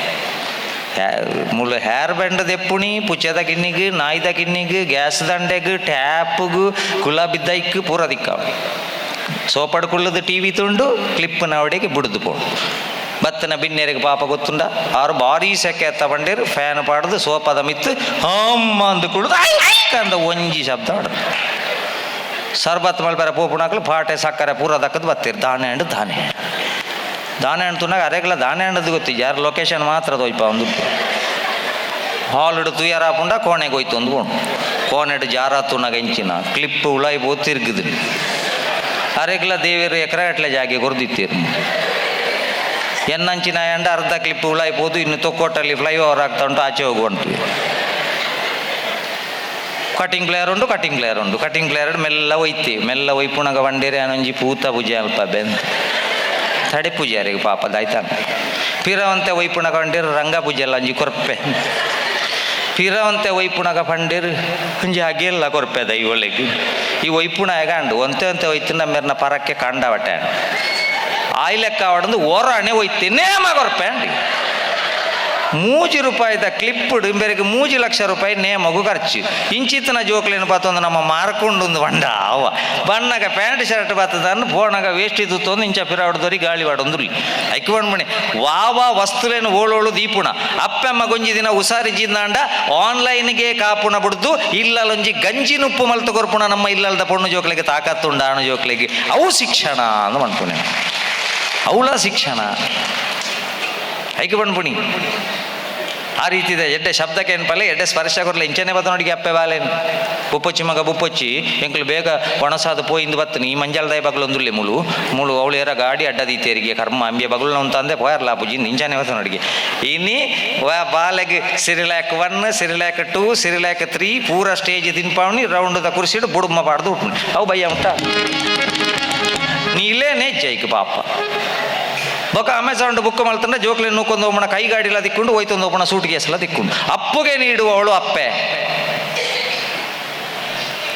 ಮುಳ್ಳು ಹೇರ್ ಬ್ಯಾಂಡ್ ದೆಪ್ಪುಣಿ ಪುಚ್ಚದ ಕಿನ್ನಿಗ್ ನಾಯ್ದ ಕಿನ್ನಿಗ್ ಗ್ಯಾಸ್ ದಂಡೆಗ್ ಟ್ಯಾಪ್ಗ್ ಗುಲಾಬಿ ದೈಕ್ ಪೂರ ದಿಕ್ಕ ಸೋಪಾಡು ಕುಳ್ಳದು ಟಿ ವಿ ತುಂಡು ಕ್ಲಿಪ್ನ ಅವಡಿಗೆ ಬುಡ್ದು ಪೋಡು ಬತ್ತನ ಬಿನ್ನೆರಿಗೆ ಪಾಪ ಗೊತ್ತುಂಡ ಆರು ಭಾರಿ ಸೆಕೆ ಎತ್ತ ಬಂಡೇರು ಫ್ಯಾನ್ ಪಾಡ್ದು ಸೋಪಾದ ಮಿತ್ತು ಹಮ್ಮ ಅಂದು ಕುಡ್ದು ಅಂದ ಒಂಜಿ ಶಬ್ದ ಹೊಡೆದು ಸರ್ಬತ್ ಮಲ್ಪೆರ ಪೋಪುಣಾಕ್ಲು ಪಾಟೆ ಸಕ್ಕರೆ ಪೂರ ದಕ್ಕದು ಬತ್ತೀರು ದಾನೆ ಹಣ್ಣು ದಾನೆ ಹಣ್ಣು ದಾನೆ ಹಣ್ಣು ತುನಾಗ ಅರೆಗ್ಲ ದಾನೆ ಹಣ್ಣದು ಗೊತ್ತಿಜ್ಜಿ ಯಾರು ಲೊಕೇಶನ್ ಮಾತ್ರ ತೋಯ್ಪ ಒಂದು ಹಾಲ್ ಹಿಡು ತುಯ್ಯಾರ ಹಾಪುಂಡ ಕೋಣೆಗೆ ಹೋಯ್ತು ಒಂದು ಬೋಣು ಕೋಣೆಡು ಜಾರ ತುನಾಗ ಇಂಚಿನ ಕ್ಲಿಪ್ ಉಳಾಯಿ ಬೋತಿರ್ಗಿದ್ರು ಅರೆಗ್ಲ ದೇವಿಯರು ಎಕರೆ ಗಟ್ಟಲೆ ಜಾಗೆ ಕೊರ್ದಿತ್ತೀರು ಎನ್ನಂಚಿನ ಎಂಡ ಅರ್ಧ ಕ್ಲಿಪ್ ಉಳಾಯಿ ಪೋದು ಇನ್ನು ತೊಕ್ಕೋಟಲ್ಲಿ ಫ್ಲೈಓವರ್ ಆಗ್ತಾ ಉಂಟು ಆಚೆ ಹೋಗುವಂಟು ಕಟಿಂಗ್ ಪ್ಲೇಯರ್ ಉಂಟು ಕಟಿಂಗ್ ಪ್ಲೇಯರ್ ಉಂಟು ಕಟಿಂಗ್ ಪ್ಲೇಯರ್ ಮೆಲ್ಲ ಒಯ್ತಿ ಮೆಲ್ಲ ಒಯ್ಪುಣಗ ಬಂಡೇರಿ ಅನೊಂಜಿ ಪೂತ ಪೂಜೆ ಅಲ್ಪ ಬೆಂದು ತಡೆ ಪೂಜಾರಿಗೆ ಪಾಪ ದಾಯ್ತಾನ ಪಿರವಂತೆ ಒಯ್ಪುಣಗ ಬಂಡೇರು ರಂಗ ಪೂಜೆ ಅಲ್ಲ ಅಂಜಿ ಕೊರ್ಪೆ ಪಿರವಂತೆ ಒಯ್ಪುಣಗ ಪಂಡೇರು ಒಂಜಿ ಅಗೆಲ್ಲ ಕೊರ್ಪೆ ದೈ ಒಳ್ಳೆಗೆ ಈ ಒಯ್ಪುಣ ಹೇಗಾಂಡು ಒಂತೆ ಒಂತೆ ಒಯ್ತಿನ ಮೇರ್ನ ಪರಕ್ಕೆ ಕಾಂಡವಟೆ ಆಯ್ಲೆಕ್ಕ ಅವಡಂದು ಓರಾಣೆ ಒಯ್ತಿ ನೇಮ ಕೊರ್ಪೆ ಅಂಡಿ 3 ರೂಪಾಯಿದ ಕ್ಲಿಪ್ ಇಂಬೆರಿಗೆ 3 ಲಕ್ಷ ರೂಪಾಯಿ ನೇಮಗು ಖರ್ಚು ಇಂಚಿತ್ತಿನ ಜೋಕ್ಲೇನು ಪಾತೊಂದು ನಮ್ಮ ಮಾರ್ಕೊಂಡು ಬಂಡ ಅವ ಬಣ್ಣಗ ಪ್ಯಾಂಟ್ ಶರ್ಟ್ ಬಾತದನ್ನು ಪೋಣಗ ವೇಸ್ಟ್ ಇದ್ದು ಇಂಚ ಪಿರಾವಡ್ದೋರಿ ಗಾಳಿ ವಾಡೊಂದು ಐಕ್ ಬಂಡ್ಮಣಿ ವಾವಾ ವಸ್ತುಲೇನು ಓಳೋಳು ದೀಪುಣ ಅಪ್ಪೆಮ್ಮ ಗೊಂಜಿ ದಿನ ಉಸಾರಿ ಜಿಂದಾಂಡ ಆನ್ಲೈನ್ಗೆ ಕಾಪುಣ ಬಿಡ್ದು ಇಲ್ಲಲೊಂಜಿ ಗಂಜಿ ನುಪ್ಪು ಮಲ್ತು ಕೊರ್ಪುಣ ನಮ್ಮ ಇಲ್ಲಲ್ದ ಪೊಣ್ಣು ಜೋಕ್ಲಿಗೆ ತಾಕತ್ತುಂಡ ಅಣು ಜೋಕ್ಲಿಗೆ ಅವು ಶಿಕ್ಷಣ ಅಂದು ಮನ್ಪುಣೆ ಅವಳ ಶಿಕ್ಷಣ ಐಕೆ ಬಂಡ್ಪುಣಿ ಆ ರೀತಿ ಇದೆ ಎಡ್ಡೆ ಶಬ್ದಕ್ಕೆ ಏನ್ಪಲ್ಲ ಎಡ್ಡೆ ಸ್ಪರ್ಶ ಕೊರ್ಲೆ ಇಂಚನೆ ಬತ್ತ ನೋಡಿಗೆ ಅಪ್ಪೆ ಬಾಲೇನು ಬುಪ್ಪೊಚ್ಚಿ ಮಗ ಬುಪ್ಪೊಚ್ಚಿ ಎಂಕ್ಲು ಬೇಗ ಒಣಸಾದ ಪೋಯಿಂದು ಬತ್ತನಿ ಈ ಮಂಜಾಲದಾಯ ಬಗ್ಲು ಒಂದುಲ್ಲೆ ಮುಳು ಮುಳು ಅವಳು ಏರ ಗಾಡಿ ಅಡ್ಡದೀತೇರಿಗೆ ಕರ್ಮ ಅಂಬೆ ಬಗ್ಲು ಅಂತಂದೆ ಪೋಯರ್ಲ ಪೂಜಿ ಇಂಚನೆ ಬತ್ತ ನೋಡಿಗೆ ಇನಿ ಬಾಲೆಗೆ Cerelac 1 Cerelac 2 Cerelac 3 ಪೂರ ಸ್ಟೇಜ್ ತಿನ್ಪಾವಣಿ ರೌಂಡ್ the ಕುರ್ಸಿಡು ಬುಡುಮ ಪಾಡ್ದು ಉಟ್ಟು ಅವು ಬಯ್ಯ ಉಂಟ ನೀಲೇನೆ ಜೈಕ್ ಪಾಪ ಬೊಕ ಅಮೆಝಾನ್ ಬುಕ್ ಮಲ್ತಂಡ ಜೋಕ್ಲೆ ನೂಕೊಂದು ಹೋಗೋಣ ಕೈ ಗಾಡಿಲ ದಿಕ್ಕೊಂಡು ಹೋಯ್ತೊಂದು ಹೋಗೋಣ ಸೂಟ್ ಕೇಸಲ ದಿಕ್ಕೊಂಡು ಅಪ್ಪುಗೆ ನೀಡುವವಳು ಅಪ್ಪೆ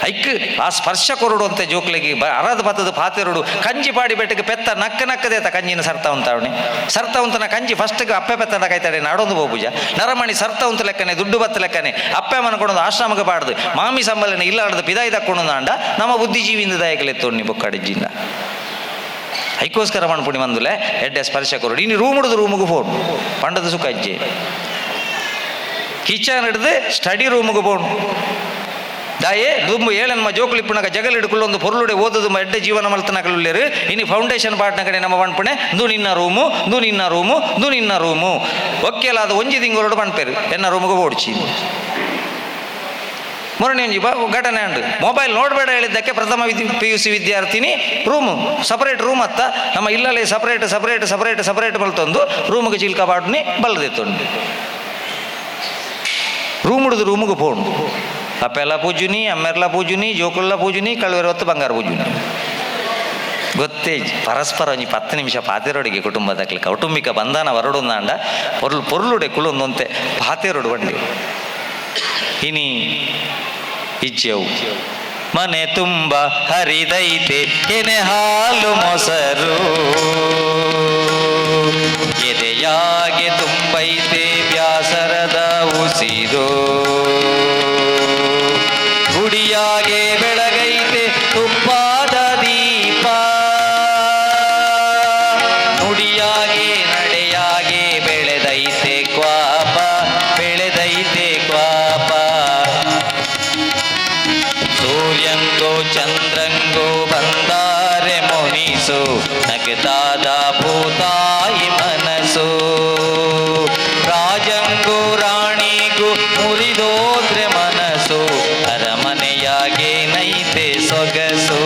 ಐಕ್ ಆ ಸ್ಪರ್ಶ ಕೊರಡು ಅಂತ ಜೋಕ್ಲೆಗೆ ಅರದ ಬತ್ತದ ಪಾತೆರಡು ಕಂಜಿ ಪಾಡಿ ಬೆಟ್ಟಕ್ಕೆ ಪೆತ್ತ ನಕ್ಕ ನಕ್ಕದೇತ ಕಂಜಿನ ಸರ್ತ ಉಂತಾವಣಿ ಸರ್ತ ಉಂತನ ಕಂಜಿ ಫಸ್ಟ್ಗೆ ಅಪ್ಪೆ ಪೆತ್ತದ ಕೈತಾಡೆ ನಾಡೊಂದು ಬೋಪೂಜ ನರಮಣಿ ಸರ್ತ ಉಂತ ಲೆಕ್ಕನೆ ದುಡ್ಡು ಬತ್ತ ಲೆಕ್ಕನೆ ಅಪ್ಪೆ ಮನಕೊಂಡು ಆಶ್ರಮಕ್ಕೆ ಪಾಡ್ದು ಮಾಮಿ ಸಂಬಲನೆ ಇಲ್ಲಾಡ್ದು ಪಿದಾಯಿ ತಕ್ಕೊಂಡು ಅಂಡ ನಮ್ಮ ಬುದ್ಧಿಜೀವಿಯಿಂದ ದಾಯಕಲೆತ್ತೋಣ್ಣಿ ಬೊಕ್ಕಾಡಿಜಿಂದ ಐಕೋಸ್ಕರ ಮಣ್ಪುಣಿ ಬಂದುಲೆ ಎಡ್ಡೆ ಸ್ಪರ್ಶ ಕೊರಡು ಇನ್ನು ರೂಮ್ ಹಿಡಿದು ರೂಮಿಗೆ ಫೋನ್ ಪಂಡದ ಸುಖ ಅಜ್ಜೆ ಕಿಚನ್ ಹಿಡಿದು ಸ್ಟಡಿ ರೂಮಿಗೆ ಫೋನ್ ದಾಯೇ ದುಂಬು ಏಳನ್ಮ ಜೋಕುಲು ಇಪ್ಪುನಗ ಜಗಲ್ ಹಿಡ್ಕೊಳ್ಳೊಂದು ಪೊರ್ಲುಡೆ ಓದದು ಎಡ್ಡೆ ಜೀವನ ಮಲ್ತನಕಲುಲ್ಲೇರು ಇನ್ನು ಫೌಂಡೇಶನ್ ಪಾಟ್ನ ಕಡೆ ನಮ್ಮ ಪಣ್ಪುಣೆ ದು ನಿನ್ನ ರೂಮು ದು ನಿನ್ನ ರೂಮು ದು ನಿನ್ನ ರೂಮು ಒಕ್ಕೆಲ ಅದು ಒಂಜಿ ತಿಂಗಳೋಡು ಪಣ್ಪೇರು ಎನ್ನ ರೂಮಿಗೆ ಓಡ್ಚಿ ಮೊರನೆ ಒಂಜಿ ಘಟನೆ ಉಂಟು ಮೊಬೈಲ್ ನೋಡಬೇಡ ಹೇಳಿದ್ದಕ್ಕೆ ಪ್ರಥಮ P U C ವಿದ್ಯಾರ್ಥಿನಿ room separate room ಅತ್ತ ನಮ್ಮ ಇಲ್ಲಲ್ಲಿ separate separate separate separate ಬಲ್ತೊಂದು ರೂಮಿಗೆ ಚಿಲ್ಕ ಬಾಡ್ನಿ ಬಲ್ಲದಿತ್ತುಂಡು. ರೂಮುಡ್ದು ರೂಮುಗು ಪೋಂಡು ಅಪ್ಪೆಲ್ಲ ಪೂಜುನಿ ಅಮ್ಮೆರ್ಲ ಪೂಜುನಿ ಜೋಕುಲ್ಲ ಪೂಜುನಿ ಕಳುವೆರ ಹೊತ್ತು ಬಂಗಾರ ಪೂಜುನಿ ಗೊತ್ತೇ ಪರಸ್ಪರ ಒಂಜಿ 10 ನಿಮಿಷ ಪಾತೆರೊಡಿಗೆ ಕುಟುಂಬದಕ್ಲೆ ಕೌಟುಂಬಿಕ ಬಂಧನ ವರಡುಂದಾಂಡ ಪೊರ್ಲು ಪೊರ್ಲುಡೆ ಕುಲೊಂದೊಂತೆ ಪಾತೆರೊಡು ಬಂಡಿ ಇನಿ ಇಜ್ಜೆವು ಮನೆ ತುಂಬ ಹರಿದೈತೆ ಕೆನೆ ಹಾಲು ಮೊಸರು ಎದೆಯಾಗೆ ತುಂಬೈತೆ ಬ್ಯಾಸರದ ಉಸಿರು ಗುಡಿಯಾಗೆ ಬೆಳಗೈತೆ ತುಪ್ಪಾದ ದೀಪ ನುಡಿಯಾಗೆ ನಡೆಯಾಗೆ ಬೆಳೆದೈತೆ ಕ್ವಾಪ ಬೆಳೆದೈತೆ ಕ್ವಾಪ ಸೂರ್ಯಂಗೋ ಚಂದ್ರಂಗೋ ಬಂದಾರೆ ಮುನಿಸು ನಗತಾದ ಭೂತಾಯಿ ಮನಸ್ಸು ರಾಜಂಗೋ ರಾಣಿಗೂ ಮುರಿದೋದ್ರೆ ಮನಸ್ಸು ಅರಮನೆಯಾಗೆ ನೈತೆ ಸೊಗಸು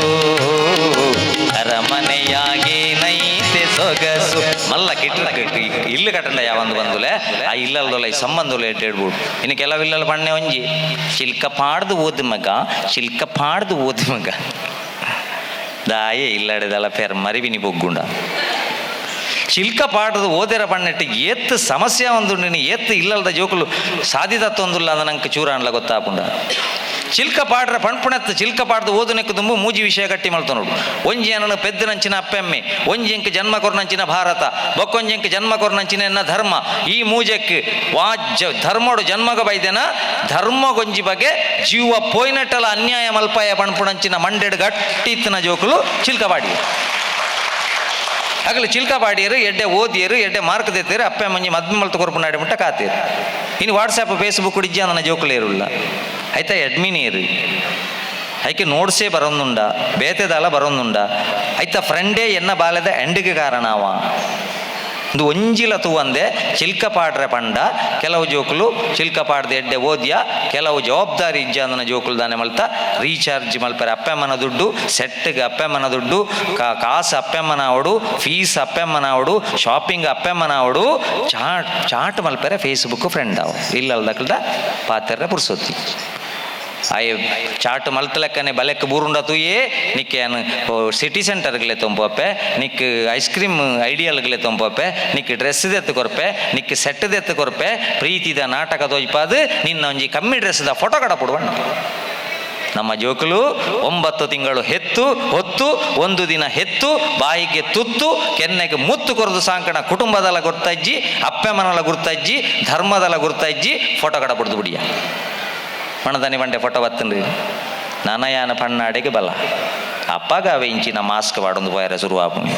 ಅರಮನೆಯಾಗೆ ನೈತೆ ಸೊಗಸು ಮಲ್ಲ ಕಿಟ್ಲ ಇಲ್ಲು ಕಟ್ಟಂಡ ಯಾವಂದು ಬಂದುಲೆ ಆ ಇಲ್ಲಲ್ದೊಲ್ಲ ಈ ಸಂಬಂಧುಲೆ ಹೇಳ್ಬಿಡು. ಇನ್ನು ಕೆಲವು ಇಲ್ಲಲ್ ಬಣ್ಣೆ ಒಂಜಿ ಶಿಲ್ಕ ಪಾಡ್ದು ಓದು ಮಗ ಶಿಲ್ಕ ಪಾಡ್ದು ಓದು ಮಗ ದಾಯೆ ಇಲ್ಲಡೆದಲ್ಲ ಪೇರ್ ಮರಿವಿನಿ ಬೊಗ್ಗುಂಡ ಶಿಲ್ಕ ಪಾಡದು ಓದೆರ ಬಣ್ಣೆಟ್ಟು ಏತ್ ಸಮಸ್ಯೆ ಒಂದು ನೀನು ಏತ್ ಇಲ್ಲಲ್ದ ಜೋಕುಲು ಸಾಧಿತತ್ತೊಂದುಲ್ಲ ಅಂದ ನಂಗೆ ಚೂರಾನ್ಲ ಗೊತ್ತಾಪುಂಡ. ಚಿಲ್ಕ ಪಾಡ್ರ ಪಣ್ಪುಣೆತ್ತ ಚಿಲ್ಕ ಪಾಡ್ದು ಓದುನೆಕ್ಕು ತುಂಬು ಮೂಜಿ ವಿಷಯ ಗಟ್ಟಿ ಮಲ್ತ ನೋಡು. ಒಂಜಿ ಏನನು ಪೆದ್ದನಂಚಿನ ಅಪ್ಪೆಮ್ಮೆ, ಒಂಜಿ ಎಂಕ್ ಜನ್ಮ ಕೊರ್ನಂಚಿನ ಭಾರತ, ಬೊಕ್ಕೊಂಜಿ ಎಂಕ್ ಜನ್ಮ ಕೊರ್ನಂಚಿನ ಎನ್ನ ಧರ್ಮ. ಈ ಮೂಜೆಕ್ ವಾ ಧರ್ಮೋಡು ಜನ್ಮಗ ಬೈದೆನ ಧರ್ಮಗೊಂಜಿ ಬಗೆ ಜೀವ ಪೋಯ್ನಟ್ಟಲ ಅನ್ಯಾಯ ಮಲ್ಪಾಯ ಪಣ್ಪುಣಂಚಿನ ಮಂಡೆಡ್ ಗಟ್ಟಿತ್ತಿನ ಜೋಕುಲು ಚಿಲ್ಕ ಪಾಡಿ. ಅಗಲು ಚಿಲ್ಕ ಪಾಡಿಯರು ಎಡ್ಡೆ ಓದಿಯರು ಎಡ್ಡೆ ಮಾರ್ಕ್ ತೆತ್ತೇರು ಅಪ್ಪೆ ಮಂಜಿ ಮದ್ಮೆ ಮಲ್ತು ಕೊರ್ಪು ನಾಡಿ ಮುಟ್ಟ ಕಾತೇರು. ಇನ್ನು ವಾಟ್ಸಾಪ್ ಫೇಸ್ಬುಕ್ ಇಜ್ಜಿ ನನ್ನ ಜೋಕುಲೇರುಲ್ಲ ಆಯ್ತಾ ಅಡ್ಮಿನ್ ಏರು ಐಕೆ ನೋಡ್ಸೇ ಬರೋಂದುಂಡ ಬೇತೆದಾಲ ಬರೋಂದುಂಡ ಆಯ್ತಾ ಫ್ರೆಂಡೇ ಎನ್ನ ಬಾಲ್ಯದ ಎಂಡಿಗೆ ಕಾರಣವ ಒಂದು ಒಂಜಿಲ ತೂವಂದೆ ಚಿಲ್ಕ ಪಾಡ್ರೆ ಪಂಡ ಕೆಲವು ಜೋಕುಲು ಚಿಲ್ಕ ಪಾಡ್ದೆ ಎಡ್ಡೆ ಓದ್ಯ ಕೆಲವು ಜವಾಬ್ದಾರಿ ಇಜ್ಜ ಅಂದನ ಜೋಕುಲು ದಾನೆ ಮಲ್ತ ರೀಚಾರ್ಜ್ ಮಲ್ಪರೆ ಅಪ್ಪಮ್ಮನ ದುಡ್ಡು ಸೆಟ್ಗೆ ಅಪ್ಪಮ್ಮನ ದುಡ್ಡು ಕಾಸು ಅಪ್ಪಮ್ಮನ ಅವಡು ಫೀಸ್ ಅಪ್ಪಮ್ಮನ ಅವಡು ಶಾಪಿಂಗ್ ಅಪ್ಪಮ್ಮನ ಅವಡು ಚಾಟ್ ಚಾಟ್ ಮಲ್ಪರೆ ಫೇಸ್ಬುಕ್ ಫ್ರೆಂಡ್ ಅವು ಇಲ್ಲಲ್ದಕ್ಲ್ದ ಪಾತೆರ್ರೆ ಪುರ್ಸೊತ್ತಿ ಆಯ್ ಚಾಟ್ ಮಲ್ತಲೆಕ್ಕನೆ ಬಲೆಕ್ ಬೂರುಂಡ ತೂಯೇ ನಿಕ್ಕೆ ಅನ್ ಸಿಟಿ ಸೆಂಟರ್ಗ್ಲೆ ತೊಂಪಪ್ಪೆ ನಿಕ್ ಐಸ್ ಕ್ರೀಮ್ ಐಡಿಯಲ್ಗ್ಲೆ ತೊಂಪಪ್ಪೆ ನಿಕ್ ಡ್ರೆಸ್ ದೆತ್ತು ಕೊರ್ಪೆ ನಿಕ್ ಸೆಟ್ ದೆತ್ತು ಕೊರ್ಪೆ ಪ್ರೀತಿದ ನಾಟಕ ತೋಜ್ಪಾದು ನಿನ್ನ ಒಂಜಿ ಕಮ್ಮಿ ಡ್ರೆಸ್ದ ಫೋಟೋ ಕಡ ಪುಡುವಣ್ಣ. ನಮ್ಮ ಜೋಕುಲು 9 ತಿಂಗಳು ಹೆತ್ತು ಹೊತ್ತು ಒಂದು ದಿನ ಹೆತ್ತು ಬಾಯಿಗೆ ತುತ್ತು ಕೆನ್ನೆಗೆ ಮುತ್ತು ಕೊರದು ಸಾಂಕಣ ಕುಟುಂಬದಲ್ಲ ಗುರ್ತಜ್ಜಿ ಅಪ್ಪೆಮ್ಮನಲ್ಲ ಗುರ್ತಜ್ಜಿ ಧರ್ಮದಲ್ಲ ಗುರ್ತಜ್ಜಿ ಫೋಟೋ ಕಡ ಪುಡ್ದು ಬಿಡಿಯ ಮಣದನಿ ಬಂಡೆ ಫೋಟೋ ಬತ್ತನ್ರಿ ನನಯಾನ ಪಣ್ಣಾಡಿಗೆ ಬಲ ಅಪ್ಪಗ ಅವೆ ಇಂಚಿನ ಮಾಸ್ಕ್ ವಾಡೊಂದು ಪೋಯರೆ ಶುರುವಾಪುನಿ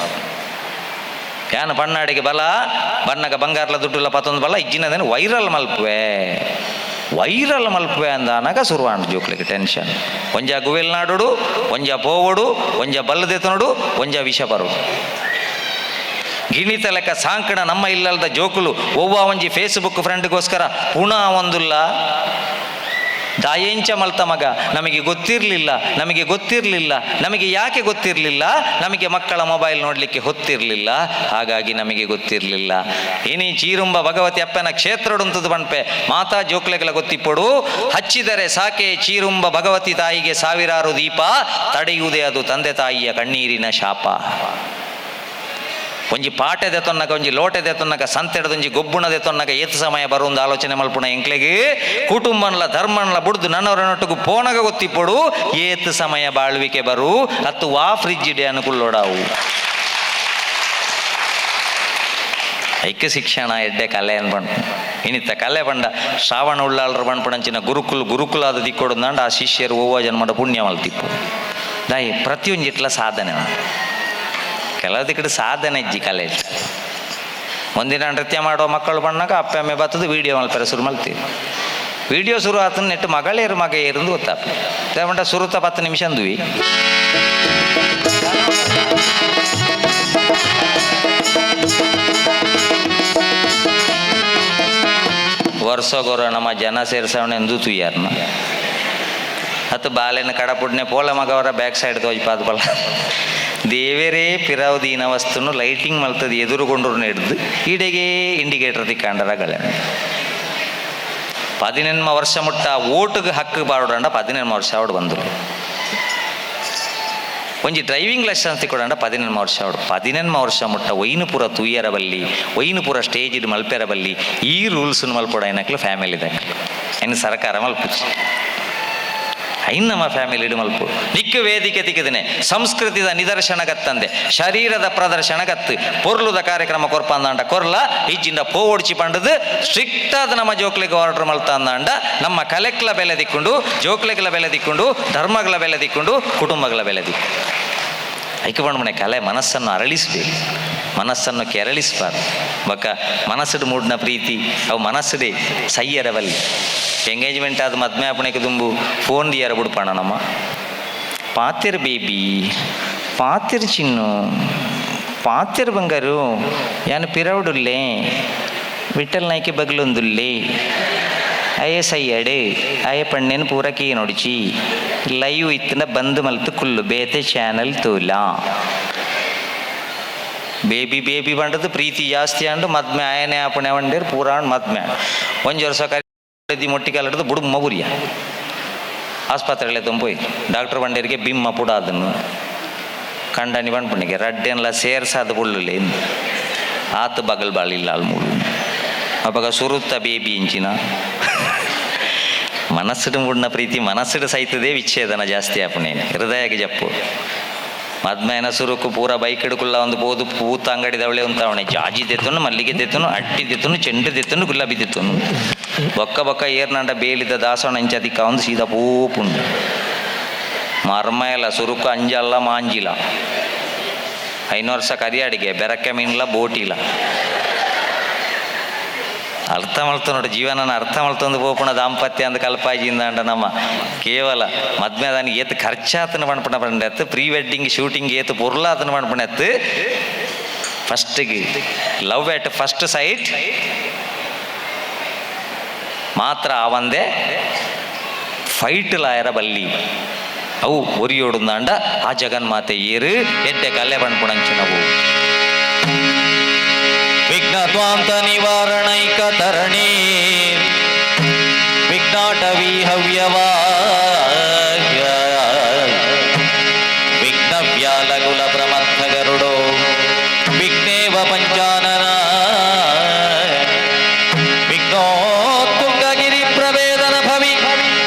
ಯಾನ ಪಣ್ಣಾಡಿಗೆ ಬಲ ಬಣ್ಣಗ ಬಂಗಾರಲ ದುಡ್ಡುಲ ಪತ್ತೊಂದು ಬಲ ಇಜ್ಜಿನದೇನು ವೈರಲ್ ಮಲ್ಪುವೆ ವೈರಲ್ ಮಲ್ಪುವೆ ಅಂದಾನಾಗ ಶುರುವಾಂಡು ಜೋಕ್ಲಿಗೆ ಟೆನ್ಷನ್. ಒಂಜ ಗುವೆಲ್ ನಾಡುಡು ಒಂಜ ಪೋವಡು ಒಂಜ ಬಲ್ಲದೆತನುಡು ಒಂಜ ವಿಷ ಬರುಡು ಗಿಣಿತ ಲೆಕ್ಕ ಸಾಂಕಣ ನಮ್ಮ ಇಲ್ಲಲ್ದ ಜೋಕುಲು ಒವ್ವ ಒಂಜಿ ಫೇಸ್ಬುಕ್ ಫ್ರೆಂಡ್ಗೋಸ್ಕರ ಪುನಃ ಒಂದುಲ್ಲ ದಾಯೇಂಚ ಮಲ್ತ ಮಗ ನಮಗೆ ಗೊತ್ತಿರಲಿಲ್ಲ ನಮಗೆ ಗೊತ್ತಿರಲಿಲ್ಲ ನಮಗೆ ಯಾಕೆ ಗೊತ್ತಿರಲಿಲ್ಲ ನಮಗೆ ಮಕ್ಕಳ ಮೊಬೈಲ್ ನೋಡಲಿಕ್ಕೆ ಹೊತ್ತಿರಲಿಲ್ಲ ಹಾಗಾಗಿ ನಮಗೆ ಗೊತ್ತಿರಲಿಲ್ಲ. ಇನಿ ಚೀರುಂಬ ಭಗವತಿ ಅಪ್ಪನ ಕ್ಷೇತ್ರಡುಂತದ್ದು ಬಣ್ಪೆ ಮಾತಾ ಜೋಕ್ಲೆಗಳ ಗೊತ್ತಿಪ್ಪಡು ಹಚ್ಚಿದರೆ ಸಾಕೆ ಚೀರುಂಬ ಭಗವತಿ ತಾಯಿಗೆ ಸಾವಿರಾರು ದೀಪ ತಡೆಯುವುದೇ ಅದು ತಂದೆ ತಾಯಿಯ ಕಣ್ಣೀರಿನ ಶಾಪ. ಒಂಜಿ ಪಾಟೆ ದೆತ್ತೊನ್ನಗ ಒಂಜಿ ಲೋಟೆ ದೆತ್ತೊನ್ನಗ ಸಂತೆಡದೊಂಜಿ ಗೊಬ್ಬುಣ ದೆತ್ತೊನ್ನಗ ಏತ್ ಸಮಯ ಬರುವಂದು ಆಲೋಚನೆ ಮಲ್ಪುಣ ಎಂಕ್ಲೆಗೆ ಕುಟುಂಬನ್ಲ ಧರ್ಮನ್ಲ ಬುಡ್ದು ನನ್ನವರನೊಟ್ಟಿಗೆ ಪೋನಗ ಗೊತ್ತಿಪ್ಪಡು ಏತ್ ಸಮಯ ಬಾಳ್ವಿಕೆ ಬರು ಅತ್ತು ವಾ ಫ್ರಿಜ್ ಇಡೆ ಅನುಕೂಲೋಡಾವು. ಐಕ್ಯ ಶಿಕ್ಷಣ ಎಡ್ಡೆ ಕಲೆ ಅನ್ಬಂಡು ಇನಿತ ಕಲೆ ಬಂಡ ಶ್ರಾವಣ ಉಳ್ಳಾಳ್ರ ಬಂಡ್ಪಣಂಚಿನ ಗುರುಕುಲ್ ಗುರುಕುಲಾದ ದಿಕ್ಕೊಡುಂದಾಂಡ ಆ ಶಿಷ್ಯರು ಓವ ಜನ್ಮಡ ಪುಣ್ಯ ಮಲ್ತಿಪ್ಪು ದಾಯಿ ಪ್ರತಿಯೊಂಜಿಟ್ಲ ಸಾಧನೆ ಕೆಲವು ಕಡೆ ಸಾಧನೆ ಇಜ್ಜಿ ಕಲೆ ಒಂದಿನ ನೃತ್ಯ ಮಾಡುವ ಮಕ್ಕಳು ಬಣ್ಣಾಗ ಅಪ್ಪ ಅಮ್ಮೆ ಬತ್ತದು ವೀಡಿಯೋ ಮಲ್ಪರೆ ಶುರು ಮಲ್ತೀವಿ ವೀಡಿಯೋ ಶುರು ಆತನ ನೆಟ್ಟು ಮಗಳೇರು ಮಗ ಏರಂದು ಗೊತ್ತಾಪ ದೇವಂಡ ಸುರುತ 10 ನಿಮಿಷ ಅಂದ್ವಿ ವರ್ಷಗೊರ ನಮ್ಮ ಜನ ಸೇರ್ಸವಣ ಎಂದು ತುಯ್ಯಾರನ ಹತ್ತು ಬಾಲೆನ ಕಡಪುಡ್ನೆ ಪೋಲ ಮಗವರ ಬ್ಯಾಕ್ ಸೈಡ್ ತೋಜ್ಪಾದ ಬಲ ದೇವರೇ ಪಿರಾವ್ ದೀನ ವಸ್ತುನು ಲೈಟಿಂಗ್ ಮಲ್ತದ ಎದುರುಗೊಂಡ್ರು ಹಿಡ್ದು ಈಡೆಗೆ ಇಂಡಿಕೇಟರ್ ತಿಕ್ಕಾಂಡರ ಗಳೆ ಪದಿನೆನ್ಮ ವರ್ಷ ಮುಟ್ಟ ಓಟುಗೆ ಹಕ್ಕು ಬಾರೋಡಂಡ ಪದಿನೆನ್ಮ ವರ್ಷ ಅವಡು ಬಂದರು. ಒಂಜಿ ಡ್ರೈವಿಂಗ್ ಲೈಸೆನ್ಸ್ ತಿಕ್ಕೊಡಂಡ ಪದಿನೆನ್ಮ ವರ್ಷ ಅವಡು. ಪದಿನೆನ್ಮ ವರ್ಷ ಮುಟ್ಟ ಒಯ್ನುಪುರ ತೂಯರ ಬಲ್ಲಿ, ಒಯ್ನುಪುರ ಸ್ಟೇಜ್ ಮಲ್ಪೆರ ಬಲ್ಲಿ. ಈ ರೂಲ್ಸ್ ಮಲ್ಪೊಡ ಐನಕ್ಲು ಫ್ಯಾಮಿಲಿ ದಕ್ಲು ಐನ್ ಸರ್ಕಾರ ಮಲ್ಪುಚಿ. ಐನ್ ನಮ್ಮ ಫ್ಯಾಮಿಲಿ ಮಲ್ಪು. ನಿಕ್ಕು ವೇದಿಕೆ ತಿಕ್ಕಿದನೆ ಸಂಸ್ಕೃತಿದ ನಿದರ್ಶನ ಗತ್ತಂದೆ ಶರೀರದ ಪ್ರದರ್ಶನ ಗತ್ತು. ಪೊರ್ಲುದ ಕಾರ್ಯಕ್ರಮ ಕೊರ್ಪಂದಾಂಡ ಕೊರ್ಲ, ಇಜ್ಜಿಂದ ಪೋವೊಡ್ಚಿ ಪಂಡದು ಸ್ಟ್ರಿಕ್ಟ್ ಆದ ನಮ್ಮ ಜೋಕ್ಲಿಗೆ ಆರ್ಡರ್ ಮಲ್ತಂದಾಂಡ ನಮ್ಮ ಕಲೆಕ್ಲ ಬೆಲೆ ದಿಕ್ಕೊಂಡು, ಜೋಕ್ಲೆಗ್ಲ ಬೆಲೆ ದಿಕ್ಕೊಂಡು, ಧರ್ಮಗಳ ಬೆಲೆ ದಿಕ್ಕೊಂಡು, ಕುಟುಂಬಗಳ ಬೆಲೆ ದಿಕ್ಕು. ಐಕೆ ಮನೆ ಕಲೆ ಮನಸ್ಸನ್ನು ಅರಳಿಸಬೇಕು, ಮನಸ್ಸನ್ನು ಕೆರಳಿಸಬಾರ್ದು. ಬೊಕ್ಕ ಮನಸ್ಸುಡು ಮೂಡ್ನ ಪ್ರೀತಿ ಅವು ಮನಸ್ಸುಡೆ ಸೈಯರವಲ್ಲಿ. ಎಂಗೇಜ್ಮೆಂಟ್ ಆದ ಮದ್ಮೆ ಆಪಣೆಗೆ ದುಂಬು ಫೋನ್ ದಿಯರ ಬುಡ್ಪಾಣ ನಮ್ಮ. ಪಾತಿರ್ ಬೇಬಿ, ಪಾತಿರ್ ಚಿನ್ನು, ಪಾತಿರ್ ಬಂಗಾರು, ಯಾನು ಪಿರವುಡುಲ್ಲೆ, ವಿಠಲ್ ನಾಯ್ಕೆ ಬಗ್ಲೊಂದುಲ್ಲೆ, ಅಯ್ಯ ಸೈಯಡೆ ಅಯ್ಯ ಪಣ್ಣೇನು ಪೂರ ಕೀ ನೋಡಿಚಿ, ಲೈವ್ ಇತ್ತಿನ ಬಂದ್ ಮಲ್ತು ಕುಲ್ಲು, ಬೇತೆ ಚಾನಲ್ ತೂಲ. ಬೇಬಿ ಬೇಬಿ ಬಂಡದು ಪ್ರೀತಿ ಜಾಸ್ತಿ ಅಂಡು ಮದ್ಮೆ ಆಯನೆ ಆಪಣೆ ವಂಡೇರು ಪೂರಾಣ್ ಮದ್ಮೆ. ಒಂಜಿ ವರ್ಷ ಕರಿ ಮೊಟ್ಟಿ ಕಾಲಿಡ್ದು ಬುಡುಮ್ಮ ಬುರಿಯ ಆಸ್ಪತ್ರೆಗಳೇ ತುಂಬೋಯ್. ಡಾಕ್ಟರ್ ಬಂಡೇರಿಗೆ ಬಿಮ್ಮ ಪುಡ ಅದನ್ನು ಕಂಡನಿ ಬಂಡ್ಪುಣಿಗೆ ರಡ್ಡೆನ್ಲ ಸೇರ್ಸಾದ ಬುಳ್ಳುಲೆ ಆತ ಬಗಲ್ ಬಾಳಿಲ್ಲ ಅಲ್ ಮೂಡು. ಅಪಗ ಸುರುತ್ತ ಬೇಬಿ ಇಂಚಿನ ಮನಸ್ಸುಡು ಮುಡ್ನ ಪ್ರೀತಿ ಮನಸ್ಸುಡು ಸೈತದೇ ವಿಚ್ಛೇದನ ಜಾಸ್ತಿ ಆಪುನೇನೆ. ಹೃದಯಕ್ಕೆ ಜಪ್ಪು ಮದ್ಮೇನ ಸುರುಕು ಪೂರ ಬೈಕ್ ಹಿಡ್ಕುಲ್ಲ ಒಂದು ಪೋದು ಪೂತ ಅಂಗಡಿದವಳೆ ಉಂತಾವಣೆ. ಜಾಜಿ ದೆತ್ತನು, ಮಲ್ಲಿಗೆ ದೆತ್ತನು, ಅಟ್ಟಿ ದೆತ್ತನು, ಚೆಂಡು ದೆತ್ತನು, ಗುಲಾಬಿ ದೆತ್ತನು. ಬೊಕ್ಕ ಬೊಕ್ಕ ಏರ್ನಂಡ ಬೇಲಿದ ದಾಸೋಣ ಇಂಚ ದಿಕ್ಕ ಒಂದು ಸೀದಾ ಪೋಪುಂಡು. ಮರ್ಮಯಲ ಸುರುಕು ಅಂಜಲ್ಲ ಮಾಂಜಿಲ. ಐನೂರು ವರ್ಷ ಕರಿಯಾಡಿಗೆ ಬೆರಕೆ ಮೀನ್ಲ ಬೋಟಿಲ. ಅರ್ಥ ಮಲ್ತು ನೋಡಿ, ಜೀವನನ ಅರ್ಥ ಮಲ್ತೊಂದು ಪೋಪುಣ ದಾಂಪತ್ಯ ಅಂದ್ ಕಲ್ಪಾಜಿಂದಾಂಡ ನಮ್ಮ ಕೇವಲ ಮದ್ಮೆದಾನಿ ಏತ್ ಖರ್ಚಾತನ ಪಣ್ಪುಣ ಪಂಡೆತ್ತು, ಪ್ರೀ ವೆಡ್ಡಿಂಗ್ ಶೂಟಿಂಗ್ ಏತ್ ಪೊರ್ಲಾತನ ಪಣ್ಪುಣೆತ್ತು. ಫಸ್ಟಿಗೆ ಲವ್ ಎಟ್ ಫಸ್ಟ್ ಸೈಟ್ ಮಾತ್ರ ಆವಂದೆ ಫೈಟ್ ಲಾಯರ ಬಲ್ಲಿ. ಅವು ಒರಿಯೋಡುಂದಾಂಡ ಆ ಜಗನ್ಮಾತೆ ಏರು ಎಡ್ಡೆ ಕಲೆ ಪಣ್ಪುಣಂಚಿನವು. ವಿಘ್ನತ್ವಾಂತ ನಿವಾರಣೈಕ ತರಣಿ ವಿಘ್ನಾಟವಿ ಹವ್ಯವಾಹ್ಯ ವಿಘ್ನ ವ್ಯಾಲಕುಲ ಪ್ರಮಥ ಗರುಡೋ ವಿಘ್ನೇವ ಪಂಚಾನನ ವಿಘ್ನೋತ್ತುಂಗಗಿರಿ ಪ್ರವೇದನ ಭವಿ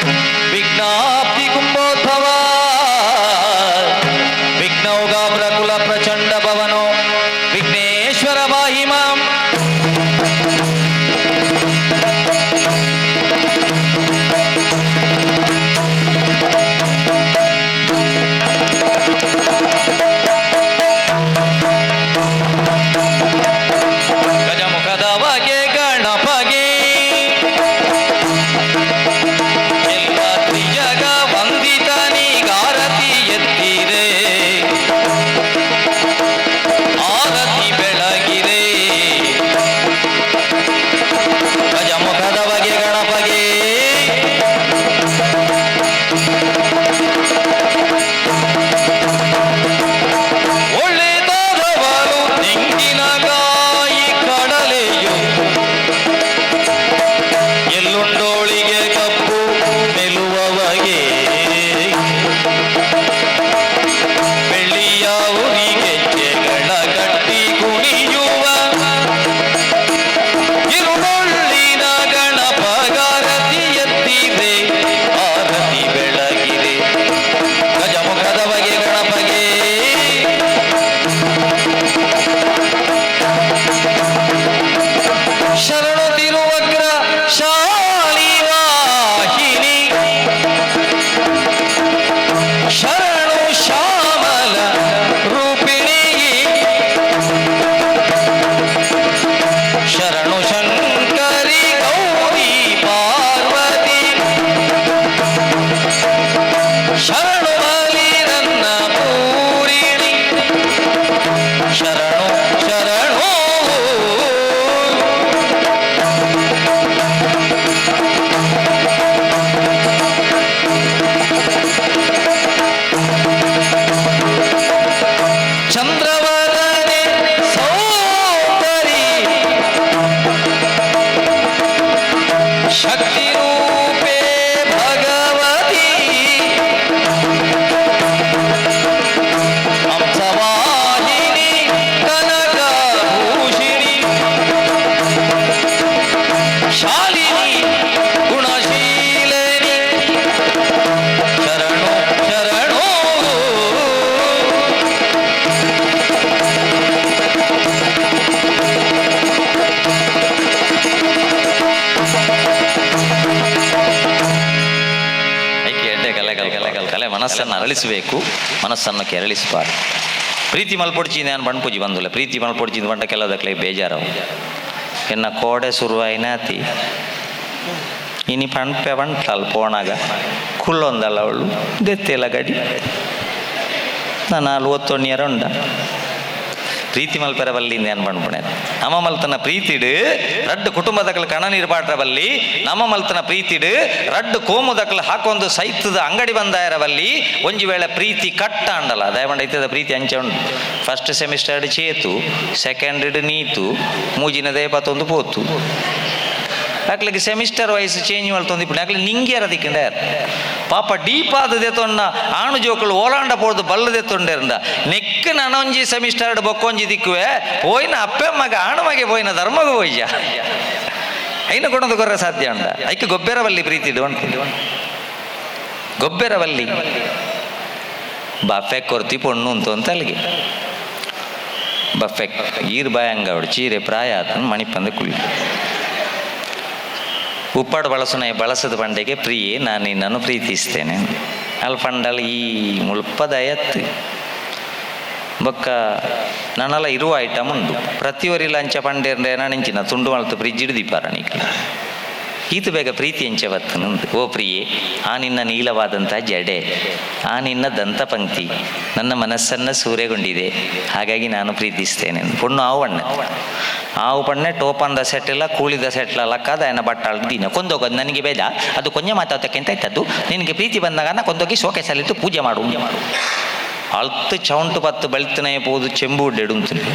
ವಿಘ್ನಾಬ್ಧಿ ಕುಂಭೋದ್ಭವ ವಿಘ್ನೌಗಾಪ್ರಕುಲ ಪ್ರಚಂಡ ಭವನೋ ವಿಘ್ನೇಶ್ವರ ಪಾಹಿ ಮಾಂ. ಮನಸ್ಸನ್ನು ಅರಳಿಸಬೇಕು, ಮನಸ್ಸನ್ನು ಕೆರಳಿಸಬಾರ್ದು. ಪ್ರೀತಿ ಮಲ್ಪೊಡ್ಚಿ ನಾನು ಬಣ್ಪೂಜಿ ಬಂದಿಲ್ಲ. ಪ್ರೀತಿ ಮಲ್ಪೊಡ್ಚಿದ ಬಂಟ ಕೆಲದಕ್ಲೆ ಬೇಜಾರವು. ಎನ್ನ ಕೋಡೆ ಶುರುವಾಯಿನಾತಿ ಇನಿ ಪಣ್ಪೆ ಬಂಟ್ಲಲ್ ಪೋಣಾಗ ಕುಳ್ಳೊಂದಲ್ಲ ಅವಳು ದೆತ್ತೆಲ್ಲ ಗಡಿ ನಾನು ಅಲ್ಲಿ ಒತ್ತೊಣ್ಣಿಯರ ಉಂಡ. ಪ್ರೀತಿ ಮಲ್ಪೆರ ಬಲ್ಲಿ ನಾನು ಪಣ್ಪುಣೆ. ನಮ್ಮ ಮಲ್ತನ ಪ್ರೀತಿಡು ರಡ್ಡು ಕುಟುಂಬದಕಲ್ ಕಣನೀರು ಪಾಟ್ರ ಬಲ್ಲಿ. ನಮ್ಮ ಮಲ್ತನ ಪ್ರೀತಿಡು ರಡ್ಡು ಕೋಮುದಕಲ್ ಹಾಕೊಂದು ಸೈತದ ಅಂಗಡಿ ಬಂದಾಯರ ಬಲ್ಲಿ. ಒಂಜಿ ವೇಳೆ ಪ್ರೀತಿ ಕಟ್ಟ ಅಂಡಲ ದಯಮಂಡ ಇತ್ತದ ಪ್ರೀತಿ ಅಂಚೆ ಉಂಡು. ಫಸ್ಟ್ ಸೆಮಿಸ್ಟರ್ ಚೇತು, ಸೆಕೆಂಡ್ ನೀತು, ಮೂಜಿನ ದೇಪತ್ತೊಂದು ಪೋತು. ಅಕ್ಲಿಗೆ ಸೆಮಿಸ್ಟರ್ ವೈಸ್ ಚೇಂಜ್ ಮಲ್ತೊಂದು ಇಪ್ಪು. ಅಕ್ಲಿ ನಿಂಗೆ ದಿಕ್ಕಂಡೆ ಪಾಪ ಡೀಪಾದ ತೊನ್ನ ಆಣು ಜೋಕುಲು ಓಲಾಂಡ ಪೋದು ಬಲ್ಲದೆ ತೊಂಡೆರಂದ ನೆಕ್ ನನೊಂಜಿ ಸೆಮಿಸ್ಟರ್ ಬೊಕ್ಕೊಂಜಿ ದಿಕ್ಕುವೆ ಪೋಯಿನ ಅಪ್ಪೆ ಮಗ ಆಣು ಮಗೆ ಪೋಯಿನ ಧರ್ಮಗ ಪೋಯ್ಯ ಐನ ಕೊಡೋದು ಕೊರ್ರೆ ಸಾಧ್ಯ ಉಂಡ. ಐಕೆ ಗೊಬ್ಬರವಲ್ಲಿ ಪ್ರೀತಿ ಇಡು ಗೊಬ್ಬರವಲ್ಲಿ ಬಫೆ ಕೊರ್ತಿ ಪೊಣ್ಣು ಅಂತ ಅಂತ ಅಲ್ಲಿಗೆ ಬಫೆ ಈರ್ ಬಾಯಂಗ ಅವಡು ಚೀರೆ ಪ್ರಾಯ ಆತನ ಮಣಿಪಂದ ಕುಳ್ಳಿ ಉಪ್ಪಾಡು ಬಳಸುನ ಬಳಸದ ಪಂಡೆಗೆ ಪ್ರಿಯೆ ನಾನು ನಿನ್ನನ್ನು ಪ್ರೀತಿಸ್ತೇನೆ. ಅಲ್ಲಿ ಪಂಡಲ್ ಈ ಮುಳ್ಪದಯತ್ತು ಬೊಕ್ಕ ನನಲ ಇರುವ ಐಟಮ್ ಉಂಡು. ಪ್ರತಿಯೊರಿ ಲಂಚ ಪಂಡೇರ್ಂಡೆ ನೆಂಚಿನ ತುಂಡು ಮಲ್ತು ಫ್ರಿಜ್ ಹಿಡಿದಿಪ್ಪಾರ ನೀಕ್ಲ ಈತ ಬೇಗ ಪ್ರೀತಿ ಎಂಚ ಬತ್ತನಂದು. ಓ ಪ್ರಿಯೆ, ಆ ನಿನ್ನ ನೀಲವಾದಂಥ ಜಡೆ, ಆ ನಿನ್ನ ದಂತಪಂಕ್ತಿ ನನ್ನ ಮನಸ್ಸನ್ನು ಸೂರೆಗೊಂಡಿದೆ, ಹಾಗಾಗಿ ನಾನು ಪ್ರೀತಿಸ್ತೇನೆ. ಪೊಣ್ಣು ಆವು ಅಣ್ಣ ಆವು ಪಣ್ಣೆ ಟೋಪಂದ ಸೆಟ್ಟಿಲ್ಲ ಕೂಳಿದ ಸೆಟ್ಲ ಲಕ್ಕದ ಎನ್ನ ಬಟ್ಟಾಳ ದಿನ ಕೊಂದೋಗೋದು ನನಗೆ ಬೇಡ. ಅದು ಕೊಂಜ ಮಾತಾಡ್ತಕ್ಕಿಂತ ಇತ್ತದ್ದು ನಿನಗೆ ಪ್ರೀತಿ ಬಂದಾಗ ಕೊಂದೋಗಿ ಶೋಕೆಸಲ್ಲಿಟ್ಟು ಪೂಜೆ ಮಾಡು. ಅಳ್ತು ಚೌಂಟು ಪತ್ತು ಬಳಿತನೇ ಪೋದು ಚೆಂಬು ಉಡ್ಡೆಡುಂತೀನಿ.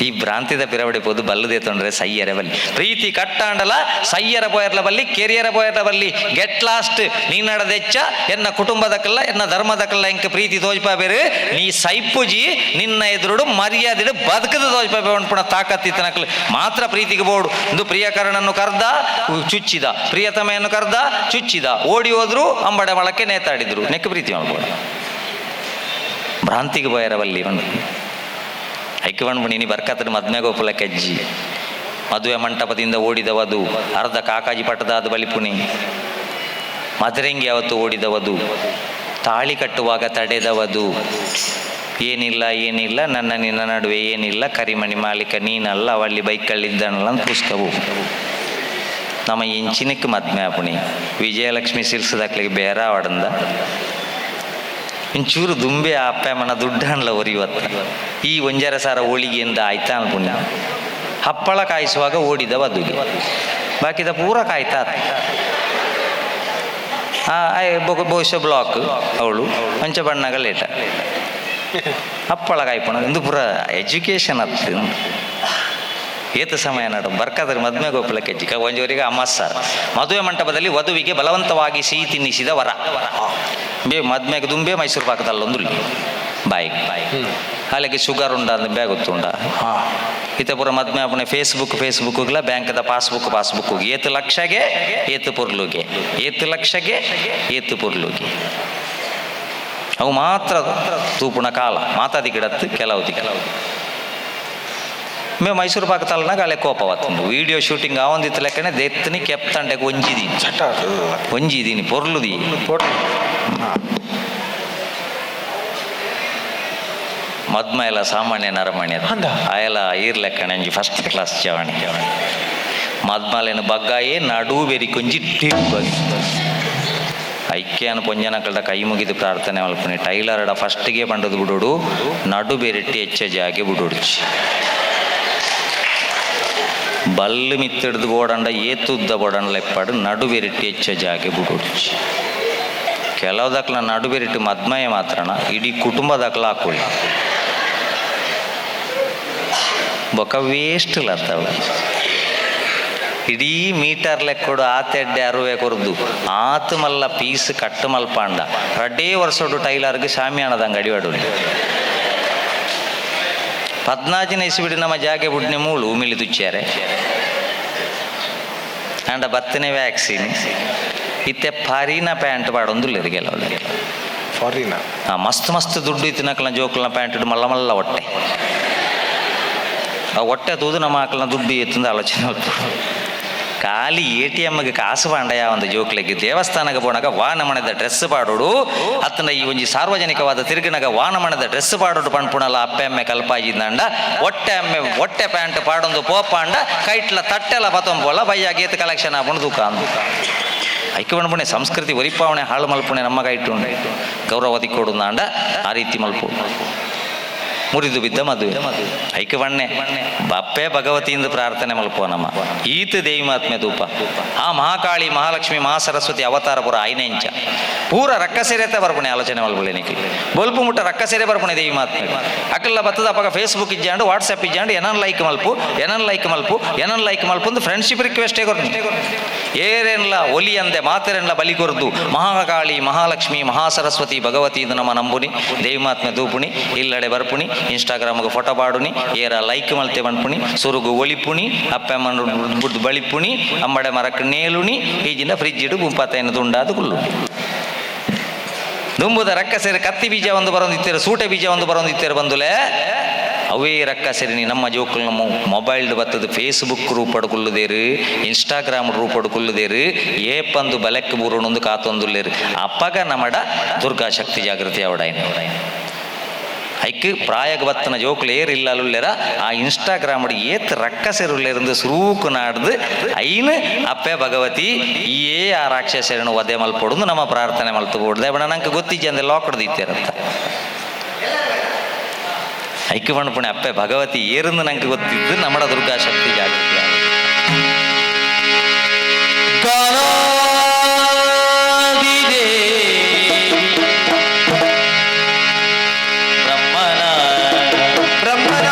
ಈ ಭ್ರಾಂತಿದ ಪಿರವಡೆ ಪೋದು ಬಲ್ಲದೆ ತೊಂದರೆ ಸಯ್ಯರ ಬಲ್ಲಿ ಪ್ರೀತಿ ಕಟ್ಟಾಂಡಲ ಸಯ್ಯರ ಪೋಯರ್ಲ ಬಲ್ಲಿ ಕೆರಿಯರ ಪೋಯರ್ಲ ಬಲ್ಲಿ. ಗೆಟ್ ಲಾಸ್ಟ್, ನೀನಡದೆಚ್ಚ ಎನ್ನ ಕುಟುಂಬದಕಲ್ಲ ಎನ್ನ ಧರ್ಮದಕಲ್ಲ ಎಂಕ ಪ್ರೀತಿ ತೋಜ್ಪಾ ಬೇರೆ. ನೀ ಸೈಪುಜಿ ನಿನ್ನ ಎದುರುಡು ಮರ್ಯಾದಿಡು ಬದುಕದ ತೋಜ್ಪಾ ಉಂಡ್ಪುಣ ತಾಕತ್ತಿತ್ತನಕಲ್ ಮಾತ್ರ ಪ್ರೀತಿಗೆ ಬೋಡು. ಇಂದು ಪ್ರಿಯಕರನನ್ನು ಕರ್ದ ಚುಚ್ಚಿದ, ಪ್ರಿಯತಮೆಯನ್ನು ಕರ್ದ ಚುಚ್ಚಿದ, ಓಡಿ ಹೋದ್ರು ಅಂಬಡೆ ಬಳಕೆ ನೇತಾಡಿದ್ರು ನೆಕ್ ಪ್ರೀತಿ ಮಾಡ್ಬೋದು. ಭ್ರಾಂತಿಗೆ ಬೋಯರ ಬಲ್ಲಿ ಒಂದು ಐಕೆ ನೀ ಬರ್ಕತ್ತಡ ಮದ್ಮೆ ಗೋಪುಲ ಕೆಜ್ಜಿ ಮದುವೆ ಮಂಟಪದಿಂದ ಓಡಿದ ವಧು ಅರ್ಧ ಕಾಕಾಜಿ ಪಟ್ಟದ ಅದು ಬಲಿಪುಣಿ ಮದರಂಗಿ ಯಾವತ್ತು ಓಡಿದ ವಧು ತಾಳಿ ಕಟ್ಟುವಾಗ ತಡೆದ ವಧು. ಏನಿಲ್ಲ ಏನಿಲ್ಲ ನನ್ನ ನಿನ್ನ ನಡುವೆ ಏನಿಲ್ಲ, ಕರಿಮಣಿ ಮಾಲೀಕ ನೀನಲ್ಲ ಅವಳ್ಳಿ ಬೈಕಲ್ಲಿದ್ದಾನಲ್ಲ ಅಂತ ಪುಸ್ತಕವು. ನಮ್ಮ ಇಂಚಿನಕ್ಕೆ ಮದ್ಮೆ ಆಪುಣಿ ವಿಜಯಲಕ್ಷ್ಮಿ ಸಿಲ್ಸದಾಕ್ಲಿಗೆ ಬೇರೆ ಅವಡಂದ ಒಂಚೂರು ದುಂಬೆ ಅಪ್ಪ ಮನ ದುಡ್ಡನ್ಲ ಒರಿವತ್ತ ಈ ಒಂಜರ ಸಾರ ಹೋಳಿಗೆಯಿಂದ ಆಯ್ತಾ ಅನ್ಪುಣ್ಯ. ಹಪ್ಪಳ ಕಾಯಿಸುವಾಗ ಓಡಿದ ವಧುಗೆ ಬಾಕಿದ ಪೂರ ಕಾಯ್ತಾ ಬಹುಶಃ ಬ್ಲಾಕ್ ಅವಳು ಮಂಚ ಬಣ್ಣಗ ಲೇಟ ಹಪ್ಪಳ ಕಾಯ್ಪಣ ಎಂದು ಪೂರ ಎಜುಕೇಶನ್ ಅತ್ತು. ಏತ ಸಮಯ ನಡು ಬರ್ಕಾದ್ರೆ ಮದ್ಮೆ ಗೋಪುಲ ಕೆಜ್ಜಿ ಒಂಜೋರಿಗೆ ಅಮಸ್ಸಾರ. ಮದುವೆ ಮಂಟಪದಲ್ಲಿ ವಧುವಿಗೆ ಬಲವಂತವಾಗಿ ಸಿಹಿ ತಿನ್ನಿಸಿದ ವರ ಬೇ ಮದ್ಮೆಗೆ ದುಂಬೆ ಮೈಸೂರು ಪಾಕದಲ್ಲೊಂದು ಬಾಯಿ ಅಲ್ಲಿಗೆ ಶುಗರ್ ಉಂಡ ಅಂದ ಬ್ಯಾಗ್ ಗೊತ್ತುಂಡ. ಇತ ಪೂರ ಮದ್ಮೆ ಅಪನೆ ಫೇಸ್ಬುಕ್ ಫೇಸ್ಬುಕ್ಗಳ ಬ್ಯಾಂಕ್ದ ಪಾಸ್ಬುಕ್ ಪಾಸ್ಬುಕ್ ಏತು ಲಕ್ಷಗೆ ಏತು ಪೊರ್ಲುಗೆ ಏತು ಲಕ್ಷಗೆ ಏತು ಪೊರ್ಲುಗೆ ಅವು ಮಾತ್ರ ತೂಪುಣ ಕಾಲ ಮಾತಾದಿ ಗಿಡತ್ತು ಕೆಲವು ಕೆಲವು ಮೇ ಮೈಸೂರು ಪಾಕ ತಲನಾಗ ಅಲ್ಲೇ ಕೋಪವತ್ತುಂಡು. ವಿಡಿಯೋ ಶೂಟಿಂಗ್ ಆವೊಂದಿತ್ತು ಲೆಕ್ಕನೆ ದೆತ್ತನಿ ಕೆಪ್ತಂಡೆಗೆ ಒಂಜಿದೀನಿ ಒಂಜಿದೀನಿ ಪೊರ್ಲುದಿ ಮದ್ಮ ಎಲ್ಲ ಸಾಮಾನ್ಯ ನರಮಣಿ ಆಯಲ ಈರ್ ಲೆಕ್ಕಣೆ ಅಂಜಿ ಫಸ್ಟ್ ಕ್ಲಾಸ್ ಚವಣಿ ಮದ್ಮಲೇನು ಬಗ್ಗಾಯೇ ನಡು ಬೆರಿ ಕೊಂಜಿ ಟಿಬ್ಬಗಿ ಐಕ್ಯಾನ ಪೊಂಜನಕಲ್ಡ ಕೈ ಮುಗಿದು ಪ್ರಾರ್ಥನೆ ಮಲ್ಪುನಿ. ಟೈಲರ್ಡ ಫಸ್ಟ್ಗೆ ಪಂಡದು ಬಿಡೋಡು ನಡು ಬೆರಿಟ್ಟಿ ಹೆಚ್ಚ ಜಾಗೆ ಬಿಡೋಡ್ಚಿ ಬಲ್ಲು ಮಿತ್ತಿಡ್ದು ಬೋಡಂಡ ಏತುದ್ದ ಬೋಡಂಡ ಲೆಪ್ಪಾಡು ನಡು ಬೆರಿಟ್ಟಿ ಹೆಚ್ಚ ಜಾಗೆ ಬಿಡೋಡ್ಚಿ. ಕೆಲವು ದಾಖಲ ನಡು ಬೆರಿಟ್ಟು ಮದ್ಮಯ ಮಾತ್ರನ ಇಡೀ ಕುಟುಂಬ ದಾಖಲ ಹಾಕೊಳ್ಳಿ ಬೊಕ ವೇಸ್ಟ್ ಲತ್ತವ ಇಡೀ ಮೀಟರ್ ಲೆಕ್ಕೊಡು ಆತೆಡ್ಡೆ ಅರುವೆ ಕೊರ್ದು ಆತು ಮಲ್ಲ ಪೀಸ್ ಕಟ್ಟು ಮಲ್ಪಾಂಡ ರಡ್ಡೇ ವರ್ಷಡು ಟೈಲರ್ಗೆ ಶಾಮಿಯಾನದಂಗ ಅಡಿವಾಡು ಪದ್ನಾಜಿನ ಇಸ್ಬಿಡಿ ನಮ್ಮ ಜಾಗೆ ಬುಡ್ನೆ ಮೂಳು ಉಮಿಲಿ ತುಚ್ಚಾರೆ ಅಂಡ ಬತ್ತನೆ ವ್ಯಾಕ್ಸಿನ್ ಇತ್ತೆ ಫಾರಿನ ಪ್ಯಾಂಟ್ ಪಾಡೊಂದುಲ್ಲೆರ್ ಕೆಲವು ಫಾರಿನ ಮಸ್ತ್ ಮಸ್ತ್ ದುಡ್ಡು ಇತ್ತಿನಕ್ಲನ ಜೋಕುಲ್ನ ಪ್ಯಾಂಟ್ ಮಲ್ಲ ಮಲ್ಲ ಹೊಟ್ಟೆ ಆ ಹೊಟ್ಟೆ ತೂದು ನಮ್ಮ ಆಕಲ್ನ ದುಡ್ಡು ಎತ್ತಂದು ಆಲೋಚನೆ ಮಲ್ಪೊಡು. ಖಾಲಿ ಎ.ಟಿ.ಎಮ್ಗೆ ಕಾಸು ಪಾಂಡಯ ಒಂದು ಜೋಕ್ಲೆಗ್ ದೇವಸ್ಥಾನಕ್ಕೆ ಪೋನಾಗ ವಾನಮಣದ ಡ್ರೆಸ್ ಪಾಡೋಡು ಅತ್ತನ ಈ ಒಂಜಿ ಸಾರ್ವಜನಿಕವಾದ ತಿರುಗಿನಾಗ ವಾನಮಣದ ಡ್ರೆಸ್ ಪಾಡೋಡು ಪನ್ಪುಣಲ ಅಪ್ಪೆ ಅಮ್ಮೆ ಕಲ್ಪಾಜಿಂದಂಡ ಒಟ್ಟೆ ಅಮ್ಮೆ ಒಟ್ಟೆ ಪ್ಯಾಂಟ್ ಪಾಡೊಂದು ಪೋಪಾಂಡ ಕೈಟ್ಲ ತಟ್ಟೆಲ ಪತೊಂಪೋಲ ಬಯ್ಯ ಗೇತ್ ಕಲೆಕ್ಷನ್ ಆಪುಂಡು ದುಕಾನ್. ಐಕ್ಯ ಪಣಪುಣೆ ಸಂಸ್ಕೃತಿ ಒರಿಪಾವಣೆ ಹಾಳು ಮಲ್ಪುಣೆ ನಮ್ಮ ಕೈಟು ಗೌರವ ತಿಕ್ಕೊಡು ಆ ರೀತಿ ಮಲ್ಪು ಮುರಿದು ಬಿದ್ದ ಮದುವೆ. ಐಕ್ಯ ಬಣ್ಣೆ ಬಪ್ಪೆ ಭಗವತಿಯಿಂದ ಪ್ರಾರ್ಥನೆ ಮಲ್ಪುವ ನಮ್ಮ ಈತ ದೇವಿ ಮಾತ್ಮೆ ತೂಪ ಆ ಮಹಾಕಾಳಿ ಮಹಾಲಕ್ಷ್ಮಿ ಮಹಾಸರಸ್ವತಿ ಅವತಾರ ಪೂರ ಐನೆಂಚ ಪೂರ ರಕ್ಕಸೆರೆತ ಬರ್ಪುಣೆ ಆಲೋಚನೆ ಮಲ್ಪುಲೆ ನಿಕ್ಲಿ ಬೊಲ್ಪು ಮುಟ್ಟ ರಕ್ಕಸೆರೆ ಬರ್ಪುಣೆ ದೇವಿ ಮಾತ್ಮೆ. ಅಕಲ್ಲ ಬತ್ತದ ಅಪಗ ಫೇಸ್ಬುಕ್ ಇಜ್ಜಾಂಡು, ವಾಟ್ಸಪ್ ಇಜ್ಜಾಂಡು. ಏನನ್ ಲೈಕ್ ಮಲ್ಪು, ಏನನ್ ಲೈಕ್ ಮಲ್ಪು, ಏನನ್ ಲೈಕ್ ಮಲ್ಪು ಒಂದು ಫ್ರೆಂಡ್ಶಿಪ್ ರಿಕ್ವೆಸ್ಟ್ ಕೊರ್ನು. ಏರೇನ್ಲ ಒಲಿ ಅಂದೆ ಮಾತೆರೆನ್ಲ ಬಲಿ ಕೊರ್ದು ಮಹಾಕಾಳಿ ಮಹಾಲಕ್ಷ್ಮಿ ಮಹಾಸರಸ್ವತಿ ಭಗವತಿ ಇದು ನಮ್ಮ ನಂಬುನಿ ದೇವಿ ಮಾತ್ಮೆ ತೂಪುಣಿ. ಇಲ್ಲಡೆ ಬರ್ಪುಣಿ, ಇನ್ಸ್ಟಾಗ್ರಾಮ್ಗೆ ಫೋಟೋ ಪಾಡುನಿ, ಏರ ಲೈಕ್ ಮಲ್ತೆ ಪನ್ಪುಣಿ, ಸುರುಗು ಒಲಿಪುಣಿ, ಅಪ್ಪೆ ಅಮ್ಮನ ಬುಡ್ದು ಬಳಿಪುಣಿ, ಅಂಬಡೆ ಮರಕ್ ನೇಲುಣಿ, ಈಜಿನ ಫ್ರಿಜ್ ಇಡು ಗುಂಪತೈನ ತುಂಡಾದ ಕುಲ್ಲು. ದುಂಬುದ ರಕ್ಕ ಸೇರಿ ಕತ್ತಿ ಬೀಜ ಒಂದು ಬರೊಂದಿತ್ತೇರು, ಸೂಟೆ ಬೀಜ ಒಂದು ಬರೊಂದಿತ್ತೇರು ಬಂದುಲೆ. ಅವೇ ರಕ್ಕ ಸೇರಿ ನೀ ನಮ್ಮ ಜೋಕುಲು ನಮ್ಮ ಮೊಬೈಲ್ ಬತ್ತದ ಫೇಸ್ಬುಕ್ ರೂಪಡ್ ಕುಲ್ಲುದೇರು, ಇನ್ಸ್ಟಾಗ್ರಾಮ್ ರೂಪಡ್ ಕುಲ್ಲುದೇರು. ಏಪಂದು ಬಲೆಕ್ ಬೂರುಣೊಂದು ಕಾತೊಂದುಲ್ಲೇರು. ಅಪ್ಪಗ ನಮಡ ದುರ್ಗಾ ಶಕ್ತಿ ಜಾಗೃತಿ ಅವಡಾಯ್ನ. ಐಕ್ ಪ್ರಾಯಗ ಬತ್ತನ ಜೋಕುಲು ಏರ್ ಇಲ್ಲ ಅಲ್ಲುಲ್ಲೇರ ಆ ಇನ್ಸ್ಟಾಗ್ರಾಮ್ ಏತ್ ರಕ್ಕ ಸೇರುಲ್ಲೇರಂದು ಸುರೂಕು ನಾಡ್ದು ಐನ್ ಅಪ್ಪೆ ಭಗವತಿ ಏ ಆ ರಾಕ್ಷಸರನ್ನು ವಧೆ ಮಲ್ಪೊಡುಂದು ನಮ್ಮ ಪ್ರಾರ್ಥನೆ ಮಲ್ತು ಬೋಡ್ದೆ. ಬಣ ನಂಗೆ ಗೊತ್ತಿಜ್ಜಿ ಅಂದ್ರೆ ಲಾಕ್ ದಿತ್ತೇರಂತ. ಐಕ್ ಪಣಪುಣೆ ಅಪ್ಪೆ ಭಗವತಿ ಏರಂದು ನಂಗೆ ಗೊತ್ತಿದ್ದು ನಮ್ಮಡ ದುರ್ಗಾ ಶಕ್ತಿ ಜಾಗೃತಿ. ಬ್ರಹ್ಮನ ಬ್ರಹ್ಮನ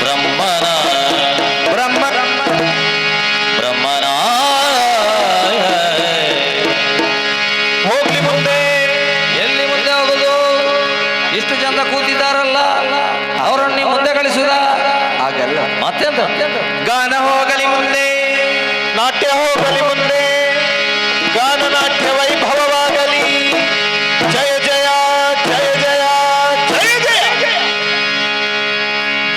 ಬ್ರಹ್ಮನ ಬ್ರಹ್ಮ ಬ್ರಹ್ಮನ ಹೋಗ್ಲಿ ಮುಂದೆ. ಎಲ್ಲಿ ಮುಂದೆ ಹೋಗುದು? ಇಷ್ಟು ಚಂದ ಕೂತಿದ್ದಾರಲ್ಲ, ಅವರನ್ನು ನೀವು ಮುಂದೆ ಕಳಿಸುವುದಾ? ಹಾಗಲ್ಲ. ಮತ್ತೆಂತ? ಗಾನ ಹೋಗಲಿ ಮುಂದೆ, ನಾಟ್ಯ ಹೋಗಲಿ ಮುಂದೆ, ಗಾನ ನಾಟ್ಯ ವೈಭವವಾಗಲಿ. ಜಯ ಜಯ ಜಯ ಜಯ ಜಯ ಜಯ.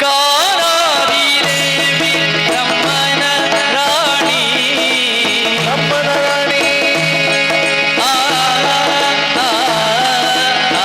ಗಾನಾದಿದೇವಿ ಬ್ರಹ್ಮನ ರಾಣಿ, ಬ್ರಹ್ಮನ ರಾಣಿ. ಆ, ಆ, ಆ, ಆ, ಆ, ಆ.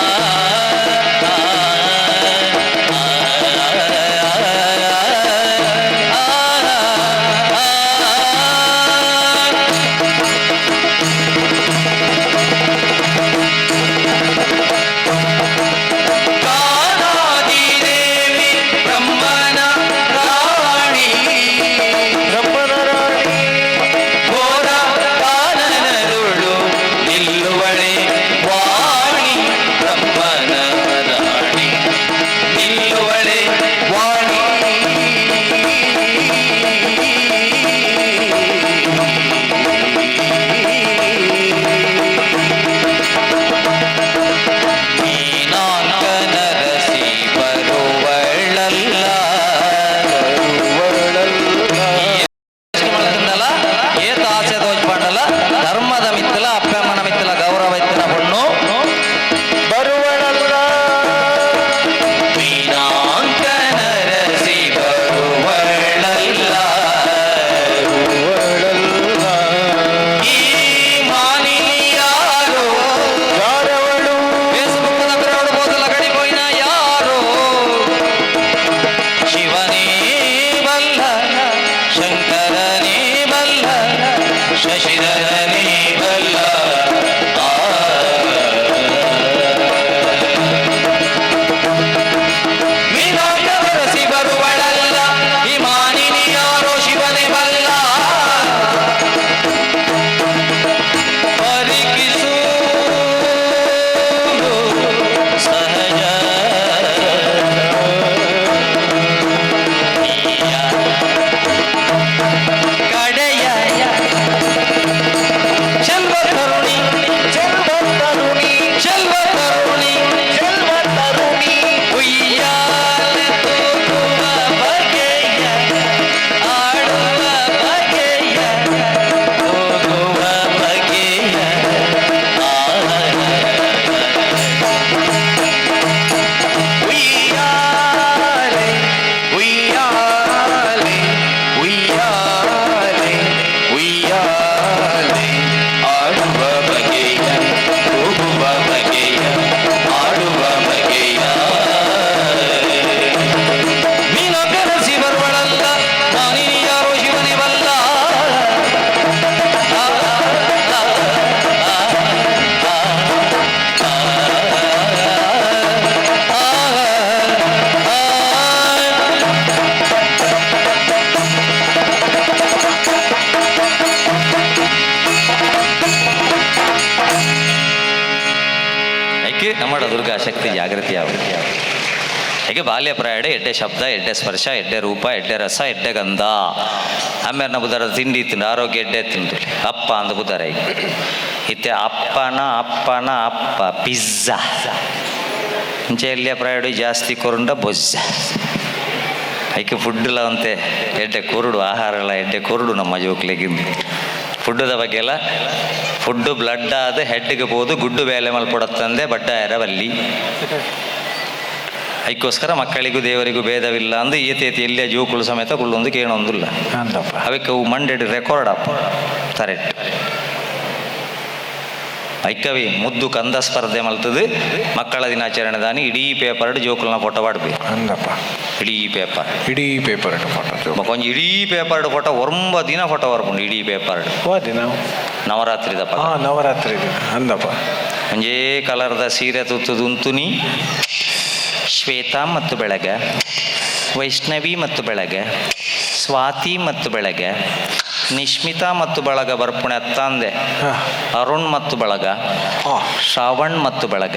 ಅತ್ತು ಜಾಗೃತಿ ಆಗುತ್ತೆ. ಹೀಗೆ ಬಾಲ್ಯ ಪ್ರಾಯಡೆ ಎಡ್ಡೆ ಶಬ್ದ, ಎಡ್ಡೆ ಸ್ಪರ್ಶ, ಎಡ್ಡೆ ರೂಪ, ಎಡ್ಡೆ ರಸ, ಎಡ್ಡೆ ಗಂಧ. ಆಮೇಲೆ ಬುಧಾರ ತಿಂಡಿ ತಿಂದು ಆರೋಗ್ಯ ಎಡ್ಡೆ ತಿಂದು ಅಪ್ಪ ಅಂದ ಬುಧಾರ. ಈಗ ಇತ್ತೆ ಅಪ್ಪನ ಅಪ್ಪನ ಅಪ್ಪ ಪಿಜ್ಜಾ ಮುಂಚೆ ಎಲ್ಲಿಯ ಪ್ರಾಯಡು ಜಾಸ್ತಿ ಕೊರುಂಡ ಬೊಜ್ಜ. ಐಕೆ ಫುಡ್ಲ ಅಂತೆ ಎಡ್ಡೆ ಕುರುಡು, ಆಹಾರಗಳ ಎಡ್ಡೆ ಕುರುಡು ನಮ್ಮ ಜೋಕ್ಲಿಗೆ. ಫುಡ್ಡದ ಬಗ್ಗೆ ಎಲ್ಲ ಫುಡ್ಡು ಬ್ಲಡ್ ಆದ ಹೆಡ್ಗೆ ಪೋದು ಗುಡ್ಡು ಬೇಲೆ ಮಲ್ಪೊಡತ್ತಂದೆ ಬಡ್ಡ ಎರವಲ್ಲಿ. ಅದಕ್ಕೋಸ್ಕರ ಮಕ್ಕಳಿಗೂ ದೇವರಿಗೂ ಭೇದವಿಲ್ಲ ಅಂದು ಏತೇತಿ ಎಲ್ಲಿಯ ಜೋಕುಳು ಸಮೇತ ಕುಳ್ಳೊಂದು ಕೇಳೊಂದಿಲ್ಲ. ಅಂದಪ್ಪ. ಅವಕ್ಕೆ ಅವು ಮಂಡೆಡ್ ರೆಕಾರ್ಡ್ ಅಪ್ಪ ತರೆಟ್ ಐಕವಿ ಮುದ್ದು ಕಂದ ಸ್ಪರ್ಧೆ ಮಲ್ತದು ಮಕ್ಕಳ ದಿನಾಚರಣೆ ದಾನಿ ಇಡೀ ಪೇಪರ್ ಜೋಕುಲ್ನ ಫೋಟೋ ಪಾಡ್ಬೇಕು. ಅಂದಪ್ಪ. ಇಡೀ ಪೇಪರ್. ಇಡೀ ಪೇಪರ್ ಫೋಟೋ. ಕೊಂಚ ಇಡೀ ಪೇಪರ್ ಫೋಟೋ ಒಂಬ ದಿನ ಫೋಟೋ ಬರ್ಪುಂಡು ಇಡೀ ಪೇಪರ್. ವಾದಿನ? ನವರಾತ್ರಿದಪ್ಪ. ಹಾ, ನವರಾತ್ರಿ ದಿನ ಅಂದಪ್ಪ. ಒಂಜೇ ಕಲರ್ದ ಸೀರೆ ತುತ್ತುದು ಉಂತುನಿ. ಶ್ವೇತಾ ಮತ್ತು ಬೆಳಗ, ವೈಷ್ಣವಿ ಮತ್ತು ಬೆಳಗ, ಸ್ವಾತಿ ಮತ್ತು ಬೆಳಗ, ನಿಶ್ಮಿತಾ ಮತ್ತು ಬಳಗ ಬರ್ಪುಣೆ ಅತ್ತಂದೆ. ಅರುಣ್ ಮತ್ತು ಬಳಗ, ಶ್ರಾವಣ್ ಮತ್ತು ಬಳಗ,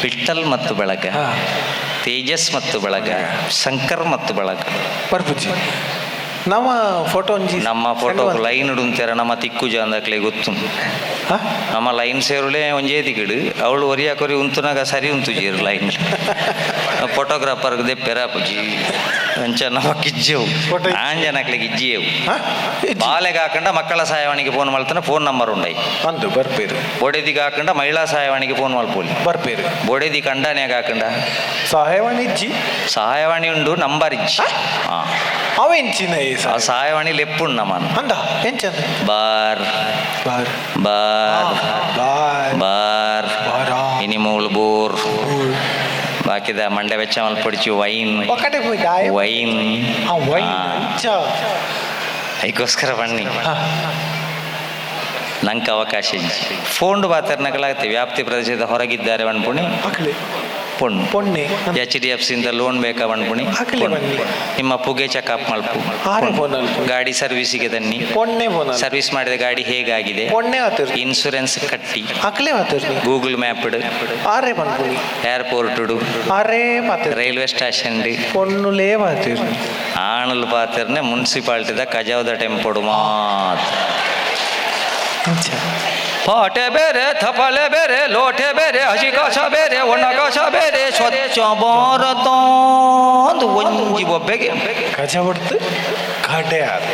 ವಿಠಲ್ ಮತ್ತು ಬಳಗ, ತೇಜಸ್ ಮತ್ತು ಬಳಗ, ಶಂಕರ್ ಮತ್ತು ಬಳಗ. ಬರ್ಪುಜಿ ನಮ್ಮ ಫೋಟೋ ಒಂಜಿ. ನಮ್ಮ ಫೋಟೋ ಲೈನ್ ಉಂತೆರ ನಮ್ಮ ತಿಕ್ಕುಜ ಅಂದಕ್ಲೆ ಗೊತ್ತು. ನಮ್ಮ ಲೈನ್ ಸೇರುಲೆ ಒಂಜೇ ದಿಗಿಡು ಅವಳು ಒರಿಯ ಕೊರಿ ಉಂತುನಾಗ ಸರಿ ಉಂತುಜೀರು ಲೈನ್. ಫೋಟೋಗ್ರಾಫರ್ ದೆಪ್ಪೆರ ಪುಜಿ ಅಂಚ ನಮ್ಮ ಕಿಜ್ಜೆವು. ಫೋಟೋ. ಆಂಜನಕ್ಲೆಗೆ ಇಜ್ಜಿಯೇವು. ಬಾಲೆಗೆ ಹಾಕಂಡ ಮಕ್ಕಳ ಸಹಾಯವಾಣಿಗೆ ಫೋನ್ ಮಲ್ತನ ಫೋನ್ ನಂಬರ್ ಉಂಡೈ. ಅಂದು ಬರ್ಪೇರು. ಬೊಡೆದಿಗೆ ಹಾಕಂಡ ಮಹಿಳಾ ಸಹಾಯವಾಣಿಗೆ ಫೋನ್ ಮಲ್ಪೋಲಿ. ಬರ್ಪೇರು. ಬೊಡೆದಿ ಕಂಡನ್ಯಾಗ ಹಾಕಂಡ? ಸಹಾಯವಾಣಿ ಇಜ್ಜಿ. ಸಹಾಯವಾಣಿ ಉಂಡು, ನಂಬರ್ ಇಜ್ಜಿ. ಹಾ. ಅವ ಎಂಚಿನ ಈ? ಆ ಸಹಾಯವಾಣಿ ಲೆಪ್ಪುಂಡು ನಮ್ಮನ್ನು. ಅಂದ ಎಂಚಂದ? Bar. Bar. Bar. Bar. Bar. ಬಾರ. ಇನಿ ಮೂಳು ಬೋರ್ ಬಾಕಿದ ಮಂಡೆ ವೆಚ್ಚ ಮಲ್ಪೊಡಿಚು ವೈನ್. ಒಕ್ಕಟೆ ಪೋಯ್ ದಾಯ. ವೈನ್. ಆ ವೈನ್. ಆ. ಅಂಚ. ಅದಕ್ಕೋಸ್ಕರ ಬನ್ನಿ. ನಂಗೆ ಅವಕಾಶ ಇಜ್ಜಿ. ಫೋನ್ ಬಾತರ್ನಕಲಾಗತ್ತೆ ವ್ಯಾಪ್ತಿ ಪ್ರದೇಶದ ಹೊರಗಿದ್ದಾರೆ ಪನ್ಪುಣಿ. ಅಕ್ಲೆ. ಪೊಣ್ಣು. ಪೊಣ್ಣೆ. H D F ಸಿಂದ loan ಬೇಕಾ ಪನ್ಪುಣಿ. ಅಕ್ಲೆ ಪೊಣ್ಣು. ಬನ್ನಿ. ನಿಮ್ಮ ಪುಗೆ ಚೆಕಪ್ ಮಲ್ಪು. ಆರೆ ಫೋನ್ ಅಲ್ಪ. ಗಾಡಿ ಸರ್ವಿಸಿಗೆ ತನ್ನಿ. ಪೊಣ್ಣೆ ಫೋನ್ ಅಲ್ಪ. ಸರ್ವಿಸ್ ಮಾಡಿದ ಗಾಡಿ ಹೇಗಾಗಿದೆ? ಪೊಣ್ಣೆ ಆತಿರ್. ಇನ್ಶೂರೆನ್ಸ್ ಕಟ್ಟಿ. ಅಕ್ಲೆ ಆತಿರ್ನಿ. ಗೂಗಲ್ ಮ್ಯಾಪ್ ಆರೆ ಪನ್ಪುಣಿ. ಏರ್ಪೋರ್ಟ್. ಆರೇ ಪಾತಿರ್. Railway station. ಪೊಣ್ಣುಲೇ ಪಾತಿರ್ನಿ. ಆಣಲ್ ಪಾತಿರ್ನೆ ಮುನ್ಸಿಪಾಲ್ಟಿದ ಕಜಾವದ ಟೆಂಪೋಡು ಮಾತ್ರ. ಅಂಚ. ಪಾಟೆ ಬೇರೆ, ಥಪಲೆ ಬೇರೆ, ಲೋಟೆ ಬೇರೆ, ಹಸಿ ಕಸ ಬೇರೆ, ಒಣ ಕಸ ಬೇರೆ, ಸ್ವಚ್ಛ ಭಾರತ ಅಂದ್ ಒಂಜಿ ಬೊಬ್ಬೆಗೆ. ಕಜ ಹೊಡ್ತು ಕಾಟೆ ಆದ.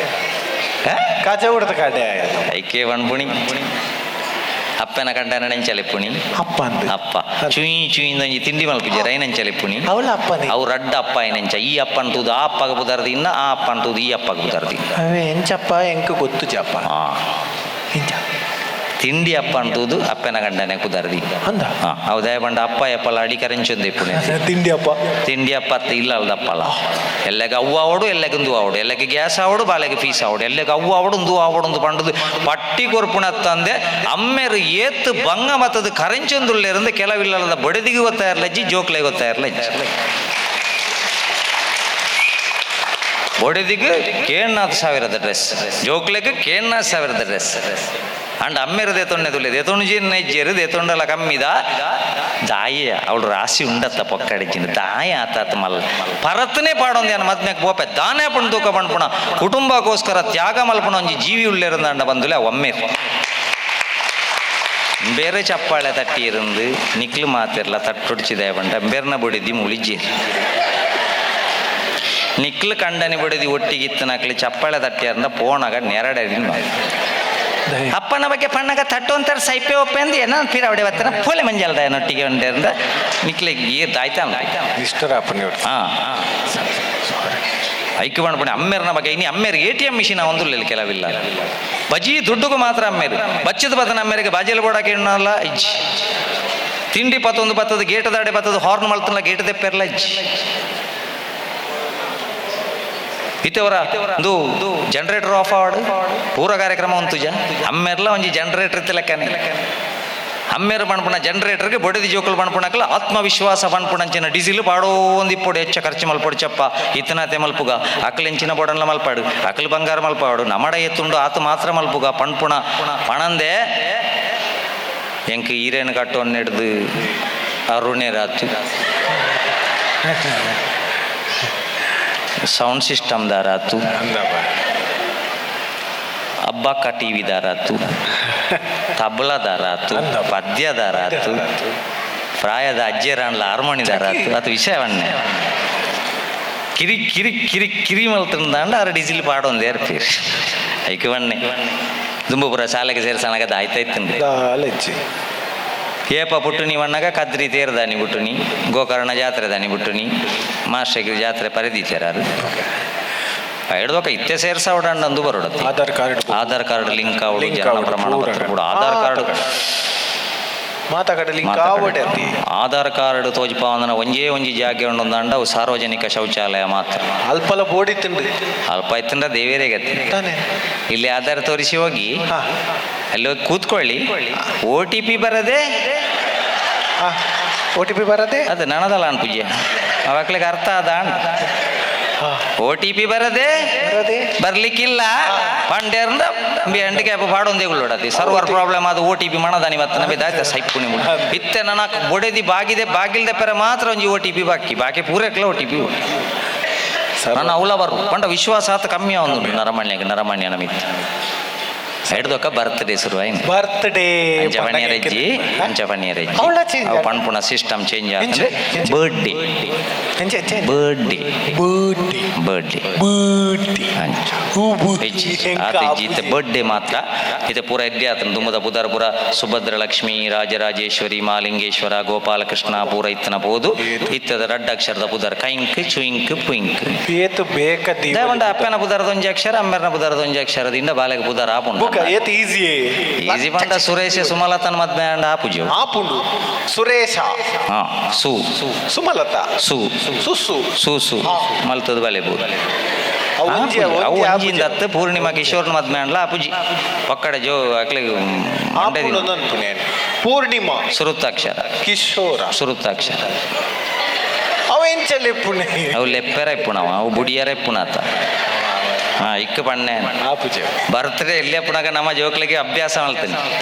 ಕಜ ಹೊಡ್ತು ಕಾಟೆ ಆದ. ಐಕೆ ಪಣ್ಪುಣಿ ಅಪ್ಪನ ಕಂಡನ ನೆಂಚಲೆಪ್ಪುಣಿ. ಅಪ್ಪ ಅಂದ್. ಅಪ್ಪ ಚುಯಿ ಚುಯಿ ಒಂಜಿ ತಿಂಡಿ ಮಲ್ಪುಜೆ ರೈನಂಚಲೆಪ್ಪುಣಿ. ಅವಳ ಅಪ್ಪನೇ. ಅವು ರಡ್ಡ ಅಪ್ಪ ಐನೆಂಚ. ಈ ಅಪ್ಪ ಅಂತೂದು ಆ ಅಪ್ಪಗ ಪುದರ್ದಿ ಇನ್ನ, ಆ ಅಪ್ಪ ಅಂತೂದು ಈ ಅಪ್ಪಗ ಪುದರ್ದಿ. ಅವೇ ಎಂಚಪ್ಪ ಎಂಕ್ ಗೊತ್ತು ಚಪ್ಪ. ಆ ಎಂಚ? ತಿಂಡಿ ಅಪ್ಪ ಅಂತೂದು ಅಪ್ಪನ ಗಂಡನೆ ಕುದರ್ದಿ. ಅಂದ. ಹಾ, ಹೌದಾ ಬಂಡ ಅಪ್ಪ ಎಪ್ಪಲ ಅಡಿ ಕರೆಂಚೊಂದು ಇಪ್ಪುಣೆ. ತಿಂಡಿ ಅಪ್ಪ. ತಿಂಡಿ ಅಪ್ಪ ಅತ್ತ ಇಲ್ಲ ಅಲ್ದಪ್ಪಲ. ಎಲ್ಲಗ ಅವ್ವ ಆವಡು, ಎಲ್ಲಗ ಇಂದು ಆವಡು, ಎಲ್ಲಗ ಗ್ಯಾಸ್ ಆವಡು, ಬಾಲೆಗೆ ಫೀಸ್ ಆವಡು, ಎಲ್ಲಗ ಅವ್ವ ಆವಡು, ಇಂದು ಆವಡು ಅಂದು ಪಂಡದು ಪಟ್ಟಿ ಕೊರ್ಪುಣ ತಂದೆ ಅಮ್ಮೆರು ಏತ್ ಬಂಗ ಮತ್ತದು ಕರೆಂಚೊಂದುಳ್ಳಿರಂದು ಕೆಲವಿಲ್ಲದ ಬಡದಿಗೆ ಗೊತ್ತಾ ಇರ್ಲಜ್ಜಿ, ಜೋಕ್ಲೆ ಗೊತ್ತಾ ಇರ್ಲಜ್ಜಿ. ಬೊಡೆದಿಗೆ ಕೇಳ್ನಾಥ್ ಸಾವಿರದ ಡ್ರೆಸ್, ಜೋಕ್ಲೆಗ್ ಕೇಳ್ನಾಥ್ ಸಾವಿರದ ಡ್ರೆಸ್. ಅಂಡ್ ಅಮ್ಮೆರು ದೇತೊಂಡೆ ತುಲ್ಲೆ ದೇತೊಂಡು ಜೀರ್ಣ ಇಜ್ಜೇರು ದೇತೊಂಡಲ ಕಮ್ಮಿದ ದಾಯ. ಅವಳು ರಾಶಿ ಉಂಡತ್ತ ಪೊಕ್ಕಡಿಜಿನ ದಾಯ ಆತಾತ ಮಲ್ಲ ಪರತ್ನೇ ಪಾಡೊಂದು ಯಾನ ಮದ್ಮೆಕ್ ಬೋಪೆ ದಾನೆ ಪಣ್ ತೂಕ ಪಣ್ಪುಣ ಕುಟುಂಬಕ್ಕೋಸ್ಕರ ತ್ಯಾಗ ಮಲ್ಪುಣ ಒಂಜಿ ಜೀವಿ ಉಳ್ಳಿರಂದ ಬಂದುಲೆ ಒಮ್ಮೆ ಬೇರೆ ಚಪ್ಪಾಳೆ ತಟ್ಟಿ ಇರಂದು ನಿಕ್ಲು ಮಾತಿರ್ಲ ತಟ್ಟುಡ್ಚಿದೆ ಬಂಡ ಬೇರ್ನ ಬಡಿದಿ ಮುಳಿಜಿ. ನಿಕ್ಲು ಕಂಡನಿ ಬಡಿದಿ ಒಟ್ಟಿಗಿತ್ತನಕ್ಲಿ ಚಪ್ಪಾಳೆ ತಟ್ಟಿಯರಂದ ಪೋಣಗ ನೆರಡೆ. ಅಪ್ಪನ ಬಗ್ಗೆ ಪಣ್ಣಗ ತಟ್ಟು ಅಂತಾರೆ ಸೈಪೆ ಒಪ್ಪೆ ಅಂದು ಏನೋ ಫಿರ್ ಅವಡೆ ಬತ್ತಾರ ಪೋಲೆ ಮಂಜಲ್ದ ನೊಟ್ಟಿಗೆ ಉಂಡೆಂದ ನಿಕ್ಲಿಗೆ ಈರ್ದು ಆಯ್ತಾ. ಇಷ್ಟರ ಅಪ್ಪನ. ಹಾಂ, ಐಕ್ಯ ಪಣಪಣಿ ಅಮ್ಮೇರ್ನ ಬಗ್ಗೆ. ಇನಿ ಅಮ್ಮೇರ್ ಎಟಿಎಂ ಮಿಷಿನ್ ಒಂದುಲ್ಲ ಕೆಲವಿಲ್ಲ. ಬಜಿ ದುಡ್ಡುಗೂ ಮಾತ್ರ ಅಮ್ಮೇರು ಬಚ್ಚದ ಬತ್ತನ ಅಮ್ಮೇರಿಗೆ ಬಾಜೆಲ್ ಬೋಡಕ್ಕೆ ಎಣ್ಣಲ್ಲ ಇಜ್ಜಿ. ತಿಂಡಿ ಪತ್ತೊಂದು ಬತ್ತದ ಗೇಟ್ ದಾಡೆ ಬತ್ತದ ಹಾರ್ನ್ ಮಲ್ತಲ್ಲ ಗೇಟ್ ದೆಪ್ಪೆರ್ಲ ಇಜ್ಜಿ. ಇತ್ತವರ ಒಂದು ಜನರೇಟರ್ ಆಫ್ ಆವಡ್ ಪೂರ ಕಾರ್ಯಕ್ರಮ ಉಂತುಜ. ಅಮ್ಮೇರ್ಲ ಒಂಜಿ ಜನರೇಟರ್ ಇತ್ತಲೆಕ್ಕನೆ. ಅಮ್ಮೇರು ಪಣಪುಣ ಜನರೇಟರ್ಗೆ ಬೊಡೆದಿ ಜೋಕುಲು ಪಣಪುಣಕ್ಲ ಆತ್ಮವಿಶ್ವಾಸ ಪಣಪುಣಂಚಿನ ಡೀಸೆಲ್ ಪಾಡೋ ಒಂದು ಇಪ್ಪೊಡು ಹೆಚ್ಚ ಖರ್ಚು ಮಲ್ಪೊಡು ಚಪ್ಪ ಇತ್ತನಾತೆ ಮಲ್ಪುಗ. ಅಕ್ಲೆಂಚಿನ ಬೊಡನ್ಲ ಮಲ್ಪಾಡು, ಅಕ್ಲು ಬಂಗಾರ ಮಲ್ಪಾಡು, ನಮಡ ಎತ್ತುಂಡು ಆತ ಮಾತ್ರ ಮಲ್ಪುಗ ಪಣ್ಪುಣ ಪಣಂದೆ ಎಂಕ್ ಈರೇನು ಕಟ್ಟೋನ್ ಹಿಡ್ದು ಅರುಣೆರಾತು, ಸೌಂಡ್ ಸಿಸ್ಟಮ್ ದಾರಾತು, ಅಬ್ಬಕ್ಕ ಟಿವಿ ದಾರಾತು, ತಬಲದಾರಾತು, ಪದ್ಯದಾರಾತು, ಪ್ರಾಯದ ಅಜ್ಜೆರಾಂಡ್ಲ ಹಾರ್ಮೋನಿದಾರಾತು, ಅದು ವಿಷಯವನ್ನೇ ಕಿರಿ ಕಿರಿ ಕಿರಿ ಕಿರಿ ಮಲ್ತಂದಾಂಡ ಆರು ಡೀಸಿಲ್ ಪಾಡೊಂದು ಏರ್ಪೀರ್ ಐಕೆ ಬಣ್ಣೆ ದುಂಬಪುರ ಶಾಲೆಗೆ ಸೇರ್ಸಣಗದ ಆಯ್ತಾಯ್ತು. ದಾಲಜ್ಜಿ. ಏಪ ಪುಟ್ಟುನಿ ವಣ್ಣಗ ಕದ್ರಿ ತೇರ್ದಾನಿ ಪುಟ್ಟುನಿ, ಗೋಕರ್ಣ ಜಾತ್ರೆ ದಾನಿ ಪುಟ್ಟುನಿ, ಮಾಸ್ಟರ್ಗೆ ಜಾತ್ರೆ ಪರಿದೀತೇರಾರು ಹಿಡ್ದೋಕ ಇತ್ತೆ ಸೇರ್ಸಾವಡಂಡು ಅಂದು ಬರೋಡತ್ತಿ. Aadhaar card. Aadhaar card link ಆವಡು, ಲಿಂಕ್ ಜನನ ಆವಡು, ಪ್ರಮಾಣ ಪೂರ. ಪತ್ರ ಕೂಡ ಆಧಾರ್ ಕಾರ್ಡ್. ಮಾತಾಕಡೆ ಲಿಂಕ್ ಆವಡೆ ಅತಿ. ಆಧಾರ್ ಕಾರ್ಡ್ ತೋಜಿಪಾವಂದನ ಒಂಜೇ ಒಂಜಿ ಜಾಗೆ ಉಂಡೊಂದಾಂಡ ಅವು ಸಾರ್ವಜನಿಕ ಶೌಚಾಲಯ ಮಾತ್ರ. ಅಲ್ಪಲ ಬೋಡಿ ತಿಂಡು. ಅಲ್ಪ ಇತ್ತಂದ್ರೆ ದೇವೇರೇ ಗತಿ. ತಾನೆ. ಇಲ್ಲಿ ಆಧಾರ್ ತೋರಿಸಿ ಹೋಗಿ, ಹಾ. ಅಲ್ಲಿ ಹೋಗಿ ಕೂತ್ಕೊಳ್ಳಿ, OTP ಬರದೆ. ಹಾ, OTP ಬರದೆ. ಅದು ನನದಲ್ಲ ಅನ್ ಪೂಜೆ ಅವಾಗ್ಲಿಗೆ ಅರ್ಥ ಅದ. ಹಾ. OTP ಬರದೆ. ಬರದೆ. ಬರ್ಲಿಕ್ಕಿಲ್ಲ ಪಂಡ್ಯರ್ಂದ ಹ್ಯಾಂಡಿಕ್ಯಾಪ್ ಪಾಡೊಂದೇ ಉಳ್ಳೋಡತಿ ಸರ್ವರ್ ಪ್ರಾಬ್ಲಮ್ ಅದು OTP ಮಣದಾನಿ ಮತ್ತೆ ನಮಗೆ ದಾಯ್ತ ಸೈಪು ನಿಮ್ಗೆ ಇತ್ತೆ ನನ್ನ ಬೊಡೆದಿ ಬಾಗಿದೆ ಬಾಗಿಲ್ದ ಪೆರ ಮಾತ್ರ ಒಂಜಿ OTP ಬಾಕಿ ಬಾಕಿ ಪೂರಕ್ಲ OTP. ನನ್ನ ಅವಲ ಬರು ಪಂಡ ವಿಶ್ವಾಸ ಆತ ಕಮ್ಮಿ ಒಂದು ನರಮಣ್ಯಕ್ಕೆ ನರಮಣ್ಯ ನಮಿತ್ತು ಹಿಡ್ದೊಕ್ಕ ಬರ್ತ್ಡೇ ಶುರು ಆಯ್ತು. ಬರ್ತ್ಡೇ. ಅಂಚಪಣಿಯರಜ್ಜಿ ಅಂಚಪಣಿಯರಜ್ಜಿ. ಅವಳ change. ಅವು ಪಣ್ಪುಣ ಸಿಸ್ಟಮ್ ಚೇಂಜ್ ಆಗ್ತದೆ. ಎಂಚ? Birthday. Birthday. Birthday. Birthday. Birthday. ಅಂಚ ಆತ ಇಜ್ಜಿ ಇತ್ತೆ ಬರ್ಡೇ ಮಾತ್ರ ಇತ್ತೆ ಪೂರ ಎಡ್ಡೆ ಆತನ ದುಮ್ಮದ ಪುದರ್ ಪೂರ ಸುಭದ್ರ ಲಕ್ಷ್ಮಿ ರಾಜರಾಜೇಶ್ವರಿ ಮಾಲಿಂಗೇಶ್ವರ ಗೋಪಾಲಕೃಷ್ಣ ಪೂರ ಇತ್ತನ ಪೋದು ಇತ್ತದ ರಡ್ಡ ಅಕ್ಷರದ ಪುದರ್ ಕೈಂಕ್ ಚುಯಿಂಕ್ ಪುಯಿಂಕ್. ಏತು ಬೇಕ. ದೇವಂಡ ಅಪ್ಪನ ಪುದರದ ಒಂಜಿ ಅಕ್ಷರ, ಅಮ್ಮೆರ್ನ ಪುದರದ ಒಂಜಿ ಅಕ್ಷರದಿಂದ ಬಾಲೆಗೆ ಪುದರ್ ಆಪುಂಡು. ಬುಕ ಏತು ಈಸಿ. ಈಸಿ ಪಂಡ ಸುರೇಶ ಸುಮಲತನ ಮದ್ಮೆ ಅಂಡ ಆಪುಜಿ. ಆಪುಂಡು ಸುರೇಶ. ಹಾ, ಸು. ಸುಮಲತಾ. ಸು. ಸುಸು. ಸು ಸು ಮಲ್ತದ ಬಲೆ ಬೋದು. ಅವು ಒಂಜಿ. ಅವು ಒಂಜಿ. ಒಂಜಿಂದ ಅತ್ತು ಪೂರ್ಣಿಮಾ ಕಿಶೋರ್ನ ಮದ್ಮೆ ಅಂಡ್ಲ ಆಪುಜಿ ಪಕ್ಕಡ ಜೋ ಅಕ್ಲಿಗೆ. ಆಪುಂಡು ಅನ್ಪುನೆ ಪೂರ್ಣಿಮಾ. ಸುರುತ್ತಾಕ್ಷರ. ಕಿಶೋರ. ಸುರುತ್ತಾಕ್ಷರ. ಅವ ಎಂಚಲ್ಲಿ ಪುಣೆ. ಅವು ಲೆಪ್ಪೆರ ಇಪ್ಪುಣವ, ಅವು ಬುಡಿಯರ ಇಪ್ಪುಣಾತ. ಹಾ, ಇಕ್ಕ ಪಣ್ಣೆ. ಆಪುಜೆ. ಬರ್ತ್ಡೇ ಎಲ್ಲಿ ಅಪ್ಪನಾಗ ನಮ್ಮ ಜೋಕ್ಲಿಗೆ ಅಭ್ಯಾಸ ಮಾಡ್ತೀನಿ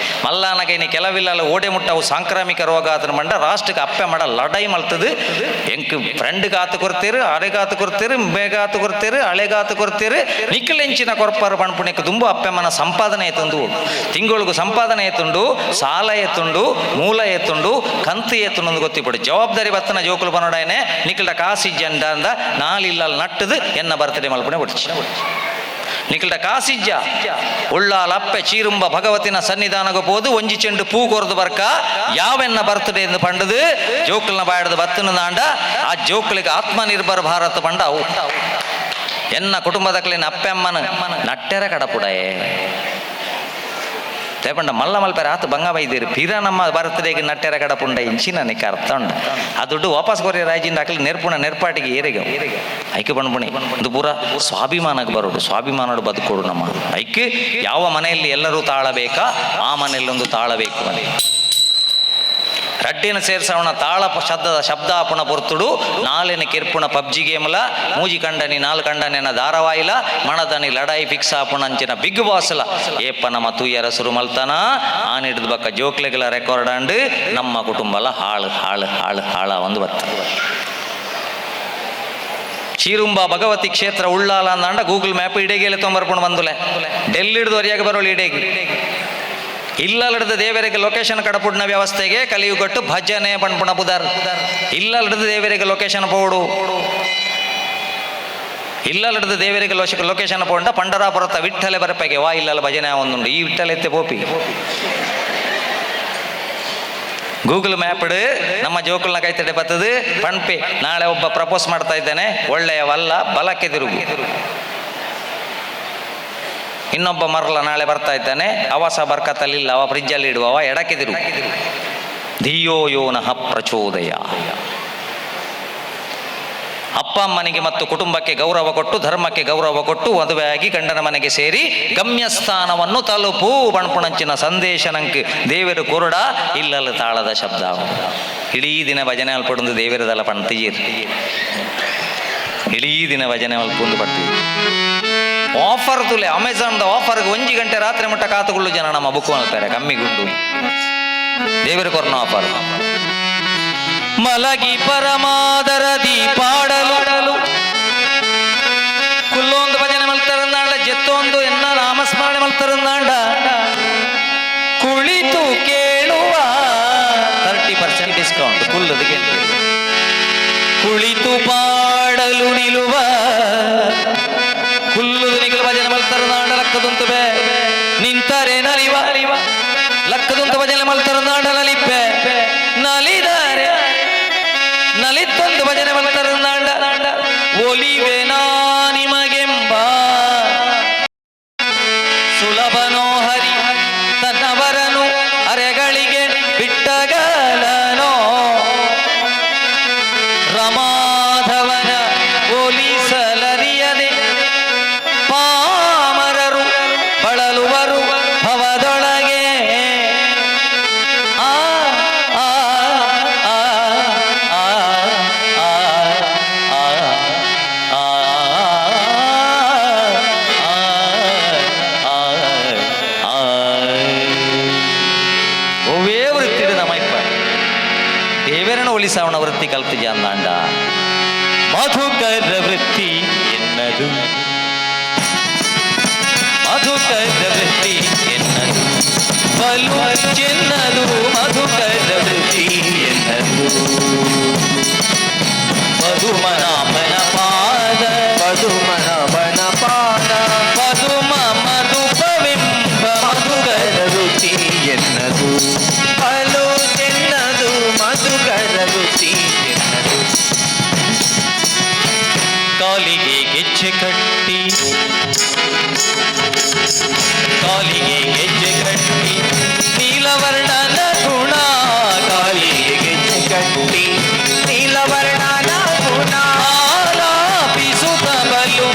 ಮಲ್ಲಾನಗ ಇನ್ನು ಕೆಲವಿಲ್ಲ ಓಡೆ ಮುಟ್ಟ ಅವು ಸಾಂಕ್ರಾಮಿಕ ರೋಗ ಆತನ ಮಂಡ ರಾಷ್ಟ್ರಕ್ಕೆ ಅಪ್ಪೆ ಮಾಡ ಲಡಾಯಿ ಮಲ್ತದು. ಎಂಕ್ ಫ್ರೆಂಡ್ಗೆ ಆತು ಕೊರ್ತೀರು, ಅರೆಗೆ ಆತು ಕೊರ್ತೀರು, ಬೇಗ ಆತು ಕೊರ್ತೀರು, ಹಳೆಗೆ ಆತು ಕೊರ್ತೀರು, ನಿಕ್ಕಲೆಂಚಿನ ಕೊರ್ಪರ ಪಣ್ಪುಣಿಕ್ ದುಂಬು ಅಪ್ಪೆ ಮನ ಸಂಪಾದನೆ ಎತ್ತುಂಡು, ತಿಂಗಳಿಗೂ ಸಂಪಾದನೆ ಎತ್ತುಂಡು, ಸಾಲ ಎತ್ತುಂಡು, ಮೂಲ ಎತ್ತುಂಡು, ಕಂತು ಎತ್ತುಂಡು ಗೊತ್ತಿಪಡು ಜವಾಬ್ದಾರಿ ಬತ್ತನ ಜೋಕುಲು ಬನ್ನೋಡಾಯನೆ ನಿಕ್ಕಲ್ಡ ಕಾಸು ಇಜ್ಜಂಡ ಅಂದ ನಾಲಿಲ್ಲ ನಟ್ಟದು ಎನ್ನ ಬರ್ತ್ಡೇ ಮಲ್ಪುಣೆ ಬಿಡ್ಚಿ. ನಿಖಿಲ್ಡ ಕಾಸಿಜ್ಜ ಉಳ್ಳಾಲ ಅಪ್ಪೆ ಚೀರುಂಬ ಭಗವತಿನ ಸನ್ನಿಧಾನಗ ಪೋದು ಒಂಜಿ ಚೆಂಡು ಪೂ ಕೊರ್ದು ಬರ್ಕ ಯಾವೆನ್ನ ಬರ್ತಡೆ ಎಂದು ಪಂಡದು ಜೋಕುಲ್ನ ಬಾಯಡ್ದು ಬತ್ತನ ನಾಂಡ ಆ ಜೋಕುಲಿಗೆ ಆತ್ಮನಿರ್ಭರ ಭಾರತ ಪಂಡ ಅವು ಎನ್ನ ಕುಟುಂಬದಕ್ಲಿನ ಅಪ್ಪೆ ಅಮ್ಮನ ನಟ್ಟೆರ ಕಡಪುಡಯೇ ತೇಪಂಡ ಮಲ್ಲ ಮಲ್ಪೆರ ಆತು ಬಂಗ ಬೈದಿರು ಪಿರ ನಮ್ಮ ಬರ್ತಡೆಗೆ ನಟ್ಟೆರ ಕಡಪುಂಡ ಇಂಚಿನ ನಿಕ್ಕ ಅರ್ಥ ಉಂಡ. ಆ ದುಡ್ಡು ವಾಪಸ್ ಕೊರಿ ರಾಜಿಂದ ಅಕ್ಲಿ ನೆರ್ಪುಣ ನೆರ್ಪಾಟಿಗೆ ಏರಿಗೆ ಐಕೆ ಬಣ್ಪುಣಿ. ಇದು ಪೂರ ಸ್ವಾಭಿಮಾನಕ್ಕೆ ಬರೋಡು, ಸ್ವಾಭಿಮಾನೋಡು ಬದುಕೋಡು ನಮ್ಮ ಐಕೆ. ಯಾವ ಮನೆಯಲ್ಲಿ ಎಲ್ಲರೂ ತಾಳಬೇಕಾ ಆ ಮನೆಯಲ್ಲಿ ಒಂದು ತಾಳಬೇಕು. ಮನೆ ರಡ್ಡಿನ ಸೇರ್ಸವಣ ತಾಳ ಶಬ್ದದ ಶಬ್ದ ಆಪುಣ ಪೊರ್ತುಡು ನಾಲಿನ ಕಿರ್ಪುಣ ಪಬ್ಜಿ ಗೇಮ್ಲ ಮೂಜಿ ಕಂಡನಿ ನಾಲ್ ಕಂಡನಿನ ಧಾರಾವಾಹಿಲ ಮಣದನಿ ಲಡಾಯಿ ಫಿಕ್ಸ್ ಆಪುಣ ಅಂಚಿನ ಬಿಗ್ ಬಾಸ್ಲ ಏಪ ನಮ್ಮ ತೂಯರ ಸುರು ಮಲ್ತನ ಆನಿಡ್ದ ಬಕ್ಕ ಜೋಕ್ಲೆಗಳ ರೆಕಾರ್ಡ್ ಅಂಡ್ ನಮ್ಮ ಕುಟುಂಬಲ ಹಾಳು ಹಾಳು ಹಾಳು ಹಾಳ ಒಂದು ಬತ್ತ. ಚೀರುಂಬ ಭಗವತಿ ಕ್ಷೇತ್ರ ಉಳ್ಳಾಲ ಅಂದಾಂಡ ಗೂಗಲ್ ಮ್ಯಾಪ್ ಇಡೇಗೆಲೆ ತೊಂಬರ್ಪುಣ ಬಂದುಲೆ ಡೆಲ್ಲಿ ಹಿಡಿದು ವರಿಯಾಗ ಬರೋಳು ಇಡೇಗಿ ಇಲ್ಲಲ್ಲಿಡ್ದ ದೇವರಿಗೆ ಲೊಕೇಶನ್ ಕಡಪುಡ್ನ ವ್ಯವಸ್ಥೆಗೆ ಕಲಿಯುಗಟ್ಟು ಭಜನೆ ಪಣ್ಪುಣ ಪುದರ್ ಇಲ್ಲಲ್ಲಿಡ್ದ ದೇವರಿಗೆ ಲೊಕೇಶನ್ ಪೋಡು ಇಲ್ಲಲ್ಲಿಡ್ದ ದೇವರಿಗೆ ಲೊಕೇಶನ್ ಪೋಂಡ ಪಂಡರಾಪುರತ ವಿಠಲೆ ಬರಪೆಗೆ ವಾ ಇಲ್ಲಲ್ಲ ಭಜನೆ ಒಂದುಂಡು ಈ ವಿಠಲೆ ಎತ್ತೆ ಪೋಪಿ. ಗೂಗಲ್ ಮ್ಯಾಪ್ ನಮ್ಮ ಜೋಕುಲ್ನ ಕೈತಡೆ ಬರ್ತದೆ ಪಣ್ಪೆ ನಾಳೆ ಒಬ್ಬ ಪ್ರಪೋಸ್ ಮಾಡ್ತಾ ಇದ್ದಾನೆ ಒಳ್ಳೆಯವಲ್ಲ ಬಲಕ್ಕೆ ತಿರುಗು. ಇನ್ನೊಬ್ಬ ಮರಲ ನಾಳೆ ಬರ್ತಾ ಇದ್ದಾನೆ ಅವ ಸಹ ಬರ್ಕತ್ತಲ್ಲಿಲ್ಲ ಅವ ಫ್ರಿಜ್ಜಲ್ಲಿ ಇಡುವವ ಎಡಕ್ಕೆ ತಿರುಗು. ಧಿಯೋ ಯೋನಃ ಪ್ರಚೋದಯ. ಅಪ್ಪ ಅಮ್ಮನಿಗೆ ಮತ್ತು ಕುಟುಂಬಕ್ಕೆ ಗೌರವ ಕೊಟ್ಟು ಧರ್ಮಕ್ಕೆ ಗೌರವ ಕೊಟ್ಟು ಮದುವೆಯಾಗಿ ಗಂಡನ ಮನೆಗೆ ಸೇರಿ ಗಮ್ಯಸ್ಥಾನವನ್ನು ತಲುಪು ಬಣ್ಪುಣಂಚಿನ ಸಂದೇಶ ನಂಗೆ ದೇವರು ಕೊರಡ ಇಲ್ಲಲ್ಲ ತಾಳದ ಶಬ್ದ ಇಡೀ ದಿನ ಭಜನೆ ಅಲ್ಪಡೊಂದು ದೇವರದಲ್ಲ ಪಣ್ತಿಜೀರ್ ಇಡೀ ದಿನ ಭಜನೆ ಅಲ್ಪೊಂದು ಪಡ್ತೀವಿ ಆಫರ್ ತುಲೆ ಅಮೆಝಾನ್ದ ಆಫರ್ಗೆ ಒಂಜಿ ಗಂಟೆ ರಾತ್ರಿ ಮುಟ್ಟ ಕಾತುಕೊಳ್ಳು ಜನ ನಮ್ಮ ಬುಕ್ ಮಾಡ್ತಾರೆ ಕಮ್ಮಿ ಗುಂಡು ದೇವರು ಕೊರ್ನ ಆಫರ್. ಮಲಗಿ ಪರಮಾದರದಿ ಪಾಡಲು ಕುಲ್ಲೊಂದು ಭಜನೆ ಮಲ್ತರಂದಾಂಡ ಜೆತ್ತೊಂದು ಎನ್ನ ನಾಮಸ್ಮರಣೆ ಮಲ್ತರಂದಾಂಡ ಕುಳಿತು ಕೇಳುವ 30% ಡಿಸ್ಕೌಂಟ್ ಕುಲ್ಲದಕ್ಕೆ ಕುಳಿತು ಪಾಡಲು ನಿಲುವ ಕುಲ್ಲುದು ನಿಗಲು ಭಜನೆ ಮಲ್ತರಂದಾಂಡ ಲಕ್ಕದುಂತು ಬೇ ನಿಂತರೆ ನಲಿವ ಲಕ್ಕದುಂತು ಭಜನೆ ಮಲ್ತರಂದಾಂಡ ನಲಿಪ್ಪೆ ನಲಿದರೆ ನಲಿತ್ತೊಂದು ಭಜನೆ ಮಲ್ತರಂದಾಂಡ ಒಲಿವೆ ನಾ ನಿಮಗೆಂಬ ಸುಲಭನೋ ಹರಿ ತನ್ನವರನು ಅರೆಗಳಿಗೆ ಬಿಟ್ಟಗಲನೋ ರಮಾಧವನ ಒಲಿಸಲರಿಯದೆ ಪಾಮರರು ಬಳಲುವರು ಭವದೊಳಗೆ. ಆ ಆ ಆ ಆ ಆ ಆ ಆ ಆ ಆ. ಒವ್ವೇ ವೃತ್ತಿಡು ನಮ್ಮ ಇಪ್ಪ ದೇವರನ್ನು ಒಲಿಸಾವಣ ವೃತ್ತಿ ಕಲ್ತಿಜ ಅಂದಾಂಡ ಮಧುಕರ ವೃತ್ತಿ ಎನ್ನದು, ಮಧುಕರ ವೃತ್ತಿ ಎನ್ನದು, ಬಲು ಚೆನ್ನದು ಮಧುಕರ ವೃತ್ತಿ ಎನ್ನದು. ಮಧುಮನಾಭನ ಪಾದ ಪದುಮನಾಭನ ಪಾದ ಪದುಮ ಮಧುಪವಿಂಬ ಮಧುಕರ ವೃತ್ತಿ ಎನ್ನದು, ಬಲು ಚೆನ್ನದು ಮಧುಕರ ವೃತ್ತಿ ಎನ್ನದು. ಕಾಲಿಗೆ ಗೆಜ್ಜೆ ಕಟ್ಟಿ, ಕಾಲಿಗೆ ಗೆಜ್ಜೆ ಕಟ್ಟಿ ನೀಲವರ್ಣನ ಗುಣ, ಕಾಲಿಗೆ ಗೆಜ್ಜೆ ಕಟ್ಟಿ ನೀಲವರ್ಣನ ಗುಣ ಆಲಾಪಿಸುತ್ತ ಬಲು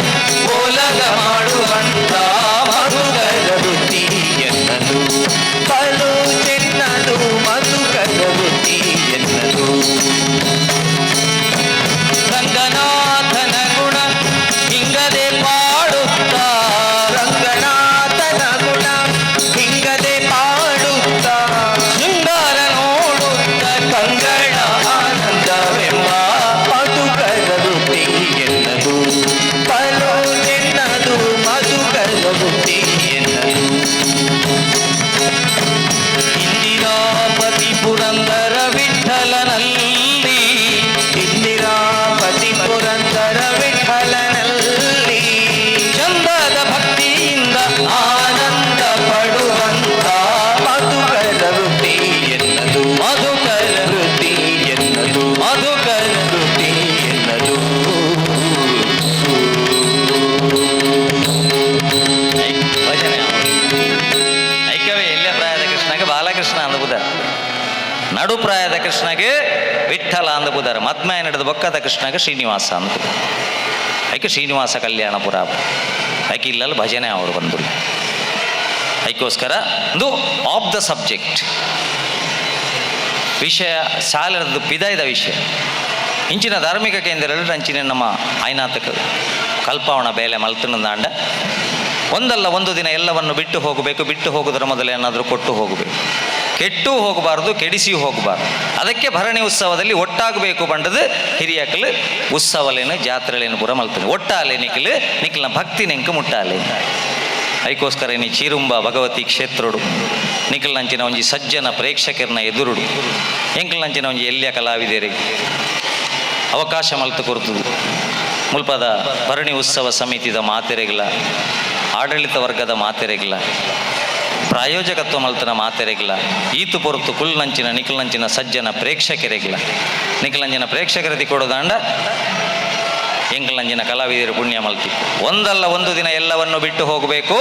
ಓಲಗ ಮಾಡುವಂತ ಮಧುಕರ ವೃತ್ತಿ ಎನ್ನದು, ಬಲು ಚೆನ್ನದು ಮಧುಕರ ವೃತ್ತಿ ಎನ್ನದು. ರಂಗನಾಥನ ಗುಣ ಹಿಂಗದೆ ಪಾಡುತ್ತ, ರಂಗನಾಥನ ಗುಣ ಹಿಂಗದೆ ಪಾಡುತ್ತ, ಶೃಂಗಾರ ನೋಡುತ್ತ ಕಂಗಣ ಆನಂದವೆಂಬ ಮಧುಕರ ವೃತ್ತಿ ಎನ್ನದು, ಬಲು ಚೆನ್ನದು ಮಧುಕರ ವೃತ್ತಿ ಎನ್ನದು. ಇಂದಿರಾಪತಿ ಪುರಂದರ ವಿಠಲನಲ್ಲಿ, ಇಂದಿರಾಪತಿ ಪುರಂದರ ವಿಠಲನಲ್ಲಿ, ಚಂದದ ಭಕ್ತಿಯಿಂದ ಆನಂದ ಪಡುವಂತ ಮಧುಕರ ವೃತ್ತಿ ಎನ್ನದು, ಮಧುಕರ ವೃತ್ತಿ ಎನ್ನದು, ಮಧುಕರ ವೃತ್ತಿ ಎನ್ನದು. ಭಜನೆ ಐಕ್ಯವೇ ಎಲ್ಲಿಯ ಪ್ರಾಯದ ಕೃಷ್ಣಗೆ ಬಾಲಕೃಷ್ಣ ಅಂದಬುದಾರ, ನಡು ಪ್ರಾಯದ ಕೃಷ್ಣಗೆ ವಿಠಲ ಅಂದಬುದಾರ, ಮದ್ಮಯ ನಡೆದ ಬೊಕ್ಕದ ಕೃಷ್ಣಗೆ ಶ್ರೀನಿವಾಸ ಅಂದಬುದಾರ. ಐಕೆ ಶ್ರೀನಿವಾಸ ಕಲ್ಯಾಣಪುರ ಐಕೆ ಇಲ್ಲಲ್ಲಿ ಭಜನೆ ಅವರು ಬಂದರು. ಐಕ್ಕೋಸ್ಕರ ಒಂದು ಆಫ್ the subject ವಿಷಯ ಸಾಲರದ್ದು ಪಿದಾಯ್ದ ವಿಷಯ. ಇಂಚಿನ ಧಾರ್ಮಿಕ ಕೇಂದ್ರ ಅಂಚಿನ ನಮ್ಮ ಐನಾತಕ ಕಲ್ಪಾವಣ ಬೇಲೆ ಮಲ್ತನದಾಂಡ ಒಂದಲ್ಲ ಒಂದು ದಿನ ಎಲ್ಲವನ್ನು ಬಿಟ್ಟು ಹೋಗಬೇಕು. ಬಿಟ್ಟು ಹೋಗುವುದರ ಮೊದಲು ಏನಾದರೂ ಕೊಟ್ಟು ಹೋಗಬೇಕು. ಕೆಟ್ಟು ಹೋಗಬಾರ್ದು, ಕೆಡಿಸಿಯೂ ಹೋಗಬಾರ್ದು. ಅದಕ್ಕೆ ಭರಣಿ ಉತ್ಸವದಲ್ಲಿ ಒಟ್ಟಾಗಬೇಕು ಬಂಡದು ಹಿರಿಯಕಲು ಉತ್ಸವಲೇನು ಜಾತ್ರೆಲೇನು ಪೂರ ಮಲ್ತನೆ ಒಟ್ಟಾಲೆ ನಿಖಲು ನಿಖಲ್ನ ಭಕ್ತಿ ನೆಂಕು ಮುಟ್ಟಾಲೆ. ಐಕೋಸ್ಕರ ನೀ ಚೀರುಂಬ ಭಗವತಿ ಕ್ಷೇತ್ರೋಡು ನಿಖಲ್ನಂಚಿನ ಒಂಜಿ ಸಜ್ಜನ ಪ್ರೇಕ್ಷಕರನ್ನ ಎದುರುಡು ಎಂಕಲ್ನಂಚಿನ ಒಂಜಿ ಎಲ್ಲಿಯ ಕಲಾವಿದರಿಗೆ ಅವಕಾಶ ಮಲ್ತು ಕೊರ್ತುದು ಮುಲ್ಪದ ಭರಣಿ ಉತ್ಸವ ಸಮಿತಿದ ಮಾತೆರೆಗಿಲ್ಲ, ಆಡಳಿತ ವರ್ಗದ ಮಾತೆರೆಗಿಲ್ಲ, ಪ್ರಾಯೋಜಕತ್ವ ಮಲ್ತನ ಮಾತೆರೆಗಿಲ್ಲ, ಈತು ಪೊರತು ಕುಲ್ನಂಚಿನ ನಿಖಲ್ನಂಚಿನ ಸಜ್ಜನ ಪ್ರೇಕ್ಷಕರಿಗಿಲ್ಲ. ನಿಖಲ್ನಂಚಿನ ಪ್ರೇಕ್ಷಕರತಿ ಕೊಡೋದಾಂಡ ಎಂಕಲ್ನಂಚಿನ ಕಲಾವಿದರು ಪುಣ್ಯ ಮಲ್ತಿ. ಒಂದಲ್ಲ ಒಂದು ದಿನ ಎಲ್ಲವನ್ನು ಬಿಟ್ಟು ಹೋಗಬೇಕು.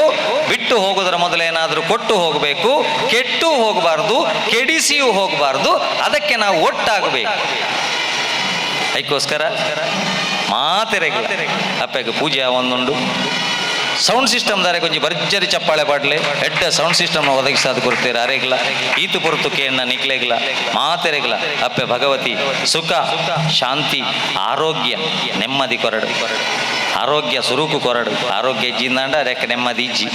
ಬಿಟ್ಟು ಹೋಗುವುದರ ಮೊದಲೇನಾದರೂ ಕೊಟ್ಟು ಹೋಗಬೇಕು. ಕೆಟ್ಟು ಹೋಗಬಾರ್ದು, ಕೆಡಿಸಿಯೂ ಹೋಗಬಾರ್ದು. ಅದಕ್ಕೆ ನಾವು ಒಟ್ಟಾಗಬೇಕು. ಅದಕ್ಕೋಸ್ಕರ ಮಾತೆರೆಗೆ ಅಪ್ಪಗೆ ಪೂಜೆ ಒಂದುಂಡು. ಸೌಂಡ್ ಸಿಸ್ಟಮ್ ದಾರೆ ಕೊಂಚಿ ಭರ್ಜರಿ ಚಪ್ಪಾಳೆ ಪಾಡ್ಲೆ. ಎಡ್ಡ ಸೌಂಡ್ ಸಿಸ್ಟಮ್ ಒದಗಿಸಾದ ಕೊರ್ತೀರ ಅರೆಗ್ಲ. ಈತು ಪೊರ್ತು ಕೇಣ್ಣ ನಿಕ್ಲೆಗ್ಲ ಮಾತೆರೆಗ್ಲ ಅಪ್ಪೆ ಭಗವತಿ ಸುಖ ಶಾಂತಿ ಆರೋಗ್ಯ ನೆಮ್ಮದಿ ಕೊರಡು. ಆರೋಗ್ಯ ಸುರುಕು ಕೊರಡು. ಆರೋಗ್ಯ ಇಜ್ಜಿಂದಾಂಡ ರೆಕ್ಕ ನೆಮ್ಮದಿ ಇಜ್ಜಿ.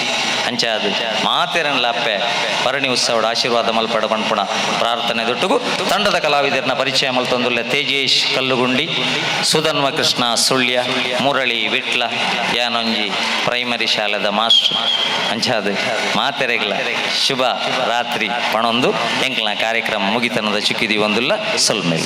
ಅಂಚಾದ ಮಾತೆರನ್ಲ ಅಪ್ಪೆ ಭರಣಿ ಉತ್ಸವದ ಆಶೀರ್ವಾದ ಮಲ್ಪಡ ಪನ್ಪುಣ ಪ್ರಾರ್ಥನೆ ದೊಟ್ಟುಗು ತಂಡದ ಕಲಾವಿದರನ್ನ ಪರಿಚಯ ಮಲ್ತೊಂದುಲ್ಲ. ತೇಜೇಶ್ ಕಲ್ಲುಗುಂಡಿ, ಸುಧನ್ವ ಕೃಷ್ಣ ಸುಳ್ಯ, ಮುರಳಿ ವಿಟ್ಲ, ಯಾನೊಂಜಿ ಪ್ರೈಮರಿ ಶಾಲೆದ ಮಾಸ್ಟರ್. ಅಂಚಾದ ಮಾತೆರೆಗ್ಲ ಶುಭ ರಾತ್ರಿ ಪಣೊಂದು ಎಂಕ್ಲ ಕಾರ್ಯಕ್ರಮ ಮುಗಿತನದ ಚುಕ್ಕಿದಿ ಒಂದುಲ್ಲ. ಸೊಲ್ಮೆ.